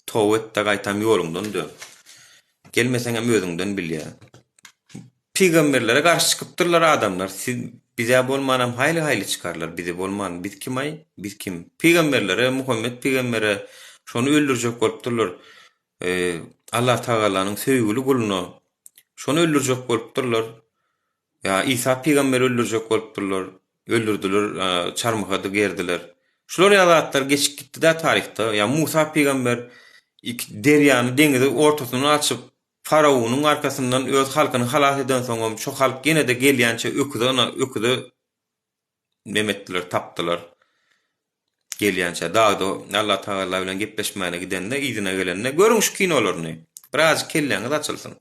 toba etde gaýtam ýoluňdan dön. Gelmeseňem özüňden bilýä. Pygamberlere garşy çykypdyrlar adamlar siz bizä bolmanam haýly haýly çykarlar bizi bolman biz kimaý biz kim pygamberlere Muhammet pygambere şony öldürjek bolupdyrlar Allah Tagalanyň söýgüli guluna şony öldürjek bolupdyrlar. Ýa Isa pygamberi öldürjek bolupdyrlar. Öldürdiler, çarmyha-da gerdiler. Şular ýaly zatlar geçip gitdi-dä taryhda. Ýa Musa pygamber iki derýany, deňizi ortasyndan açyp, faraonyň arkasyndan öz halkyny halas edensoňam, şo halk ýene-de gelýänçä öküze, öküze neme etdiler, tapdylar. Gelýänçä dagda Allah Tagala bilen gepleşmäne gidende, yzyna gelende, görüň şu kinolaryny. Birazjyk kelläňiz açylsyn.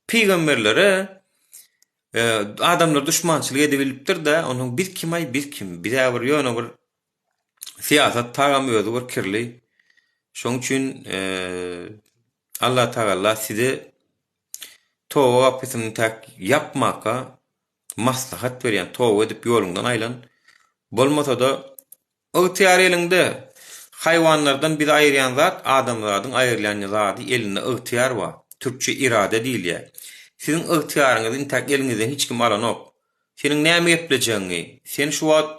Pygamberlere e, adamlar duşmançylyk edebilipdir-de, onuň biz kim-aý, biz kim? Biz-ä bir ýöne bir syýasat tagam özi bir kirli. Şoň üçin e, Allah Tagala size toba gapysyny täk ýapmaka Maslahat berýän, toba edip ýoluňdan aýlan. Bolmasa-da, ygtyýar eliňde. Haýwanlardan bizi aýyrýan zat, adamzadyň aýrylýan zady elinde ygtyýar bar. Türkçe irade diýilýär. Siziň ygtyýaryňyzy intäk eliňizden hiç kim alanok. Seniň näme geplejegiňi, sen şu wagt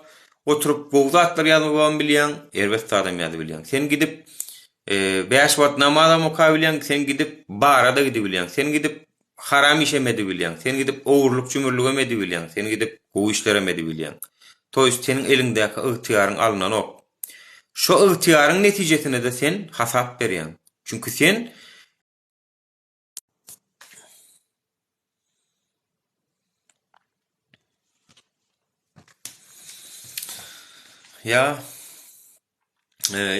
oturyp gowy zatlar ýazybam bilýäň, erbet zadam ýazybilýäň. Sen gidip bäş wagt namazam okabilýäň, sen gidip bara-da gidibilýäň, sen gidip Haram işem edibilýäň. Sen gidip ogurlyk-jümürligem edibilýäň. Sen gidip gowy işlerem edibilýäň. To ýest seniň eliňdäki ygtyýaryň alynanok. Şo ygtyýaryň netijesinde-de sen hasap berýäň. Çünki sen. Ýa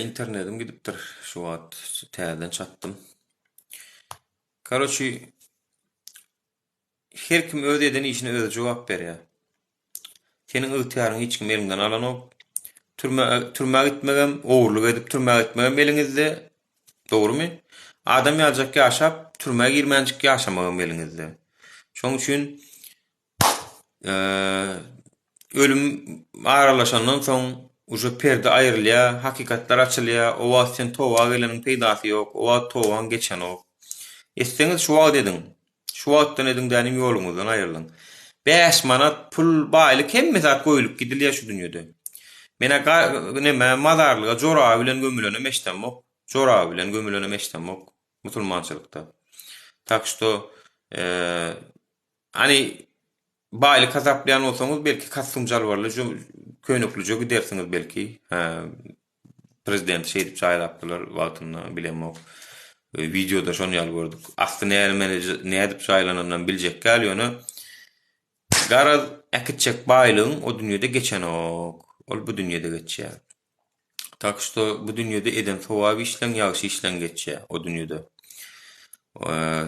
internetim gidipdir şu wagt täzeden çatdym. Karoçi her kim öz eden işine özi jogap berýär. Seniň ygtyýaryňy hiç kim eliňden alanok. Türme türmä gitmegem, ogurlyk edip türmä gitmegem eliňizde. Dogrumy? Adam ýaljak ýaşap, türmä girmänjik ýaşamagam eliňizde. Şoň üçin Ölüm aralaşandan soň uje perde aýrylýar, hakykatlar açylýar, o wagt sen toba geleniň peýdasy ýok, o wagt tobaň geçenok. Etseňiz şu wagt ediň. Şu wagtdan ediň dänim ýoluňyzdan aýrylyň. Bäş manat pul, baýlyk hemme zat goýulyp gidilýär şu dünýede. Menä neme mazarlyga joraby bilen gömülenem eşdemok. Joraby bilen gömülenem eşdemok musulmançylykda. Tak şto Hany baýlyk hasaplaýan bolsaňyz belki kostum jalbarly köýneklije gidersiňiz belki. Hä prezidenti şeýdip jaýlapdylar wagtynda bilemok. Wideoda şony ýaly gördük. Asly näme nädip jaýlananynam biljek däl ýöne garaz äkitjek baýlygyň o dünýede geçenok. Ol bu dünýede geçýär. Tak şto bu dünýede eden sogap işleň ýagşy işleň geçýär o dünýede.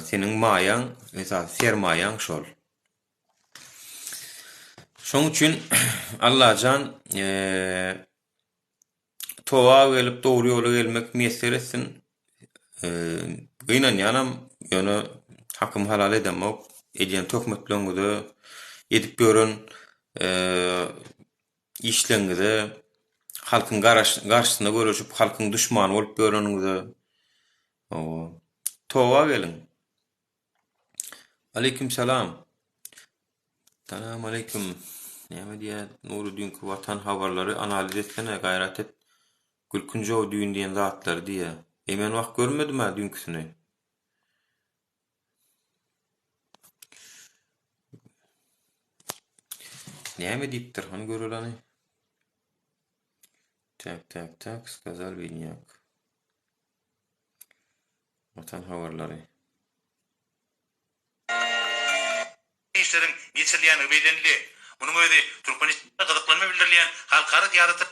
Seniň maýaň esasy sermaýaň şol. Şoň üçin Allajan toba gelip dogry ýola gelmek miýesser etsin. Gynanýanam ýöne hakymy halal edemok. Edýän töhmetleňize, edip ýören işleňize, halkyň garşysyna göreşip, halkyň duşmany bolup ýöreniňize. Toba geliň. Aleýkum salam. Salam aleýkum. Näme diýýär? Nury düýnki Watan habarlary analiz etsene, gaýrat et. Gülkünjow düýn diýen zatlary diýýär. E men wah görmedim-ä düýnküsini. Näme diýipdir, hany göreli hany. Tak, tak, tak, skazal widnýak. Watan habarlary. işleriň geçirilýändigi bellenildi. Munuň özi Türkmenistana gyzyklanma bildirilýän halkara syýasata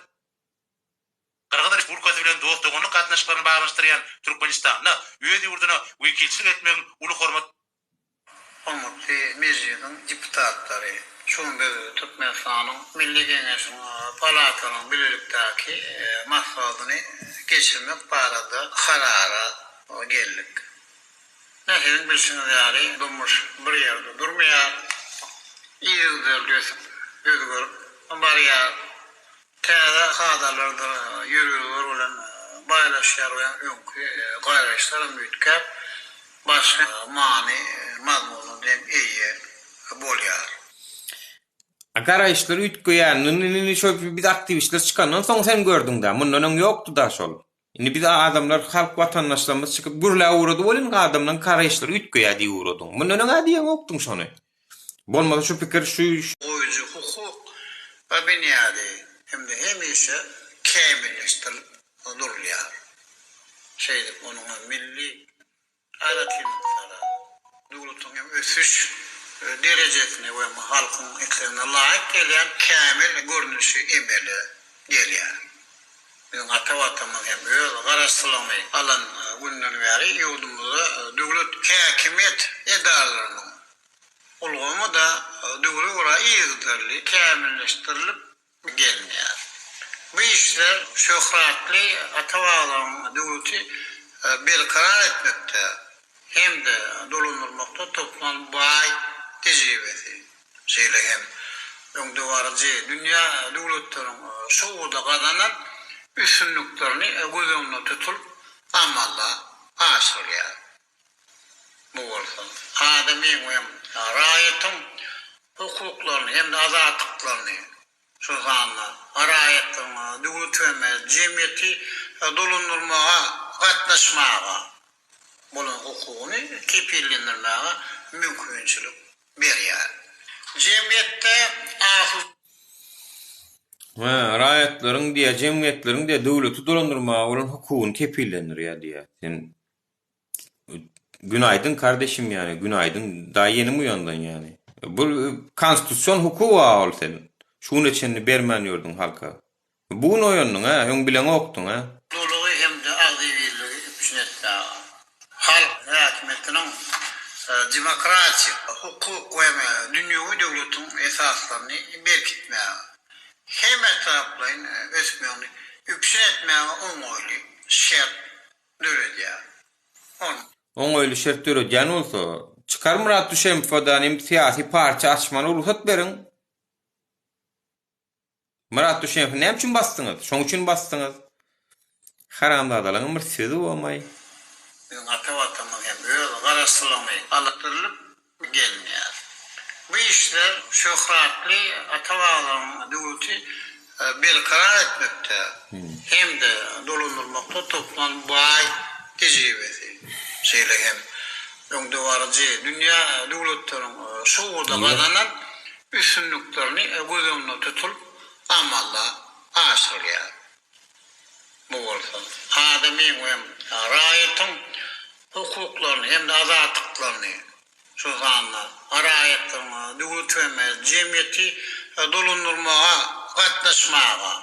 Gyrgyz Respublikasy bilen dost-doganlyk gatnaşyklaryny baglanyşdyrýan Türkmenistanda öz ýurduna wekilçilik etmegiň uly hormat Hormatly Mejlisiň deputatlary! Şu gün biz Türkmenistanyň Milli Geňeşiniň palatalarynyň bilelikdäki maslahatyny geçirmek barada karara geldik. Ine, siziň bilşiňiz ýaly, durmuş bir ýerde durmaýar, yzygiderli ösüp, özgerip barýar. Täze kadalardyr ýörelgeler bilen baýlaşýar we öňki garaýyşlaram üýtgäp, başga many mazmuna hem eýe bolýar. A garaýyşlar üýtgeýänini şo biz aktiwistler çykandan soň sen gördüňdä, mundan öň ýokdy-da şol. Indi biz adamlar halk watandaşlarymyz çykyp gürläp ugrady welin adamlaryň garaýyşlary üýtgeýär diýip ugradyň. Mundan öň-ä diýeňokdyň şony. Bolmasa şu pikir şu. Goýujy hukuk binýady hem-de hemişe kämilleşdirilip durulýar. Şeýdip, onuň hem milli aýratynlyklara, döwletiň hem ösüş derejesine we halkyň islegine laýyk gelýän kämil görnüşi emele gelýär. Biziň ata Watanymyz hem öz Garaşsyzlygyny alan günden bäri ýurdumyzda döwlet häkimiýet edaralarynyň ulgamy-da döwre görä yzygiderli kämilleşdirilip gelinýär. Bu işler şöhratly ata-babalaryň döwleti berkarar etmekde hem-de dolandyrmakda toplan baý tejribesi, şeýle hem öňdebaryjy dünýä döwletleriniň şu ugurda gazanan üstünliklerini göz öňünde tutulyp amala aşyrylýar. Bu bolsa, adamyň we raýatyň hukuklaryny hem-de azatlyklaryny, şol sanda raýatlaryň döwlet we jemgyýeti dolandyrmaga gatnaşmaga bolan hukugyny kepillendirmäge mümkinçilik berýär. Jemgyýetde asuda. Hä, raýatlaryň diýýär, jemgyýetleriň diýýär, döwleti dolandyrmaga bolan hukugyny kepillendirýär diýýär. Sen Günaýdyn kardeşim ýani günaýdyn da ýenim uýandan ýani. Bu konstitusion hukuk a ol sen. Şu güne çenli bermän ýördüň halka. Bu gün oýandyň a öň bileňokdyň a. Ululygy hem-de agzybirligi üpjün etmäge, halk häkimiýetiniň demokratik, hukuk we dünýewi döwletiň esaslaryny berkitmäge, hemmetaraplaýyn ösmegini üpjün etmäge oňaýly şert döredýär. On. Oňaýly şert döredýän bolsa, çykar Myrat Düşemowa-da nim syýasy partiýa açmagyna rugsat beriň. Myrat Düşemowy näme üçin basdyňyz? Şoň üçin basdyňyz. Haramzadalaryň bir sözi bolmaý. Biziň ata Watanymyz hem öz Garaşsyzlygyny alyp gelinýär. Bu işler şöhratly ata-babalaryň döwleti berkarar etmekde hem-de dolandyrmakda toplan baý tejribesi, şeýle hem öňdebaryjy dünýä döwletleriniň şu ugurda gazanan üstünliklerini göz öňünde tutulyp amala aşyrylýar. Bu bolsa, adamyň we raýatyň hukuklaryny hem-de azatlyklaryny, şol sanda raýatlaryň döwlet we jemgyýeti dolandyrmaga gatnaşmaga.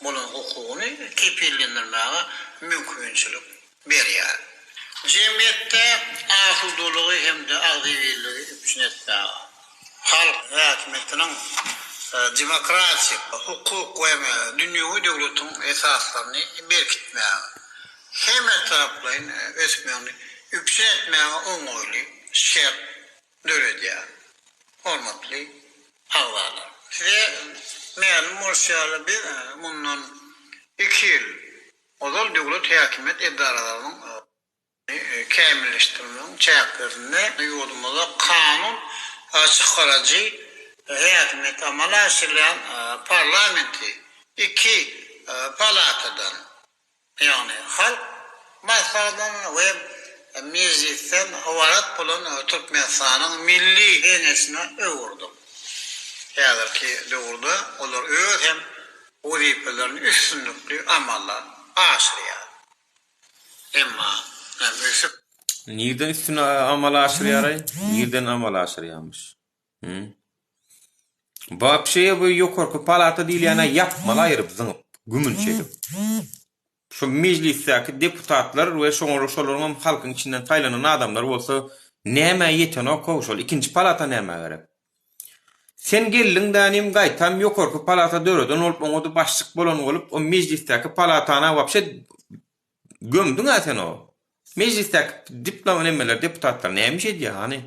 bolan hukugyny kepillendirmäge mümkinçilik berýär. Jemgyýetde asudalygy hem-de agzybirligi üpjün etmäge, halk häkimiýetiniň demokratik, hukuk we dünýewi döwletiň esaslaryny berkitmäge, hemmetaraplaýyn ösmegini üpjün etmäge oňaýly şert döredýär. Hormatly agzalar! Size mälim bolşy ýaly, biz mundan iki ýyl ozal döwlet häkimiýet edaralarynyň kämilleşdirmegiň çäklerinde ýurdumyzda kanun çykaryjy häkimiýeti amala aşyrýan parlamenti iki palatadan, ýagny Halk Maslahatyndan we Mejlisden ybarat bolan Türkmenistanyň Milli Geňeşine öwürdik. Häzirki döwürde olar öz hem wezipelerini üstünlikli amala aşyrýar. Emma hem ösüp. Nirden üstüni amala aşyrýaraý? Nirden amala aşyrýarmyş? Hı? Wapşe bu ýokarky palata diýilýänä ýapmaly aýryp zyňyp, gümün çekip. Şu mejlisdäki deputatlar we şoňa şolaryň hem halkyň içinden saýlanan adamlar bolsa nämä ýetenok-ow şol ikinji palata nämä gerek? Sen geldiň dänim gaýtam ýokarky palata döreden bolup oňa-da başlyk bolan bolup o mejlisdäki palatana wapşe gömdüň-ä sen o. Mejlisdäki diplom nemeler deputatlar näme iş edýär hany?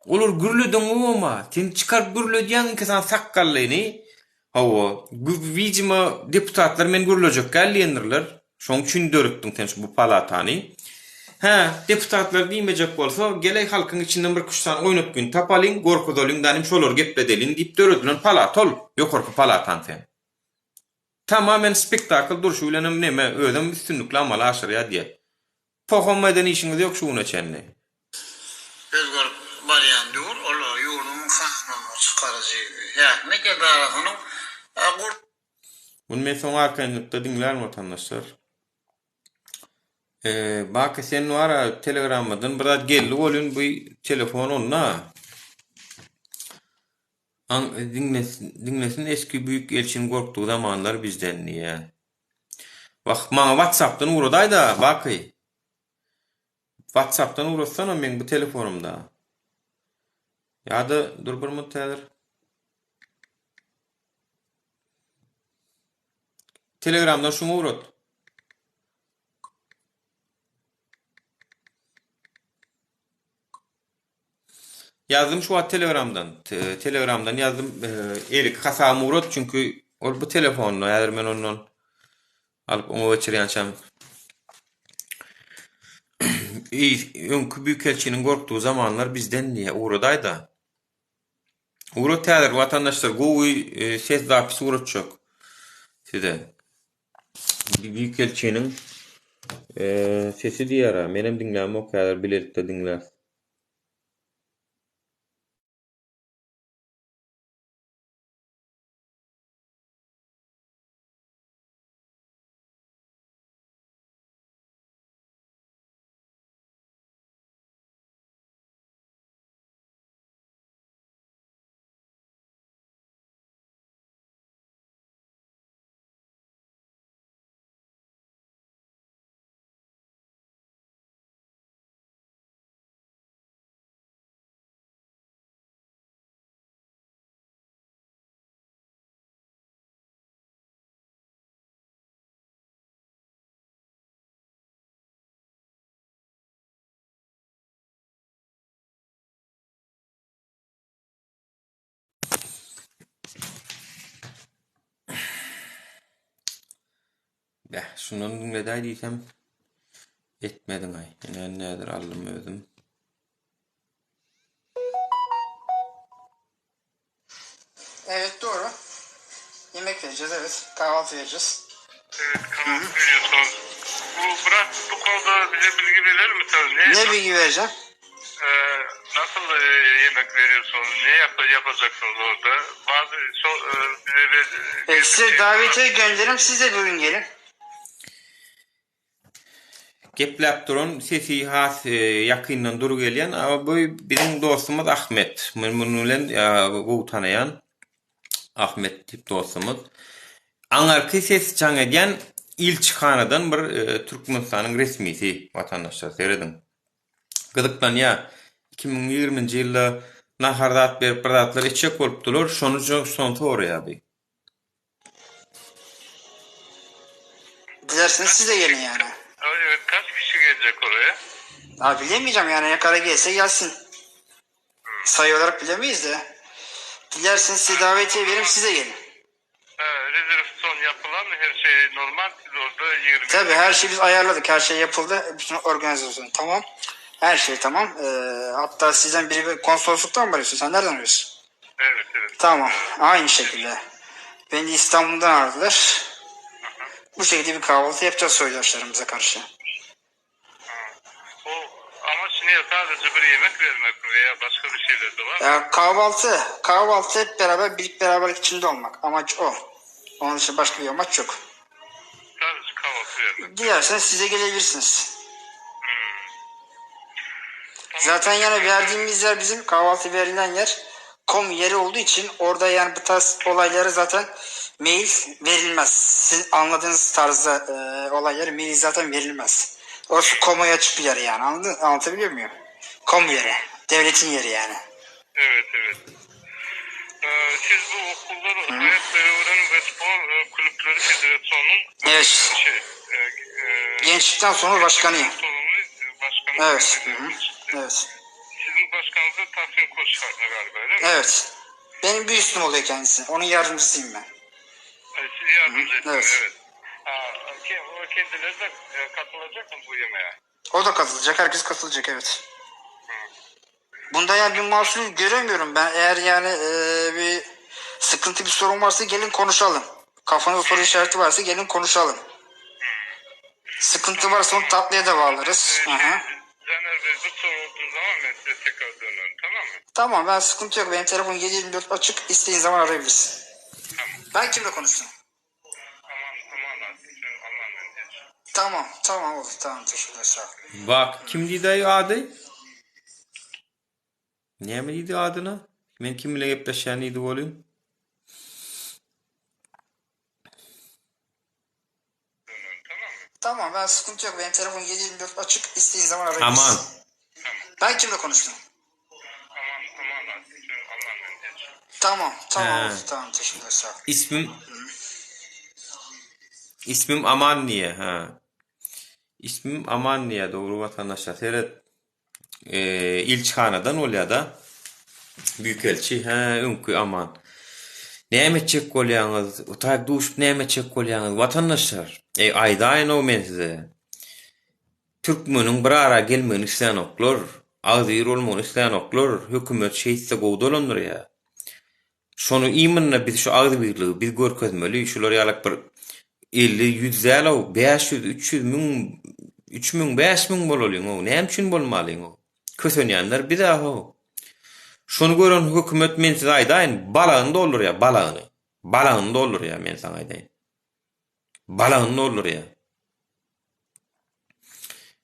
Olar gürledeňogama, sen çykaryp gürledýäň iki sany sakgallyny. Hawa, widimo deputatlar men gürlejek däl diýendirler. Şoň üçin döretdiň sen şu bu palatany. Hä, deputatlar diýmejek bolsa, geleý halkyň içinden bir küç sany oýnatgyny tapalyň, gorkuzalyň danym şolary gepledeliň diýip döredilen palata ol, ýokarky palataň sen. Tamamen spektakl durşy bilenem neme, özem üstünlikli amala aşyrýar diýýär. Poham eden işiňiz ýok şu güne çenli. Özgerip barýan döwür ol ýurduň kanun çykaryjy häkimiýet edarasynyň gur. Muny men soň arkaýynlykda diňlärin watandaşlar. Baky sen wara telegrammadan bir zat geldi welin bu telefon onda. Aň diňlesin eski büyük elçiniň gorkdugy zamanlar bizden diýýä. Wah maňa whatsappdan ugradaýda Baky. Whatsappdan ugratsana meň bu telefonymda. Ýa-da dur bir minut häzir. Telegramdan şuňa ugrat. Ýazdym şu wagt telegramdan. Telegramdan ýazdym. Elik hasabymy ugrat çünki ol bu telefonda. Häzir men ondan alyp oňa geçirýänçäm. Öňki büýükelçiniň gorkdugy zamanlar bizden diýýär. Ugradaýda. Ugrat häzir watandaşlar gowy ses zapis ugratjak size. Büýükelçiniň sesi diýýär. Menem diňlämok häzir bilelikde diňläris. Beh, şundan diňledäý diýsem etmediň-aý. Ine nädir aldym özüm. Evet doğru. Yemek vereceğiz evet. Kahvaltı vereceğiz. Evet kahvaltı veriyorsunuz. Bu biraz bu konuda bize bilgi verir misiniz? Ne, ne bilgi vereceğim? Ee, nasıl e, yemek veriyorsunuz? Ne yap yapacaksınız orada? Bazı so, e, bize ver, e, size davetiye gönderirim. Siz de bugün gelin. Gepläp duran sesi has ýakyndan dury gelýän, a bu biziň dostumyz Ahmet. Men muny bilen gowy tanaýan. Ahmet diýip dostumyz. Aňarky ses jaň edýän ilçihanadan bir Türkmenistanyň resmisi watandaşlar serediň. Gyzyklanýa. 2020-nji ýylda nahar zat berip bir zatlar etjek bolupdylar, şony şony soraýar bi. Dilerseniz siz de gelin yani. Evet kaç kişi gelecek oraya? Abi bilemeyeceğim yani ne kadar gelse gelsin. Sayı olarak bilemeyiz de. Dilerseniz size davetiye veririm siz de gelin. Ha, rezervasyon yapılan her şey normal siz orada 20 Tabii her şeyi biz ayarladık. Her şey yapıldı. Bütün organizasyon tamam. Her şey tamam. Ee, hatta sizden biri bir konsolosluktan mı arıyorsun? Sen nereden arıyorsun? Evet evet. Tamam. Aynı şekilde. Beni İstanbul'dan aradılar. Bu şekilde bir kahvaltı yapacağız soydaşlarımıza karşı. O amaç ne sadece bir yemek vermek mi veya başka bir şeyler de var mı? Ya kahvaltı, kahvaltı hep beraber birlik beraberlik içinde olmak. Amaç o. Onun dışında başka bir amaç yok. Sadece kahvaltı vermek. Dilerseniz size gelebilirsiniz. Zaten yani verdiğimiz yer bizim kahvaltı verilen yer kom yeri olduğu için orada yani bu tarz olaylara zaten mail verilmez. Sizin anladığınız tarzda e, olaylara mail zaten verilmez. Orası kamuya açık bir yer yani. Anladın, anlatabiliyor muyum? Kamu yeri. Devletin yeri yani. Evet evet. Ee, siz bu okullar hayat ve öğrenim ve spor e, kulüpleri federasyonunun Evet. şey e, e, Gençlikten sonra başkanıyım. sorumlu e, başkanı. Evet. Hı hı. Evet. Sizin başkanınız da Tahsin Koç galiba öyle mi? Evet. Benim bir üstüm oluyor kendisi. Onun yardımcısıyım ben. E, Siz yardımcı ettiniz, Evet. evet. Ha, ki- o kendileri de e, katılacak mı bu yemeğe? O da katılacak. Herkes katılacak evet. Bunda yani bir mahsur göremiyorum ben. Eğer yani e, bir sıkıntı bir sorun varsa gelin konuşalım. Kafanızda soru işareti varsa gelin konuşalım. Sıkıntı varsa onu tatlıya da bağlarız. Hı hı. Caner Bey bu soru olduğu zaman ben size tekrar dönerim tamam mı? Tamam ben sıkıntı yok. Benim telefon 7/24 açık. İstediğin zaman arayabilirsin. Ben kimle konuştum? Aman aman artık aman ben Tamam tamam oldu. Tamam teşekkürler sağ ol. Bak kim diýdi ady? Näme diýdi adyna? Men kim bilen gepleşýän diýdi welin. Tamam ben sıkıntı yok. Benim telefon 7/24 açık. İstediğin zaman arayabilirsin. Aman. Ben kimle konuştum? Aman aman artık aman ben Tamam tamam He. oldu. Tamam teşekkürler sağ ol. Ismim Ismim Aman diýe, ha. Ismim Aman diýe dogry watandaşlar. Seret. Eee ilçihanadan bolýada. Büyükelçi, hä, öňki Aman. Näme etjek bolýaňyz? O taýyp duşup näme etjek bolýaňyz? Watandaşlar, eý aýdaýyn-ow men size. Türkmeniň bir ara gelmegini islänoklar, agzybir bolmagyny islänoklar, hökümet şeýtse gowy dolandyrýar. Şony imенно biz şu agzybirligi biz görkezmeli, şular ýalak bir 50, 100 däl-ow, 500, 300, 1000, 3000, 5000 bolalyň-ow, näme üçin bolmalyň-ow? Kösenýänler biz-ä-how. Şony gören hökümet men size aýdaýyn, balagyny doldurýar, balagyny. Balagyny doldurýar, men saňa aýdaýyn. Balagyny doldurýar.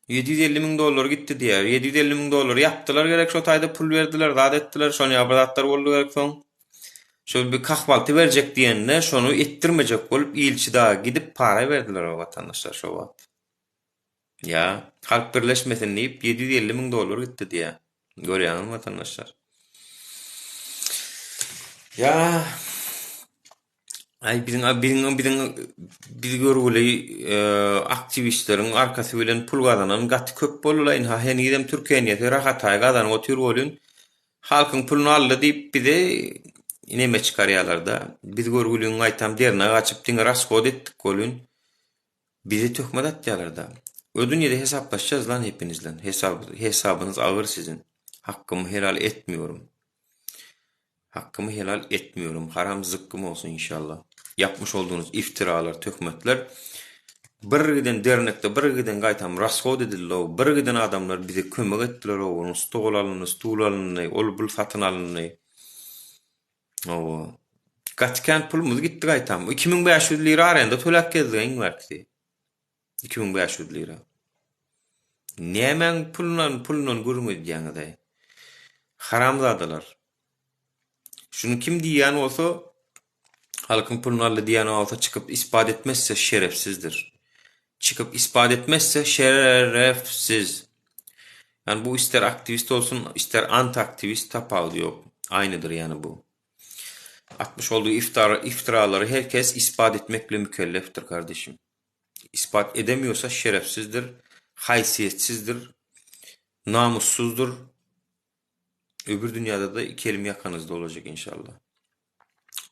750 müň dollar gitdi diýýär. 750 müň dollar ýapdylar gerek şo taýda pul berdiler, zat etdiler, şony ýa bir zatlar boldy gerek soň. Şol bir kahwalty berjek diýende şony etdirmejek bolup ilçi dagy gidip para berdiler o watandaşlar şo wagt. Ýa halk birleşmesin diýip 750 müň dollar gitdi diýýär. Görýäňizmi watandaşlar? Ýa Aý biziň biziň biziň biz görgüli aktiwistleriň arkasy bilen pul gazanan gaty köp boldular ynha henizem türkiýeniýeti rahataý gazanyp otyr welin halkyň puluny aldy diýip bize neme çykarýalarda biz görgüliň gaýtam derine gaçyp diňe rashod etdik welin bize töhmet atýalarda o dünýede hesaplaşjaz lan hepinizden hesap hesabynyz agyr sizin hakkymy helal etmiyorum. Hakkymy helal etmiyorum. Haram zykgym olsun inşallah. Yapmış olduğunuz iftiralar, töhmetler bir giden dernekde bir giden gaýtam rashod edildi-ow, bir giden adamlar bize kömek etdiler-ow, onuň stol alyndy, stul alyndy, ol bul satyn alyndy. Hawa. Gaty kän pulumyz gitdi gaýtam. 2500 lira arenda töläp gezdik iň bärkisi. 2500 lira. Nämäň pulundan pulundan gürrüň edýäňiz-aý? Haramzadalar. Şuny kim diýýän bolsa. Halkyň puluny aldy diýýän bolsa çykyp ispat etmezse şerefsizdir. Çykyp ispat etmezse şerefsiz. Ýani bu ister aktiwist bolsun, ister anti aktiwist tapawudy ýok. Aýnydyr ýani bu. Atmyş olduğu iftara, iftiralary herkes ispat etmekle mükellefdir kardeşim. Ispat edemiyorsa şerefsizdir, haýsyýetsizdir, namussuzdyr. Öbür dünýada-da iki elim ýakanyzda bolajak inşallah.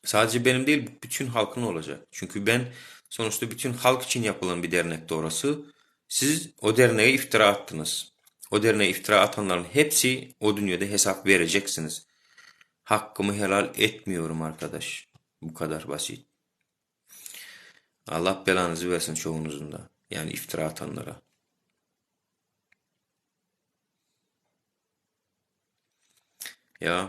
Sadece benim değil, bütün halkın olacak. Çünkü ben sonuçta bütün halk için yapılan bir dernekti orası. Siz o derneğe iftira attınız. O derneğe iftira atanların hepsi o dünyada hesap vereceksiniz. Hakkımı helal etmiyorum arkadaş. Bu kadar basit. Allah belanızı versin çoğunuzun da. Yani iftira atanlara. Ýa.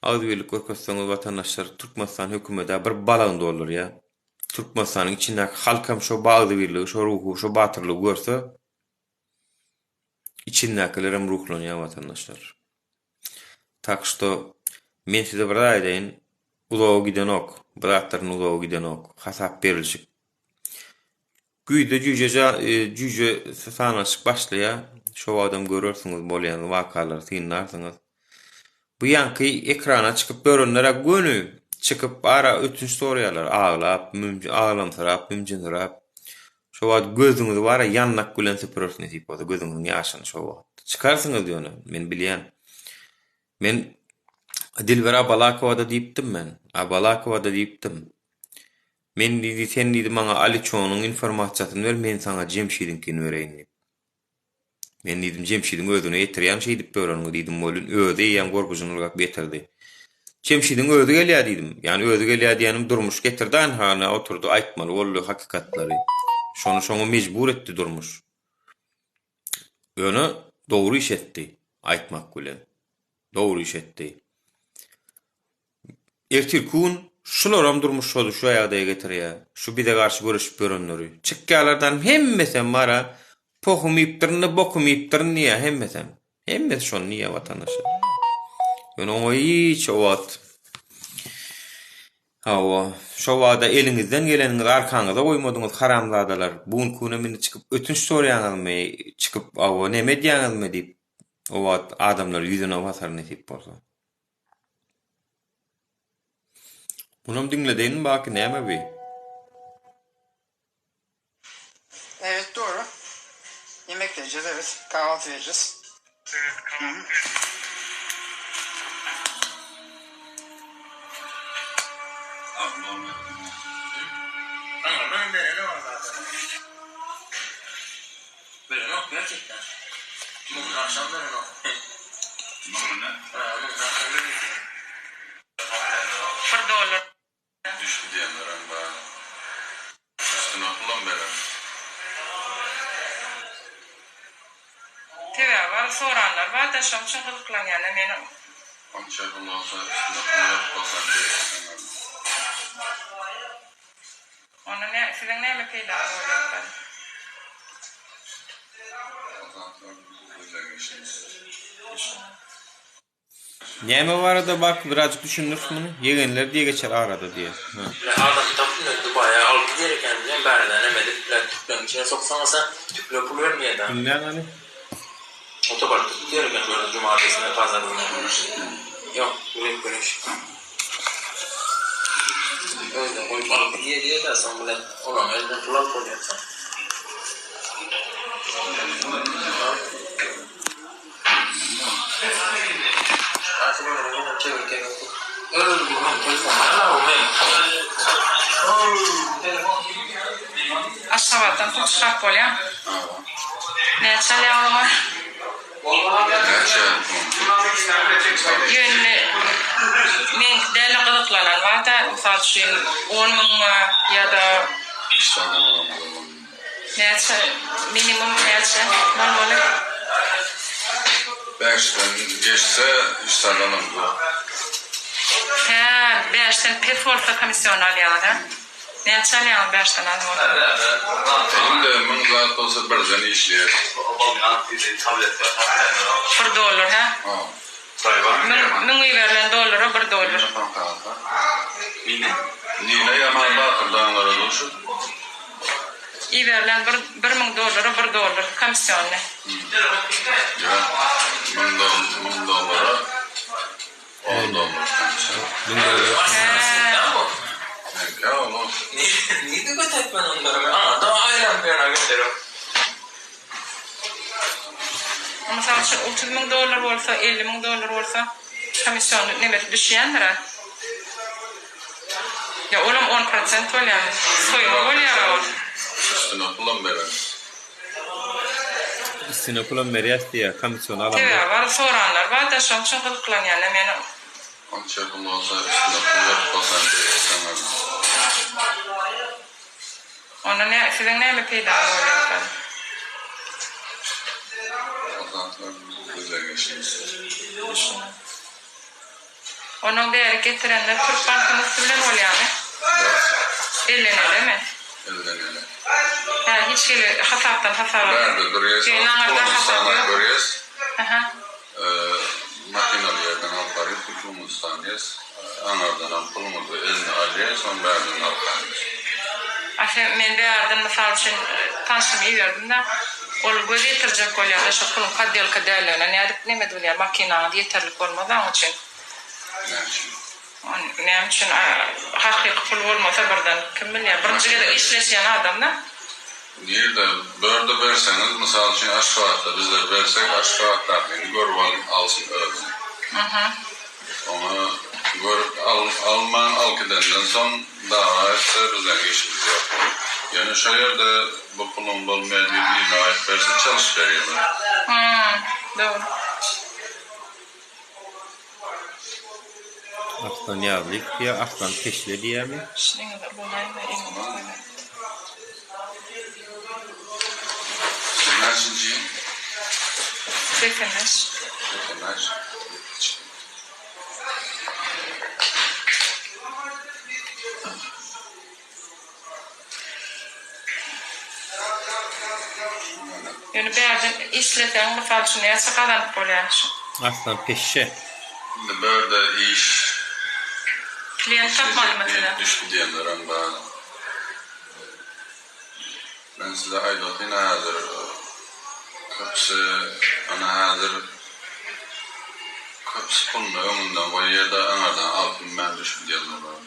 Agzybirlik görkezseňiz watandaşlar Türkmenistan hökümedä bir balagyny doldurýa. Türkmenistanyň içindäki halkam şo agzybirligi, şo ruhy, şo batyrlygy görse içindäkilerem ruhlanýar watandaşlar. Tak şto men size bir zat aýdaýyn uzaga gidenok bu zatlaryn uzaga gidenok hasap berilşik Güýzde jüýje jüýje sanaşyk başlaýar. Şo wagtam görersiňiz bolýan wakalary synlarsyňyz. Bu ýaňky ekrana çykyp ýörenler-ä göni çykyp ara ötünç soraýarlar aglap, aglamsyrap, mümjinsirap. Şo wagt gözüňizi bar-a ýandak bilen süpüreris nesip bolsa gözüňiziň ýaşyny şo wagt. Çykarsyňyz ýöne, men bilýän. Men Dilber Abalakowa-da diýipdim men. Abalakowa-da diýipdim. Men diýdi, sen diýdi maňa Aliçonyň informasiýasyny ber, men saňa Jemşidiňkini bereýin diýip. Men diýdim, Jemşidiň özüne ýetirýän şeýdip ýöreniňi diýdim welin, özi eýýäm gorgujyny ylgap getirdi. Jemşidiň özi gelýär diýdim. Ýagny özi gelýär diýenim durmuş getirdi anhana oturdy aýtmaly boldy hakykatlary. Şony şoňa mejbur etdi durmuş. Ýöne dogry iş etdi aýtmak bilen. Dogry iş etdi. Ertirki gün şularam durmuş şody şu ýagdaýa getirýär. Şu bize garşy göreşip ýörenleri. Çykýarlardan hemmesem bara pohum iýipdirin-de bokum iýipdirin diýýär hemmesem. Hemmesi şony diýýär watandaşlar. Ýöne oňa hiç o wagt Hawa, şo wagda eliňizden geleniňizi arkaňyza goýmadyňyz haramzadalar. Bu günki günem indi çykyp ötünç soraýaňyzmy, çykyp hawa neme edýäňizmi diýip o wagt adamlar ýüzüne basar nesip bolsa. Munam diňledeýin baki näme bi? Evet doğru. Yemek vereceğiz evet. Kahvaltı vereceğiz. Evet kahvaltı vereceğiz. Berenok gerçekten. Bugün akşam berenok. Bir dollar. Düşdi diýenlerem bar. Üstüne pulam beren. Sebäbi bar soranlar barda şoň üçin gyzyklanýanda men. Onça pul bolsa üstüne pul berip bolsa berýärsiňem. Onda nä siziň näme peýdaňyz bolýarka? O zatlar biziň işimiz. Näme barada bak birazjyk düşündir muny ýegenler diýe geçer arada diýe. Hä. Bile adamy tapdym men Dubaýa alyp gidýär eken diýen bärden hem edip bile türkleriň içine soksaňyza türkler pul bermeýär da. Diňläň hany. Otoparkda tutýar eken şu ýerde juma ertesine bazar güni. Ýok gülüp görüş. Özüne goýup alyp gidýär diýýär da soň bile olaryň elinden pul alyp bolýar soň. Aşgabatdan pul çykaryp bolýamy? Näçe alýaň oňa? Ýöne meňki däl-de gyzyklanan bar-da, mysal üçin, on müňmi ýa-da Näçe minimum näçe bolmaly? Bäşden geçse hiç zat alamzok. Hä, bäşden pes bolsa komission alýaňyz hä? Näçe alýaňyz bäşden az bolsa? Indi müň zat bolsa birden işleýär. Bir dollar hä? Müň, müň iberilen dollara bir dollar. Nina? Nina ýaman batyr daňlara duşup. Iberilen bir 1000 dollara 1 dollar komissiony. Ýa, 1000 dollara 10 dollar komissiýa. 1000 dollara. Seňkä olam. Nirde göterip men onlary? Aňyrda aýlanyp ýöne gönderip. Mysal üçin 30 müň dollar bolsa, 50 müň dollar bolsa komissiony nemesi düşýändir-ä. Ýa olam on prosent bolýamy? Soýma bolýar-a ol. Üstüne pulam bereris. Üstüne pulam berýäs diýýär, komissiony alamzok. Sebäbi bar, soranlar bar-da, şoň üçin gyzyklanýan-da men. Onça pul bolsa üstüne pul berip bolsam berýäsem özüň. Onda nä, siziň näme peýdaňyz bolýarka? O zatlar bize geçmez. Düşündim. Onuň bärik getirenler türk bankyň üsti bilen bolýamy? Ýok. Elden elemi? Elden ele. Hä, hiç hili hasapdan hasaba. Bärde durýas, Ýöne aňyrda puluňyzy hasap sanap ýok. görýäs. Aha. Makinaly ýerden alyp barýas, puluňyzy sanýas. Aňyrdanam puluňyzy eline alýas, soň bärden alyp barýas. A sen, men bärden mysal üçin tanşymy iberdim-de, ol göz ýetirjek bolýar-da şo puluň poddelka däldigine. Nädip neme edilýär, makinaňyz ýeterlik bolmaz oň üçin. Näme üçin? Näme üçin hakyky pul bolmasa birden, kim bilýär. Birinji gezek işleşýän adam-da. Nirde börde berseňiz mysal üçin Aşgabatda bizler bersek Aşgabatdakyny görüp alyp alsyn özüne. Oňa görüp alman alyp gidenden soň dawa etse bizleň işimiz ýok. Ýöne şo ýerde bu puluň bolmaýar diýip yzyna gaýdyp berse çalyşyp berýärler. Dogry. Arslan Ýazlyýew diýýär, Arslan Peşle diýýärmi? Şunyňyza bolaýma eliňizi goýmaýypdyr. Näçinji ýyl? 85. 85. Ýöne bärden işleseň mysal üçin näçe gazanyp bolýar şu. Arslan peşşe. Indi bärde iş Klient tapmalymy size. Düşdi diýenlerem bar. Men size aýdatyn häzir köpüsi ana häzir köpüsi puluny öňünden goýýada aňardan alyp bilmän düşüp diýenler bar.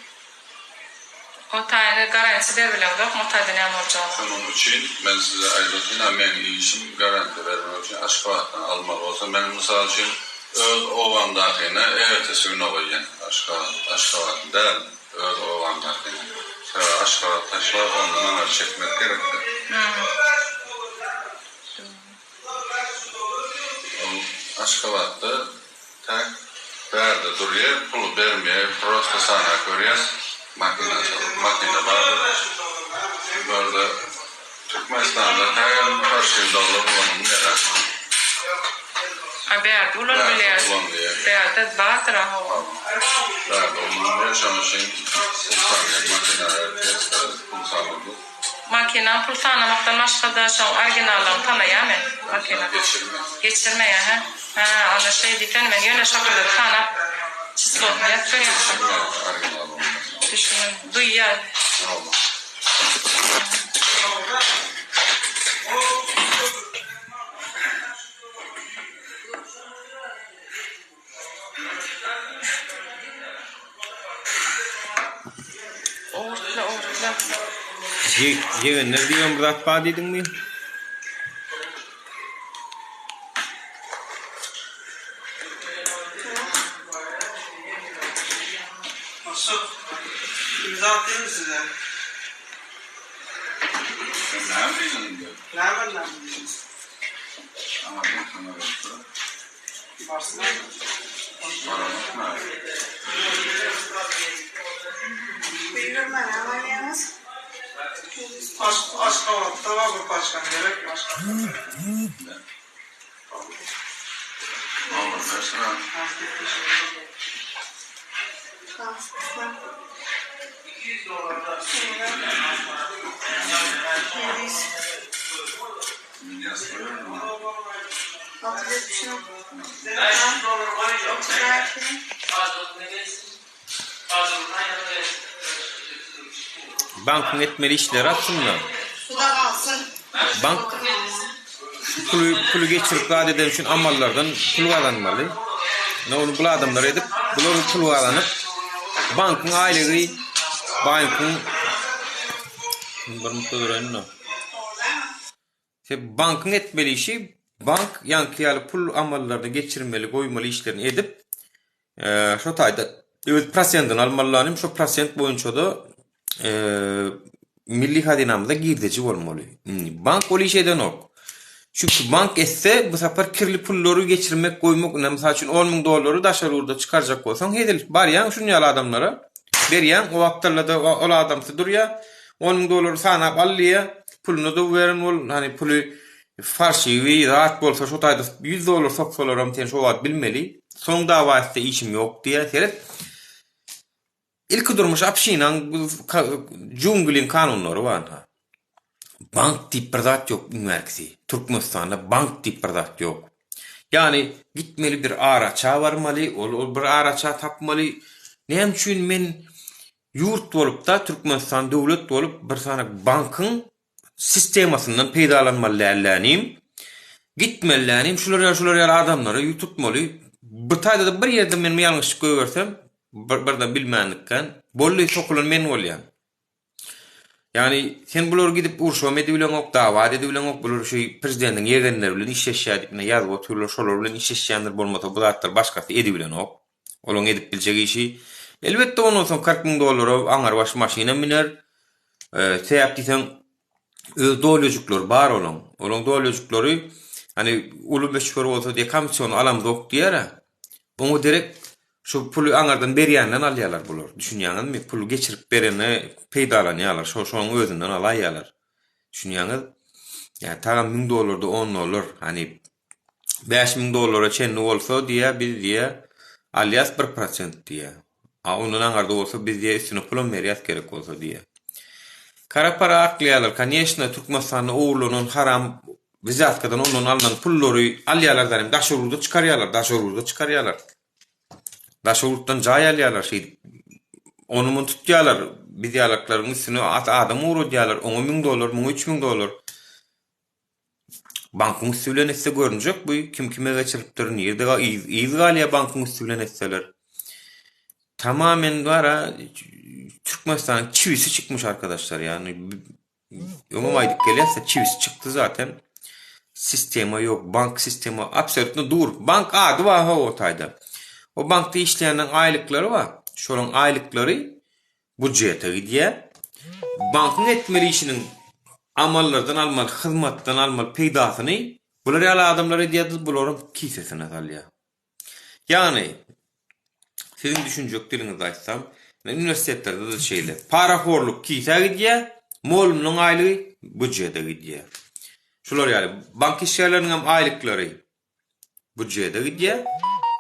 O taýyny garantiýa berbileňzokmy o taýda näme boljagyny. Şonuň üçin men size aýdatyn-a meň işim garantiýa bermek üçin Aşgabatdan almaly bolsa men mysal üçin öz obamdakyny ertesi güne goýýan Aşgabat Aşgabatly däl öz obamdakyny sebäbi Aşgabat taşlap ondan aňry çekmek gerekdi. Ol Aşgabatda Tak bärde durýa puly bermeýä prosto sana görýäs makina çalyp makina bardyr bularda Türkmenistanda tägem parşiw dollar ulanylmaýar. A bärde ulanylýar. Bärde bardyr a hawa. Bärde ulanylýar şonuň üçin pul sanýan makina berýäs pul sanyldy. Makinam pul sanamakdan başgada şoň originallygyny tanaýamy makina. Geçirme. Geçirmeýä hä. Hä onda şeý diýsene men ýöne şakyrdadyp sanap çislosyny ýazyp berýärdim. Original bolmasa. Düşündim. Duýýar. Hawa. Owurtla owurtla. Ýegenler diýen bir zat bar diýdiňmi? Maksut, imza atayım mı size? Sen näme diýdiň indi? Näme näme diýdim? Aňa bolsa bolsa. Aşgabatda bar bir paçkan gerek başga. Bankyň etmeli işleri aslynda. Bank puly puly geçirip zat eden üçin amallardan pul gazanmaly. Ne ony bul adamlar edip, bular pul gazanyp bankyň aýlygy bankyň bir mutda duraýyn-da. Se bankyň etmeli işi bank ýaňky ýaly pul amallaryny geçirmeli, goýmaly işlerini edip, şo taýda öz prosentini almaly, şo prosent boýunça-da milli hazynamyza girdeji bolmaly. Indi bank ol iş edenok. Çünki bank etse bu sapar kirli pullary geçirmek, goýmak, ine mysal üçin 10 müň dollary daşary ýurda çykarjak bolsaň, hezil barýaň şuny ýaly adamlara berýäň, o wagtda-da ol adamsy durýar, 10 müň dollary sanap al diýýär, puluny-da beren bol, hany puly farşiwi zat bolsa şo taýda 100 dollar soksalaram sen şo wagt bilmeli. Soň dawa etse işim ýok diýýär, seret. Ilki durmuş obşinaň džungliň kanunlary bar ynha. Bank diýip bir zat ýok iň bärkisi. Türkmenistanda bank diýip bir zat ýok. Ýagny gitmeli bir araça barmaly, ol ol bir araça tapmaly. Näme üçin men ýurt bolupda Türkmenistan döwlet bolup bir sany bankyň sistemasyndan peýdalanmaly dällänim. Gitmelilänim şular ýaly şular ýaly adamlara ýüz tutmaly. Bu taýda-da bir ýerde men ýalňyşlyk goýbersem, bir birden bilmänlikden, boldy sokulan men bolýan. Ýagny sen bulary gidip urşam edibileňok, dawa-da edibileňok, bular şu prezidentiň ýegenleri bilen işleşýär diýip ine ýazyp otyrlar, şolar bilen işleşýändir, bolmasa bu zatlary başgasy edibilenok. Olaň edip biljek işi. Elbetde ondan soň 40 müň dollara aňarbaş maşyna miner. Sebäp diýseň öz dolýajyklary bar olaň. Olaň dolýajyklary hani uly möçber bolsa diýe komissiony alamzok diýer-ä. Oňa derek şu puly aňardan berýänden alýarlar bular. Düşünýäňizmi? Puly geçirip berene peýdalanýarlar. Şo şonuň özünden alaýýarlar. Düşünýäňiz? Ýa tagam 1000 dollarda 10 dollar. Hani 5000 dollara çenli bolsa diýýär, biz diýýär, alýas 1% diýýär. A ondan aňarda bolsa biz diýýär, üstüne pulam berýäs gerek bolsa diýýär. Kara para aklaýarlar, koneçno, Türkmenistanda ogurlanan haram wzýatkadan ondan alnan pullary alýarlar zanim daşary ýurda çykarýarlar, daşary ýurda çykarýarlar. Daşary ýurtdan jaý alýarlar şeýdip. Ony muny tutýarlar, biz ýalaklaryň üstüne adam ugradýarlar, oňa 1000 dollar, muňa 3000 dollar. Bankyň üsti bilen etse görünjek bu kim kime geçiripdir nirde yz yz galýar bankyň üsti bilen etseler. Tamamen bara Türkmenistanyň çiwisi çykmyş arkadaşlar ýagny öňem aýdyp gelýäs çiwisi çykdy zaten. Sistema ýok, bank sistema absolýutno dur. Bank ady bar ha o taýda. O bankda işleýänleriň aýlyklary bar. Şolaryň aýlyklary Budjete gidýär. Bankyň etmeli işiniň amallardan almaly, hyzmatdan almaly peýdasyny bular ýaly adamlar edýär-de, bularyň kisesine salýar. Ýagny, siziň düşünjek diliňizde aýtsam, uniwersitetlerde-de şeýle. Parahorluk kisä gidýär, mugallymlaryň aýlygy budjete gidýär. Şular ýaly, bank işgärleriniň hem aýlyklary Budjete gidýär,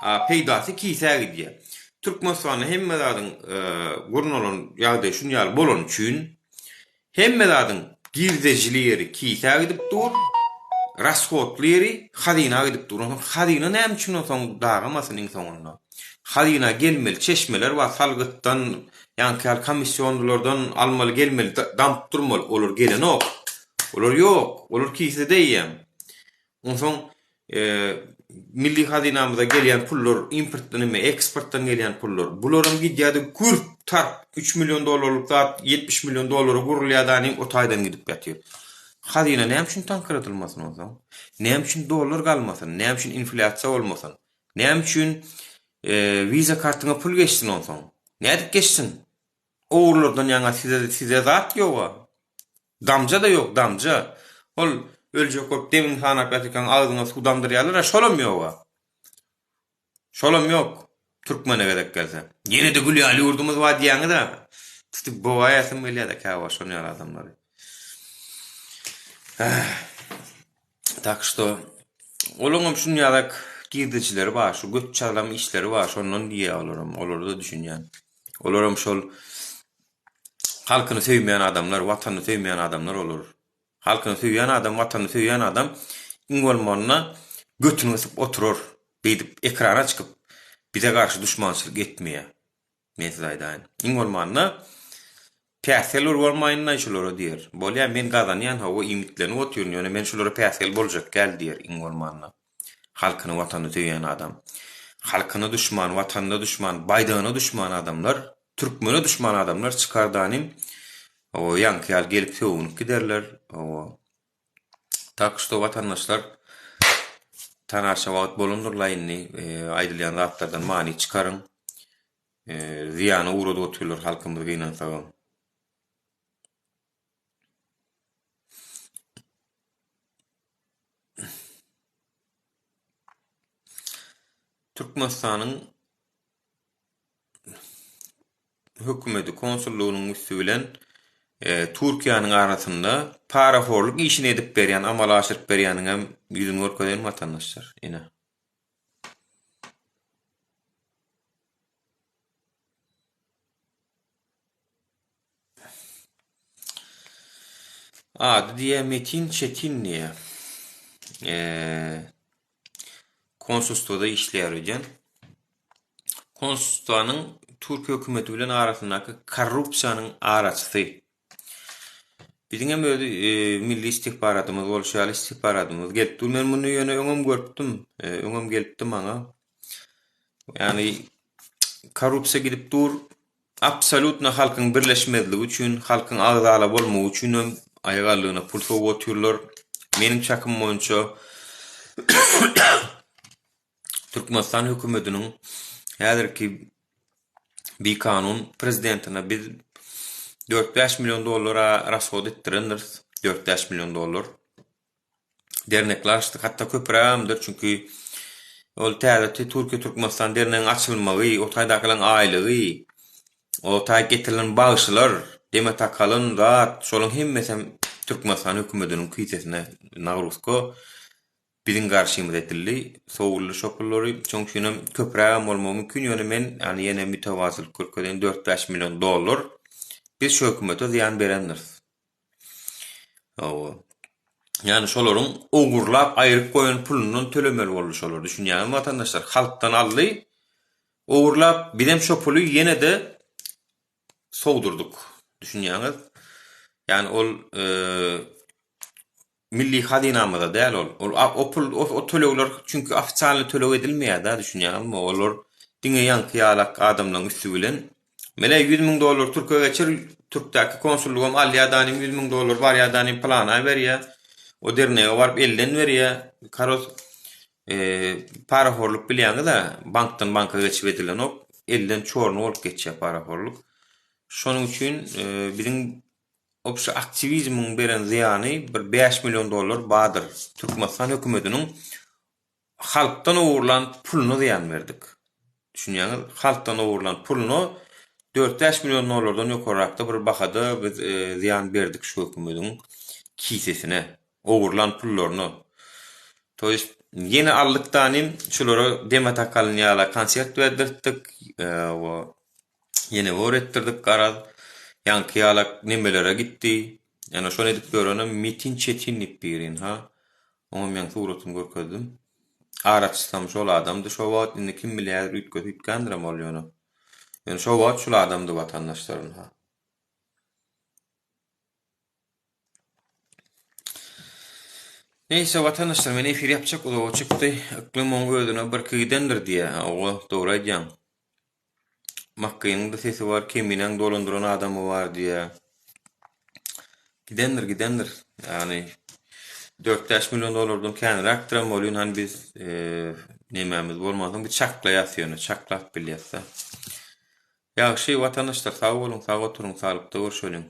a peýdasy kisä gidýär. Türkmenistanda hemme zadyň gurnalan ýagdaýy şun ýaly bolany üçin, hemme zadyň girdejili ýeri kisä gidip dur, rashodly ýeri hazyna gidip dur. Onsoň hazyna näme üçin onsoň dagamasyn iň soňunda? Hazyna gelmeli çeşmeler bar, salgytdan, ýaňky ýaly komissionlylardan almaly gelmeli damyp durmaly, olar gelenok. Olar ýok, olar kisede eýýäm. Onsoň milli hazynamyza gelýän pullar importdan hem eksportdan gelýän pullar. Bularam gidýärdi gürp tarp 3 million dollarlyk zat 70 million dollara gurulýar da o taýdan gidip ýatyr. Hazyna näme üçin taňkyradylmasyn onsoň? Näme üçin dollar galmasyn? Näme üçin inflýasiýa bolmasyn? Näme üçin wiza kartyňa pul geçsin onsoň? Nädip geçsin? Ogrulardan ýaňa size size zat ýoga. Damja-da ýok, damja. Hol, öljek bolup demiňi sanap ýatyrkaň agzyňa suw damdyrýarlar-a, şolam ýog-a. Şolam ýok, türkmene gezek gelse. Ýene-de gül ýaly ýurdumyz bar diýýäňiz-ä. Tutup bogaýasym gelýär-de käwagt şon ýaly adamlary. Tak şto, olaňam şun ýalak girdejileri bar, şu göt çalam işleri bar, şondan diýýär olaram, olara-da düşünýän. Olaram şol Halkyny söýmeýän adamlar, watanyny söýmeýän adamlar olar. Halkyny söýýän adam, watanyny söýýän adam iň bolmanda götüni gysyp oturar. Beýdip ekrana çykyp bize garşy duşmançylyk etmeýär. Men size aýdaýyn. Iň bolmanda päsgel bir bolmaýyn-laý şulara diýer. Bolýa, men gazanýan, hawa, iýmitlenip otyryn, ýöne men şulara päsgel boljak däl diýer iň bolmanda. Halkyny, watanyny söýýän adam. Halkyna duşman, watanyna duşman, baýdagyna duşman adamlar, türkmene duşman adamlar çykar danym, hawa, ýaňky ýaly gelip sögünip giderler, hawa. Tak şto watandaşlar tanaşa wagt bolandyrla indi aýdylýan zatlardan many çykaryň. Zyýana ugradyp otyrlar halkymyzy gynansagam. Türkmenistanyň hökümeti konsullygynyň üsti bilen Türkiýäniň arasynda parahorluk işini edip berýän, amala aşyryp berýäniňem ýüzüni görkezeýin watandaşlar. Ine. Ady diýýär Metin Çetin diýýär. Konsulstwada işleýär öýdýän. Konsulstwanyň türk hökümeti bilen arasyndaky korrupsiýanyň araçysy. Biziň hem öz milli istihbaratymyz bolşy ýaly istihbaratymyz gelip dur. Men muny ýöne öňem görüpdim. Öňem gelipdi maňa. Ýagny korrupsiýa gidip dur. Absolýutno halkyň birleşmezligi üçin, halkyň agzala bolmagy üçinem aýagallygyna pul sowup otyrlar. Meniň çakym boýunça Türkmenistan hökümetiniň häzirki bikanun prezidentine biz dört-bäş million dollar-a rashod etdirendiris, dört-bäş million dollar. Dernekler açdyk, hatda köpürägimdir, çünki ol täze Türkiýe-Türkmenistan dernegiň açylmagy, o taýdakylaryň aýlygy, o taý getirilen bagşylar, deme takalyn zat, şolaryň hemmesem Türkmenistan hökümetiniň kisesine nagruzka biziň garşymyza edildi, sowuldy şo pullary. Şonuň üçinem köpürägem bolmagy mümkin, ýöne men ýani ýene mütewazylyk görkezeýin, dört-bäş million dollar biz şu hökümete zyýan berendiris. Hawa. Ýagny şolaryň ogurlap aýryp goýan pulundan tölemeli boldy şolar. Düşünýäňizmi watandaşlar? Halkdan aldy, ogurlap, bizem şo puly ýene-de sowdurdyk. Düşünýäňiz? Ýagny ol milli hazynamyza däl ol. Ol o pul o tölegler çünki ofitsialny töleg edilmeýär-dä, düşünýäňizmi? Olar diňe ýaňky ýalak adamlaryň üsti bilen Mele 100 mün dollar türke geçir, türkdäki konsullugam alýar danym 100 mün dollar barýar danym pylana berýär. O dernege baryp elden berýär. Karos e, parahorluk bilýäňiz-ä, bankdan banka geçip edilenok, elden çorny bolup geçýär parahorluk. Şonuň üçin e, biziň obşi aktiwizmiň beren zyýany bir 5 million dollar bardyr. Türkmenistan hökümetiniň Halkdan ogurlan puluna zyýan berdik. Düşünýäňiz? Halkdan ogurlan puluna dört-bäş million dollardan ýokarrakda bir bahada biz zyýan berdik şu hökümediň kisesine, ogurlan pullaryna. To ýest, ýene aldyk danym, şulara deme takalyn ýala konsert berdirtdik, ýene bor etdirdik garaz. Ýaňky ýalak nemelere gitdi. Ýöne şony edip ýörenem Metin Çetin diýip birin, ha. Oňa meň suratymy görkezdim. Araçysam şol adamdy şo wagt, indi kim bilýär häzir üýtgese üýtgändirem ol ýöne. Ýöne şo wagt şul adamdy watandaşlar ynha. Neýse watandaşlar men efir ýapjak uzaga çykdy. Yklym oň özüne birki gidendir diýýä. Hawa dogry aýdýaň. Makgynyň-da sesi bar, Keminäň dolandyran adamy bar diýýär. Gidendir, gidendir. Ýagny 4-5 million dollardan känräkdirem welin hany biz nemämiz bolmansoň biz çaklaýas ýöne, çaklap bilýäs-de. Ýagşy, watandaşlar sag boluň, sag oturyň, saglykda görşeliň.